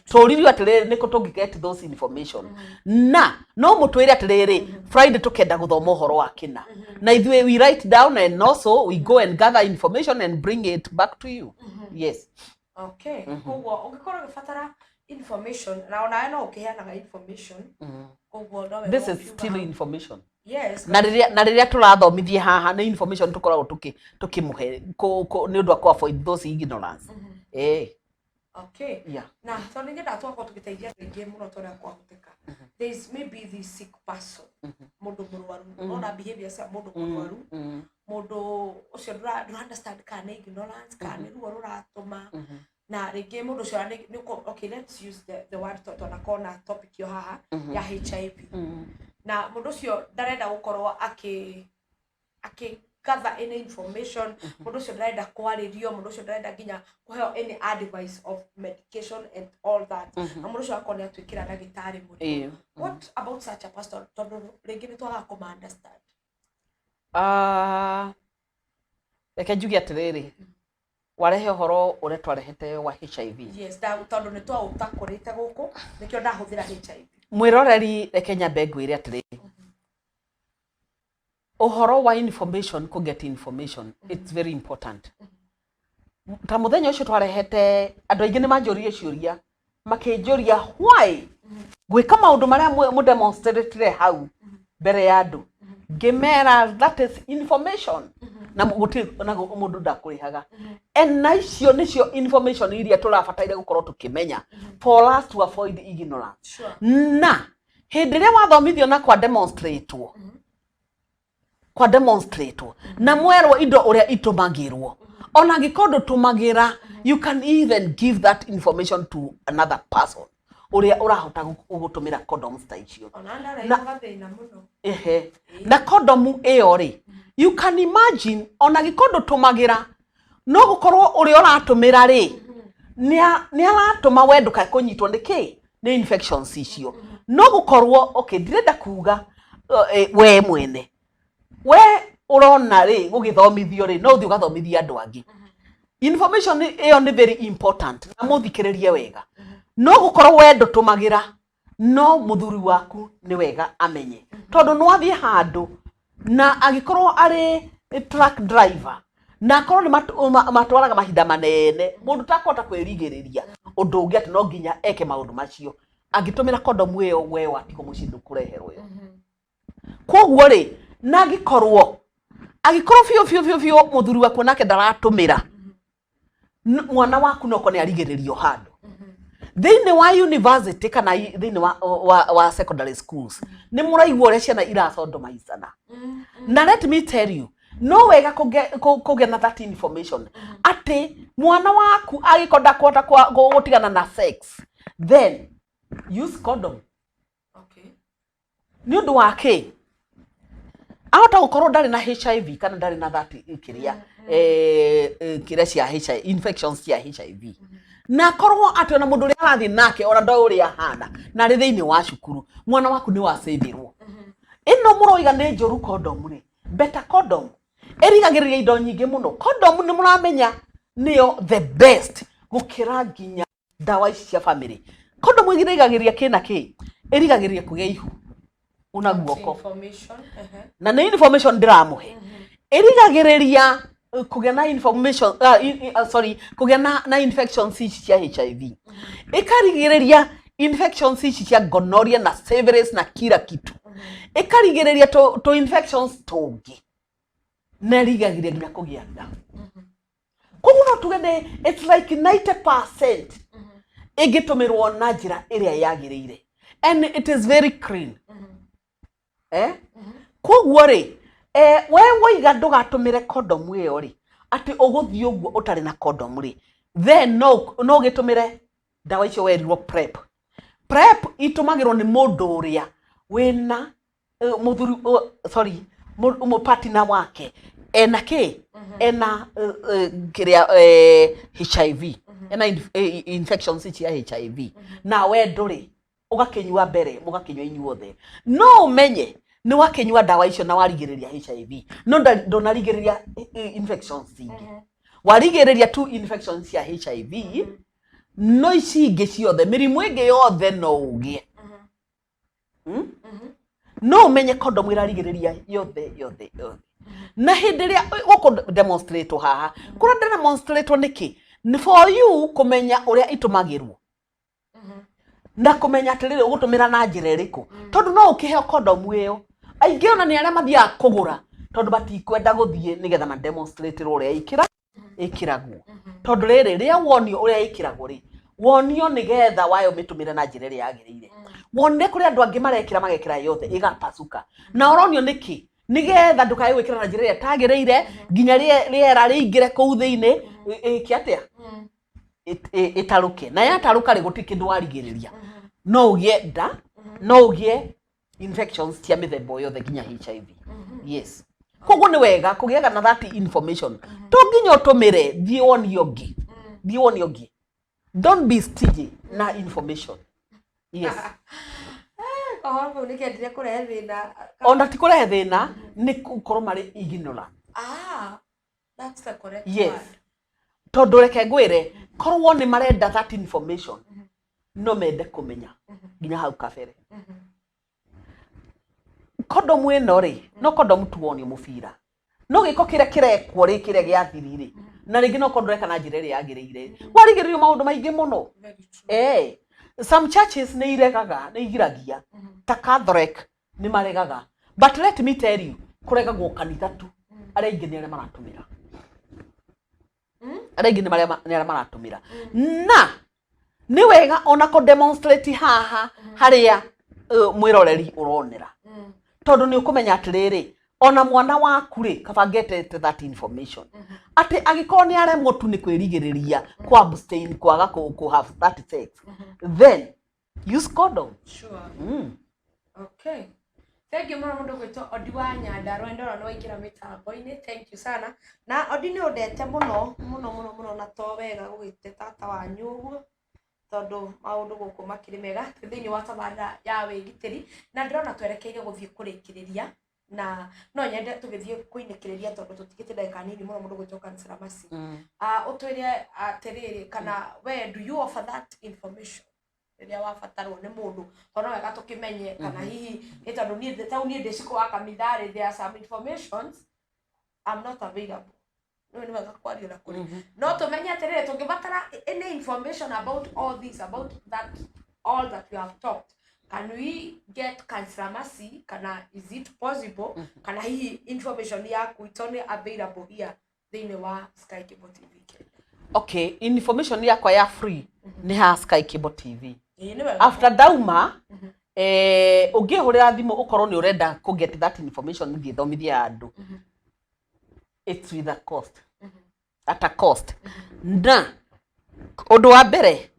Tũririo atĩrĩrĩ, nĩkũ tũngĩ get those information? Na no mũtwĩre atĩrĩrĩ, Friday tũkenda gũthoma ũhoro wa kĩna, na ithuĩ we write down and also we go and gather information and bring it back to you, yes. Okay, koguo ũngĩkorwo ũgĩbatara information, na onawe no ũkĩheanaga information, koguo no wega This is ũkiuga still hau. information. Na rĩrĩa tũrathomithia haha nĩ information tũkoragwo tũkĩmũhe nĩ ũndũ wa kũ avoid those ignorance, eh. Okay. Na tondũ nĩ nyendaga tũgakorwo tũgĩteithia andũ aingĩ mũno ta ũrĩa kwahoteka, there is maybe this sick person, mũndũ mũrwaru, ona behavior cia mũndũ mũrwaru, mũndũ ũcio ndũra understand kana nĩ ignorance kana nĩ ruo rũratũma, na rĩngĩ mũndũ ũcio okay, let's use the word tondũ twanakorwo na topic yo haha ya HIV, na mũndũ ũcio ndarenda gũkorwo akĩ gather any information, mũndũ ũcio ndarenda kwarĩrio, mũndũ ũcio ndarenda nginya kũheo any advice of medication and all that, na mũndũ ũcio akorwo nĩ atuĩkĩra ndagĩtarĩ mũrimũ. What about such a person, tondũ rĩngĩ nĩ twagaga kũma understand? Ah, reke njuge atĩrĩrĩ, warehe ũhoro ũrĩa twarehete wa HIV. Yes, tondũ nĩ twaũtakũrĩte gũkũ, nĩkĩo ndahũthĩra HIV. Mwĩroreri, reke nyambe ngwĩre atĩrĩrĩ, ũhoro wa information, kũ get information, it's very important. Ta mũthenya ũcio twarehete, andũ aingĩ nĩ manjũririe ciũria, makĩnjũria why gwĩka maũndũ marĩa mũdemonstratire hau mbere ya andũ. Ngĩmera that is information, na gũtirĩ na mũndũ ndakũrĩhaga, and na icio nĩcio information iria tũrabataire gũkorwo tũkĩmenya for us to avoid ignorance. Na hĩndĩ ĩrĩa wathomithio na kwa demonstratewo, kwa demonstratewo na mwerwo indo ũrĩa itũmagĩrwo, ona angĩkorwo ndũtũmagĩra, you can even give that information to another person ũrĩa ũrahota gũtũmĩra condoms ta icio. Ona ndaraigua gathĩna mũno. Ehe, na kondomu ĩyo rĩ, you can imagine, ona angĩkorwo ndũtũmagĩra, no gũkorwo ũrĩa ũratũmĩra rĩ, nĩ aratũma we ndũkae kũnyitwo nĩ kĩ, nĩ infections icio. No gũkorwo, okay, ndirenda kuga we mwene, we ũrona rĩ, gũgĩthomithio rĩ, no ũthiĩ ũgathomithia andũ angĩ. Information ĩyo nĩ very important, na mũthikĩrĩrie wega. No gũkorwo we ndũtũmagĩra, no mũthuri waku nĩ wega amenye, tondũ no athiĩ handũ na angĩkorwo arĩ truck driver na akorwo nĩ matwaraga mahinda manene, mũndũ takũhota kwĩrigĩrĩria ũndũ ũngĩ atĩ no nginya eke maũndũ macio, angĩtũmĩra kondomu ĩyo, we watigwo mũciĩ ndũkũreherwo ĩyo. Koguo rĩ, na angĩkorwo biũ biũ biũ biũ mũthuri waku nake ndaratũmĩra, mwana waku no korwo nĩ arigĩrĩrio handũ. Thĩinĩ wa university kana thĩinĩ wa secondary schools nĩ mũraigua ũrĩa ciana iracondomaicana. Na let me tell you, no wega kũgĩa na that information atĩ mwana waku angĩkorwo ndakũhota gũtigana na sex, then use condom. Nĩ ũndũ wa kĩ? Ahota gũkorwo ndarĩ na HIV kana ndarĩ na that kĩrĩa kĩrĩa cia HIV, infections cia HIV, na akorwo atĩ ona mũndũ ũrĩa arathiĩ nake ona ndoĩ ũrĩa ahana na arĩ thĩinĩ wa cukuru, mwana waku nĩ wacĩthĩrwo. Ĩno mũroiga nĩ njũru condom rĩ, better condom ĩrigagĩrĩria indo nyingĩ mũno. Condom nĩ mũramenya nĩyo the best gũkĩra nginya ndawa ici cia family. Condom ĩrigagĩrĩria kĩ na kĩ? Ĩrigagĩrĩria kũgĩa ihu una guoko. Information. Na nĩ information ndĩramũhe. Ĩrigagĩrĩria kũgĩa na information, sorry, kũgĩa na infections ici cia HIV, ĩkarigĩrĩria infections ici cia gonorrhea na syphilis na kila kitu, ĩkarigĩrĩria tũ infections tũngĩ, na ĩrigagĩrĩria nginya kũgĩa nda. Koguo no tuge nĩ it's like 90% ĩngĩtũmĩrwo na njĩra ĩrĩa yagĩrĩire, and it is very clean. Koguo rĩ, we woiga ndũgatũmĩre condom ĩyo rĩ, atĩ ũgũthiĩ ũguo ũtarĩ na condom rĩ, then no ũgĩtũmĩre ndawa icio werirwo PrEP. PrEP itũmagĩrwo nĩ mũndũ ũrĩa wĩna mũthuri, sorry, mũpartner wake ena kĩ, ena kĩrĩa, HIV, ena infections cia HIV, na we ndũrĩ, ũgakĩnyua mbere, mũgakĩnyua inyuothe. No ũmenye nĩ wakĩnyua ndawa icio na warigĩrĩria HIV, no ndũnarigĩrĩria infections ingĩ. Warigĩrĩria tu infections cia HIV, no ici ingĩ ciothe, mĩrimũ ĩngĩ yothe no ũgĩe. No ũmenye condom ĩrarigĩrĩria yothe yothe yothe. Na hĩndĩ ĩrĩa gũkũ demonstrate haha, kũrĩa demonstrate nĩkĩ? Nĩ for you kũmenya ũrĩa itũmagĩrwo na kũmenya atĩrĩrĩ, ũgũtũmĩra na njĩra ĩrĩkũ, tondũ no ũkĩheo condom ĩyo. Aingĩ ona nĩ arĩa mathiaga kũgũra tondũ matikwenda gũthiĩ nĩgetha ma demonstrate ũrĩa ĩkĩragwo, tondũ rĩrĩ rĩa wonio ũrĩa ĩkĩragwo rĩ, wonio nĩgetha wayo mĩtũmĩre na njĩra ĩrĩa yagĩrĩire. Wonire kũrĩ andũ angĩ marekĩra, magekĩra yothe ĩgapasuka, na ũronio nĩkĩ? Nĩgetha ndũkae gwĩkĩra na njĩra ĩrĩa ĩtagĩrĩire nginya rĩera rĩingĩre kũu thĩinĩ, ĩke atĩa? Ĩtarũke. Na yatarũka rĩ, gũtirĩ kĩndũ warigĩrĩria, no ũgĩe nda, no ũgĩe infections cia mĩthemba o yothe nginya HIV. Yes, koguo nĩ wega kũgĩaga na that information. To nginya ũtũmĩre, thiĩ wonio ũngĩ, thiĩ wonio ũngĩ. Don't be stingy na information, yes. Kahoro kau nĩ kendire kũrehe thĩna. Ona ti kũrehe thĩna, nĩ gũkorwo marĩ ignorant. Ah, that's the correct word. Tondũ reke ngwĩre, korwo nĩ marenda that information, no mende kũmenya nginya hau kabere. Condom ĩno rĩ, no condom tu wonio mũbira, no gĩko kĩrĩa kĩrekwo rĩ, kĩrĩa gĩathiri rĩ, na rĩngĩ no korwo ndũreka na njĩra ĩrĩa yagĩrĩire, warigĩrĩrio maũndũ maingĩ mũno. Very true. Some churches nĩ iregaga, nĩ igiragia, ta Catholic nĩ maregaga, but let me tell you, kũregagwo kanitha tu, arĩa aingĩ nĩ arĩa maratũmĩra, arĩa aingĩ nĩ arĩa maratũmĩra. Na nĩ wega ona kũ demonstrate haha harĩa mwĩroreri ũronera, tondũ nĩ ũkũmenya atĩrĩrĩ, ona mwana waku rĩ, kaba ngetete that information atĩ angĩkorwo nĩ aremwo tu nĩ kwĩrigĩrĩria, ku abstain, kwaga kũ have that sex, then use condom. Okay. Thank you mũno mũndũ gwĩtwo Odi wa Nyandarua, ndona nĩ waingĩra mĩtambo-inĩ. Thank you sana. Na Odi nĩ ũndete mũno mũno mũno mũno, na to wega gũgĩte tata wanyu ũguo, tondũ maũndũ gũkũ makĩrĩ mega. Twĩ thĩinĩ wa tabarĩra ya wĩgitĩri na ndĩrona twerekeire gũthiĩ kũrĩkĩrĩria, na no nyende tũgĩthiĩ kũinĩkĩrĩria tondũ tũtigĩte ndagĩka nini mũno. Mũndũ gwĩtwo Councillor Mercy, ũtwĩre atĩrĩrĩ, kana we, do you offer that information rĩrĩa wabatarwo nĩ mũndũ? Tondũ no wega tũkĩmenye kana hihi nĩ tondũ niĩ tau niĩ ndĩ cikũ wa kanitha rĩ, there are some informations I'm not available. Nĩ wega kwaria na kũrĩ no tũmenye atĩrĩrĩ, tũngĩbatara any information about all this, about that, all that we have talked, can we get Councillor Mercy, kana is it possible, kana hihi information yaku it's only available here thĩinĩ wa Sky Cable TV Kenya? Okay, information yakwa ya free. Nĩ ha Sky Cable TV. Ĩĩ, nĩ wega. After ndauma, ũngĩhũrĩra thimũ ũkorwo nĩ ũrenda kũ get that information thiĩ thomithie andũ, it's with a cost, at a cost. Na ũndũ wa mbere,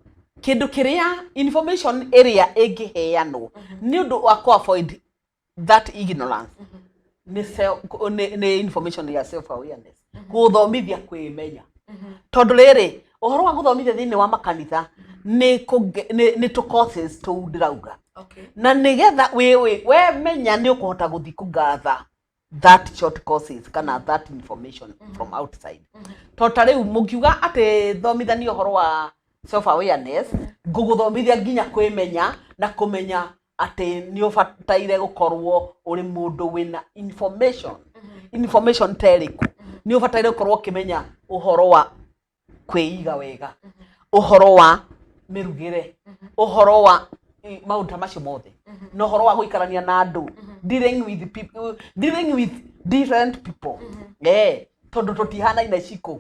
kĩndũ kĩrĩa information ĩrĩa ĩngĩheanwo nĩ ũndũ wa kũ avoid that ignorance nĩ information ya self awareness, gũthomithia kwĩmenya, tondũ rĩrĩ, ũhoro wa gũthomithia thĩinĩ wa makanitha nĩ tũ courses tũu ndĩrauga. Na nĩgetha we menya nĩ ũkũhota gũthiĩ kũgather that short courses kana that information from outside, tondũ ta rĩu mũngiuga atĩ thomithanie ũhoro wa self awareness, ngũgũthomithia nginya kwĩmenya na kũmenya atĩ nĩ ũbataire gũkorwo ũrĩ mũndũ wĩna information ta ĩrĩkũ, nĩ ũbataire gũkorwo ũkĩmenya ũhoro wa kwĩiga wega, ũhoro wa mĩrugĩre, ũhoro wa maũndũ ta macio mothe, na ũhoro wa gũikarania na andũ, dealing with people, dealing with different people, tondũ tũtihanaine cikũ.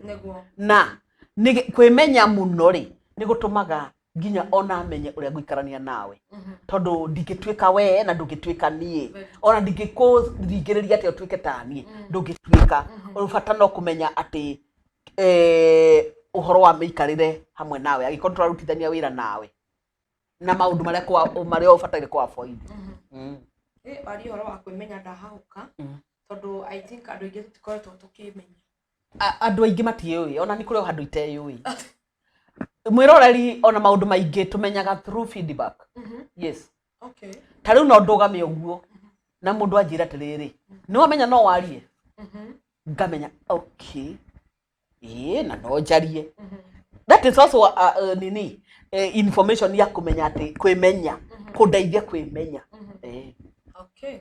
Na kwĩmenya mũno rĩ, nĩ gũtũmaga nginya ona menye ũrĩa ngũikarania nawe, tondũ ndingĩtuĩka we na ndũngĩtuĩka niĩ, ona ndingĩkũringĩrĩria atĩ ũtuĩke ta niĩ, ndũngĩtuĩka. Bata no kũmenya atĩ ũhoro wa mĩikarĩre hamwe nawe, angĩkorwo tũrarutithania wĩra nawe, na maũndũ marĩa ũbataire kũ avoid. Waria ũhoro wa kwĩmenya, ndahahũka, tondũ I think andũ aingĩ tũtikoretwo tũkĩmenya. Andũ aingĩ matiĩũĩ, ona nĩ kũrĩ o handũ iteyũĩ, mwĩroreri. Ona maũndũ maingĩ tũmenyaga through feedback, yes. Ta rĩu no ndũgame ũguo na mũndũ anjĩra atĩrĩrĩ, "Nĩ wamenya no warie?" Ngamenya, okay, ĩĩ, na no njarie. That is also nini, information ya kũmenya atĩ kwĩmenya, kũndeithia kwĩmenya. Okay,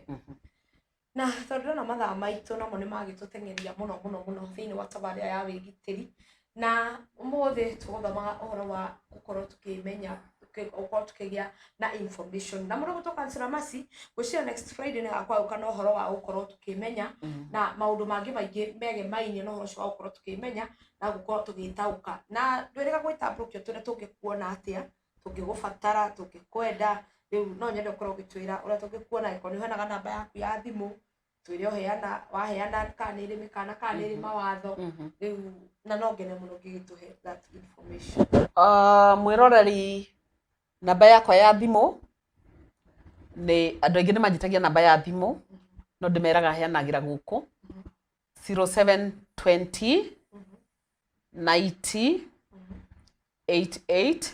na tondũ ndĩrona mathaa maitũ namo nĩ magĩtũteng'eria mũno mũno mũno thĩinĩ wa tabarĩra ya wĩgitĩri, na ũmũthĩ tũgũthomaga ũhoro wa gũkorwo tũkĩmenya, gũkorwo tũkĩgĩa na information, na mũndũ gũtwo Councillor Mercy. Ngwĩciria next Friday nĩ gakwaũka na ũhoro wa gũkorwo tũkĩmenya na maũndũ mangĩ maingĩ megemainie na ũhoro ũcio wa gũkorwo tũkĩmenya na gũkorwo tũgĩtaũka. Na ndwĩrĩga gwĩtambũrũkia tũrĩa tũngĩkuona atĩa, tũngĩgũbatara, tũngĩkwenda. Rĩu no nyende ũkorwo ũgĩtwĩra ũrĩa tũngĩkuona, angĩkorwo nĩ ũheanaga namba yaku ya thimũ, twĩre ũheana, waheana kana nĩ ĩrĩ mĩkana, kana nĩ ĩrĩ mawatho. Rĩu na no ngene mũno ũngĩgĩtũhe that information. Mwĩroreri, namba yakwa ya thimũ nĩ, andũ aingĩ nĩ manjĩtagia namba ya thimũ, no ndĩmeraga heanagĩra gũkũ, 0720 90 88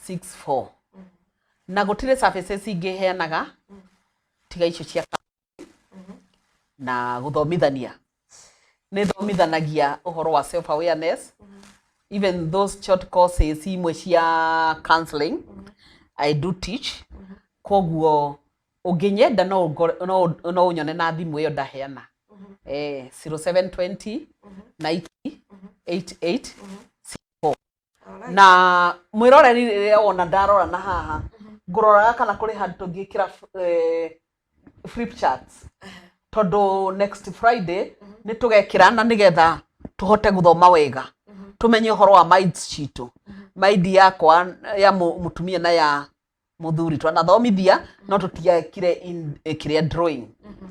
64. Na gũtirĩ services ingĩ heanaga tiga icio cia na gũthomithania. Nĩ thomithanagia ũhoro wa self awareness, even those short courses imwe cia counseling I do teach. Koguo ũngĩnyenda no ũnyone na thimũ ĩyo ndaheana, 0720 90 88 64. Na mwĩroreri, rĩrĩa wona ndarora na haha, ngũroraga kana kũrĩ handũ tũngĩkĩra flip charts, tondũ next Friday nĩ tũgekĩra na nĩgetha tũhote gũthoma wega, tũmenye ũhoro wa minds citũ, mind yakwa ya mũtumia na ya mũthuri. Twanathomithia no tũtiekire kĩrĩa drawing,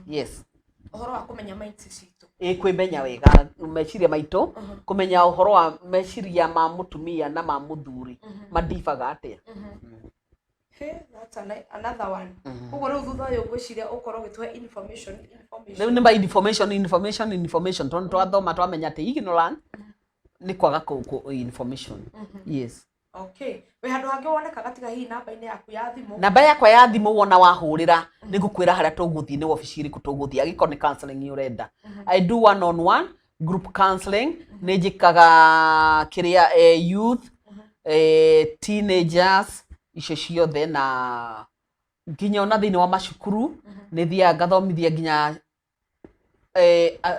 yes. Ũhoro wa kũmenya minds citũ. Ĩ, kwĩmenya wega meciria maitũ, kũmenya ũhoro wa meciria ma mũtumia na ma mũthuri mandibaga atĩa. Hey, that's another one. Koguo rĩu thutha ũyũ ngwĩciria ũkorwo ũgĩtũhe information. Rĩu nĩ ma information, information, information, tondũ twathoma twamenya atĩ ignorant nĩ kwaga information, yes. Okay, wĩ handũ hangĩ wonekaga tiga hihi namba-inĩ yaku ya thimũ? Namba yakwa ya thimũ, wona wahũrĩra nĩ ngũkwĩra harĩa tũgũthiĩ, nĩ wabici ĩrĩkũ tũgũthiĩ, angĩkorwo nĩ counseling ũrenda. I do one on one, group counseling, nĩ njĩkaga kĩrĩa youth, teenagers, icio ciothe, na nginya ona thĩinĩ wa macukuru nĩ thiaga ngathomithia nginya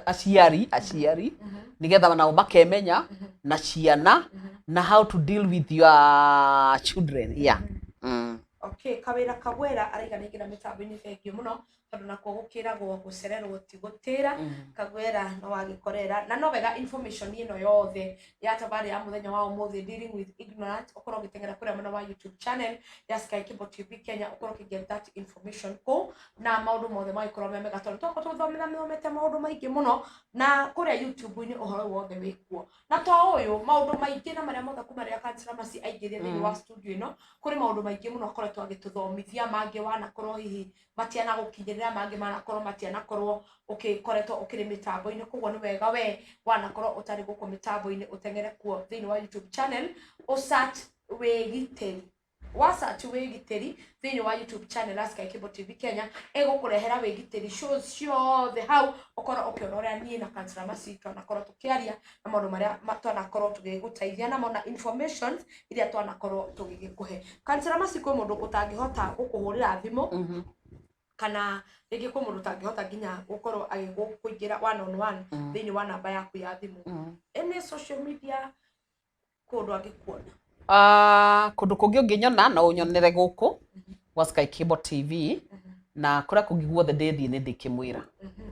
aciari nĩgetha nao makemenya na ciana na how to deal with your children, yeah. Okay, kawĩra kagwera araiga nĩ ingĩra mĩtambo-inĩ, thengiũ mũno. Tondũ nakuo gũkĩragwo gũcererwo ti gũtĩra. Kagwera no wagĩkorera na no wega information ĩno yothe ya tabarĩ ya mũthenya wa ũmũthĩ, dealing with ignorance, ũkorwo ũgĩteng'era kũrĩa mwena wa YouTube channel ya Sky Cable TV Kenya, ũkorwo ũkĩ get that information kũu na maũndũ mothe magĩkorwo me mega, tondũ twakorwo tũthomithomete maũndũ maingĩ mũno na kũrĩa YouTube-inĩ ũhoro wothe wĩkuo. Na to ũyũ, maũndũ maingĩ na marĩa mothe kuma rĩrĩa Councillor Mercy aingĩrire thĩinĩ wa studio ĩno, kũrĩ maũndũ maingĩ mũno akoretwo agĩtũthomithia. Mangĩ wanakorwo hihi matianagũkinyĩrĩra, mangĩ manakorwo matianakorwo ũgĩkoretwo ũkĩrĩ mĩtambo-inĩ. Koguo nĩ wega we wanakorwo ũtarĩ gũkũ mĩtambo-inĩ ũteng'ere kuo thĩinĩ wa YouTube channel, ũsearch wĩgitĩri. Wa search wĩgitĩri thĩinĩ wa YouTube channel ya Sky Cable TV Kenya, ĩgũkũrehera wĩgitĩri shows ciothe hau, ũkorwo ũkĩona ũrĩa niĩ na Councillor Mercy twanakorwo tũkĩaria na maũndũ marĩa twanakorwo tũgĩgũteithia namo na informations iria twanakorwo tũgĩgĩkũhe. Councillor Mercy, kwĩ mũndũ ũtangĩhota gũkũhũrĩra thimũ, kana rĩngĩ kwĩ mũndũ ũtangĩhota nginya gũkorwo agĩkũingĩra one on one thĩinĩ wa namba yaku ya thimũ, any social media kũndũ angĩkuona? Ah, kũndũ kũngĩ ũngĩnyona, no ũnyonere gũkũ gwa Sky Cable TV, na kũrĩa kũngĩ guothe ndĩthiĩ nĩ ndĩkĩmwĩra.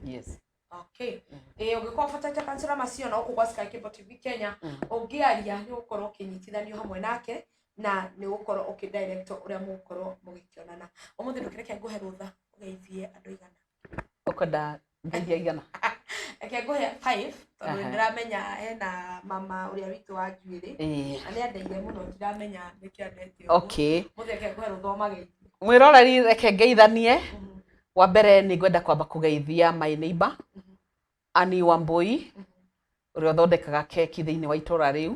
Yes. Okay, ĩĩ, ũngĩkorwo ũbatĩte Councillor Mercy ona gũkũ gwa Sky Cable TV Kenya, ũngĩaria nĩ ũgũkorwo ũkĩnyitithanio hamwe nake na nĩ ũgũkorwo ũkĩ-direct ũrĩa mũgũkorwo mũgĩkĩonana. Ũmũthĩ ndũkĩreke ngũhe rũtha ũgeithie andũ igana. Ũkwenda ngeithia igana? Reke ngũhe 5, tondũ ndĩramenya hena mama ũrĩa witũ wa njuĩrĩ na nĩ andeire mũno, ndiramenya nĩkĩ andete ũguo. Mũthĩ reke ngũhe rũtha ũmageithie. Mwĩroreri, reke ngeithanie. Wa mbere nĩ ngwenda kwamba kũgeithia my neighbor Annie Wambui, ũrĩa ũthondekaga keki thĩinĩ wa itũra rĩu,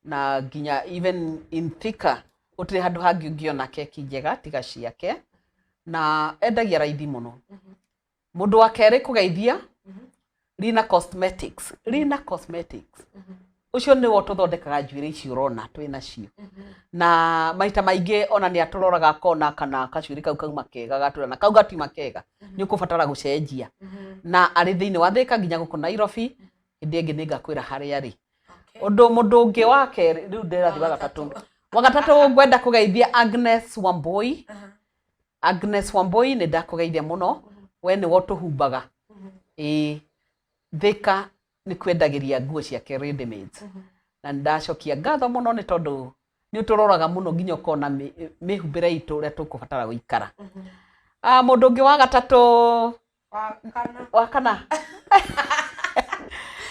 na nginya even in Thika gũtirĩ handũ hangĩ ũngĩona keki njega tiga ciake, na endagia raithi mũno. Mũndũ wa kerĩ kũgeithia, Lina Cosmetics. Lina Cosmetics ũcio nĩwe ũtũthondekaga njuĩrĩ ici ũrona twĩ nacio, na maita maingĩ ona nĩ atũroraga akona kana kacuĩrĩ kau kauma kega gatũra na kau gatiuma kega nĩ ũkũbatara gũcenjia, na arĩ thĩinĩ wa Thika nginya gũkũ Nairobi. Hĩndĩ ĩngĩ nĩ ngakwĩra harĩa arĩ. Ũndũ mũndũ ũngĩ wa kerĩ, rĩu ndĩrathiĩ wa gatatũ. Wa gatatũ ngwenda kũgeithia Agnes Wambui. Agnes Wambui, nĩ ndakũgeithia mũno, we nĩwe ũtũhumbaga. Ĩĩ, Thika nĩ kwendagĩria nguo ciake ready made, na nĩ ndacokia ngatho mũno nĩ tondũ nĩ ũtũroraga mũno nginya ũkona mĩhumbĩre itũ ũrĩa tũkũbatara gũikara. Ah, mũndũ ũngĩ wa gatatũ, Wa kana. Wa kana,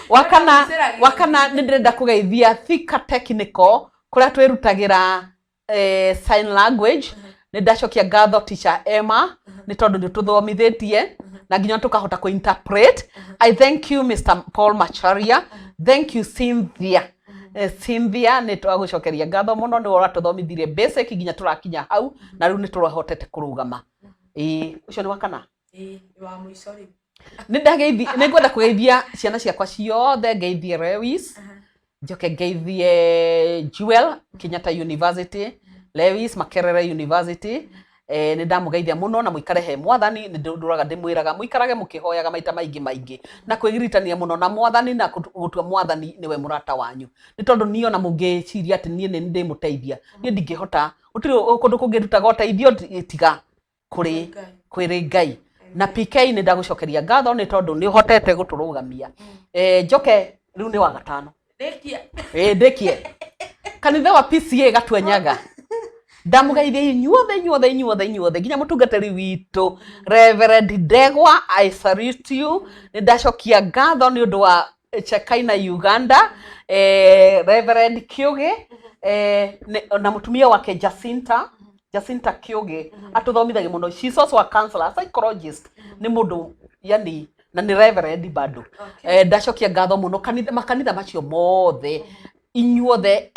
wa kana, wa kana nĩ ndĩrenda kũgeithia Thika Technical, kũrĩa twĩrutagĩra sign language. Nĩ ndacokia ngatho teacher Emma nĩ tondũ nĩ tũthomithĩtie na nginya tũkahota kũ interpret. I thank you, Mr Paul Macharia. Thank you, Cynthia. Cynthia, nĩ twagũcokeria ngatho mũno, nĩ ũratũthomithirie basic nginya tũrakinya hau na rĩu nĩ tũrahotete kũrũgama. Ĩĩ, ũcio nĩ wa kana. Ĩĩ, nĩ wa mũico rĩu. Nĩ ndageithi, nĩ ngwenda kũgeithia ciana ciakwa ciothe. Ngeithie Lewis, njoke ngeithie Jewel, Kenyatta University, Lewis Makerere University. Nĩ ndamũgeithia mũno na mũikare he mwathani. Nĩ ndũraga ndĩmwĩraga mũikarage mũkĩhoyaga maita maingĩ maingĩ na kwĩgiritania mũno na mwathani na gũtua mwathani nĩwe mũrata wanyu, nĩ tondũ niĩ ona mũngĩciria atĩ niĩ nĩ ndĩmũteithia, niĩ ndingĩhota. Gũtirĩ kũndũ kũngĩrutaga ũteithio tiga kũrĩ kwĩrĩ Ngai. Na PK, nĩ ndagũcokeria ngatho nĩ tondũ nĩ ũhotete gũtũrũgamia. Njoke rĩu nĩ wa gatano. Rĩkia. Ĩ, ndĩkie kanitha wa PCA Gatuanyaga. Ndamũgeithia inyuothe, inyuothe, inyuothe, inyuothe, nginya mũtungatĩri witũ Reverend Ndegwa. I salute you. Nĩ ndacokia ngatho nĩ ũndũ wa Chekaina Uganda, Reverend Kiugi na mũtumia wake Jacinta, Jacinta Kiugi atũthomithagia mũno. She's also a counselor, a psychologist. Nĩ mũndũ yani na nĩ reverend bado. Ndacokia ngatho mũno kanitha, makanitha macio mothe, inyuothe,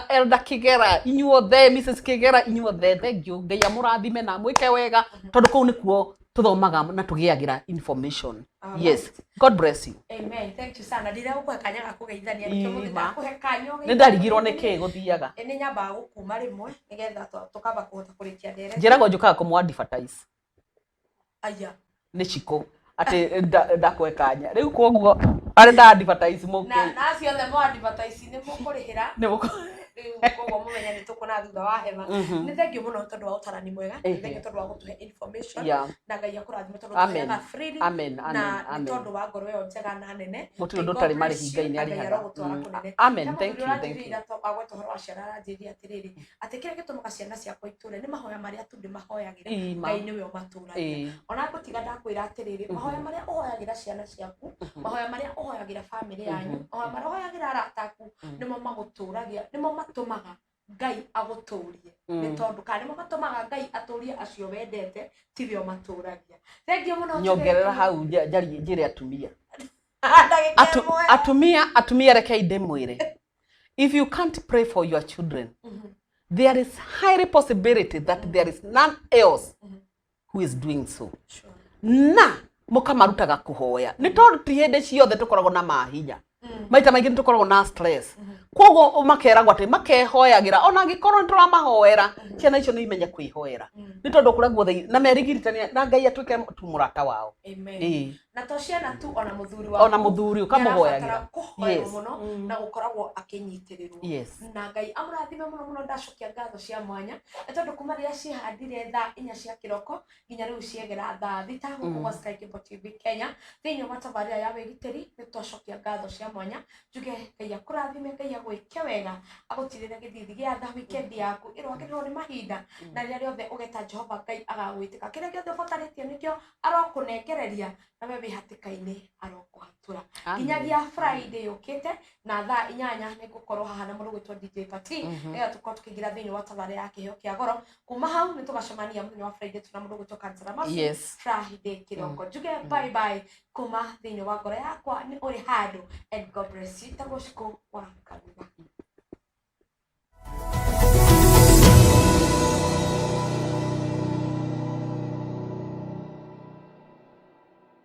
elder Kigera, inyuothe, Mrs Kigera, inyuothe, thank you. Ngai amũrathime na amwĩke wega, tondũ kũu nĩkuo tũthomaga na tũgĩagĩra information. Yes, God bless you. Amen. Thank you sana. Ndiragũkũhe kanya ga kũgeithania, nĩkĩo mũthĩ Ima. ndakũhe kanya. Nĩ ndarigirwo nĩ kĩ gũthiaga. Nĩ nyambaga gũkuma rĩmwe nĩgetha tũkamba kũhota kũrĩkia ndereti. Njĩragwo njũkaga kũmũ advertise. Aya. Nĩ cikũ atĩ ndakũhe kanya rĩu, koguo arĩ nda advertise mũkĩ Na acio othe mo advertise nĩ mũkũrĩhĩra. Nĩ mũkũ. Rĩu koguo mũmenye nĩ tũkuona thutha wa hema. Nĩ thengiũ mũno tondũ wa ũtarani mwega, nĩ thengiũ tondũ wa gũtũhe information. Na Ngai akũrathime tondũ Amen. tũheaga freely Amen, amen, na nĩ amen. tondũ wa ngoro ĩyo njega na nene. Gũtirĩ ũndũ May God ũtarĩ bless marĩhi, you, Ngai nĩ na Ngai arĩhaga. arogũtwara kũnene. Amen, He thank mũthuri you, thank you. ũranjĩrire agweta ũhoro wa ciana aranjĩrire atĩrĩrĩ, atĩ kĩrĩa gĩtũmaga ciana ciakwa itũre nĩ mahoya marĩa tu ndĩmahoyagĩra. Ĩĩ, ma. Ngai nĩwe ũmatũragia. Ona ngũtiga ndakwĩra atĩrĩrĩ, mahoya marĩa ũhoyagĩra ciana ciaku, mahoya marĩa ũhoyagĩra bamĩrĩ yanyu, mahoya marĩa ũhoyagĩra arata aku, nĩmo magũtũragia, nĩmo matũmaga Ngai agũtũrie, nĩ tondũ kana nĩmo matũmaga Ngai atũrie acio wendete, tiwe ũmatũragia. Thengiũ mũno. Nyongerera hau njarie njĩre atumia. Ndagĩka ĩmwe. Atumia rekei ndĩmwĩre, if you can't pray for your children, there is highly possibility that there is none else who is doing so. Na mũkamarutaga kũhoya, nĩ tondũ ti hĩndĩ ciothe tũkoragwo na mahinya, maita maingĩ nĩ tũkoragwo na stress, koguo makeragwo atĩ makehoyagĩra ona angĩkorwo nĩ tũramahoera, ciana icio nĩ imenye kwĩhoera, nĩ tondũ kũrĩa guothe na merigitania na Ngai atuĩke tu mũrata wao. Amen. Na to ciana tu, ona mũthuri waku Ona mũthuri ũkamũhoyagĩra. nĩarabatara kũhoerwo mũno na gũkoragwo akĩnyitĩrĩrwo. Na Ngai amũrathime mũno mũno. Ndacokia ngatho cia mwanya nĩ tondũ kuma rĩrĩa cihandire thaa 4 cia kĩroko nginya rĩu ciegera thaa 6 gũkũ gwa Sky Cable TV Kenya thĩinĩ wa tabarĩra ya wĩgitĩri, nĩ twacokia ngatho cia mwanya. Njuge Ngai akũrathime, Ngai agwĩke wega, agũtirĩre gĩthithi gĩa tha. Weekend yaku ĩrwagĩrĩrwo nĩ mahinda, na rĩrĩa rĩothe ũgeta Jehova Ngai agagwĩtĩka. Kĩrĩa gĩothe ũbatarĩtio nĩkĩo arokũnengereria, na we wĩ hatĩka-inĩ arokũhatũra. Amen. Nginyagia Friday yũkĩte na thaa 8 nĩ ngũkorwo haha na mũndũ gwĩtwo DJ Pati, nĩgetha tũkorwo tũkĩingĩra thĩinĩ wa tabarĩra ya kĩheo kĩa goro. Kuma hau nĩ tũgacemania mũthenya wa Friday tuna mũndũ gwĩtwo Kansela Masi. Friday kĩroko njuge bye bye kuma thĩinĩ wa ngoro yakwa, nĩ ũrĩ handũ, and God bless you. Tagwo Cikũ wa Kanitha.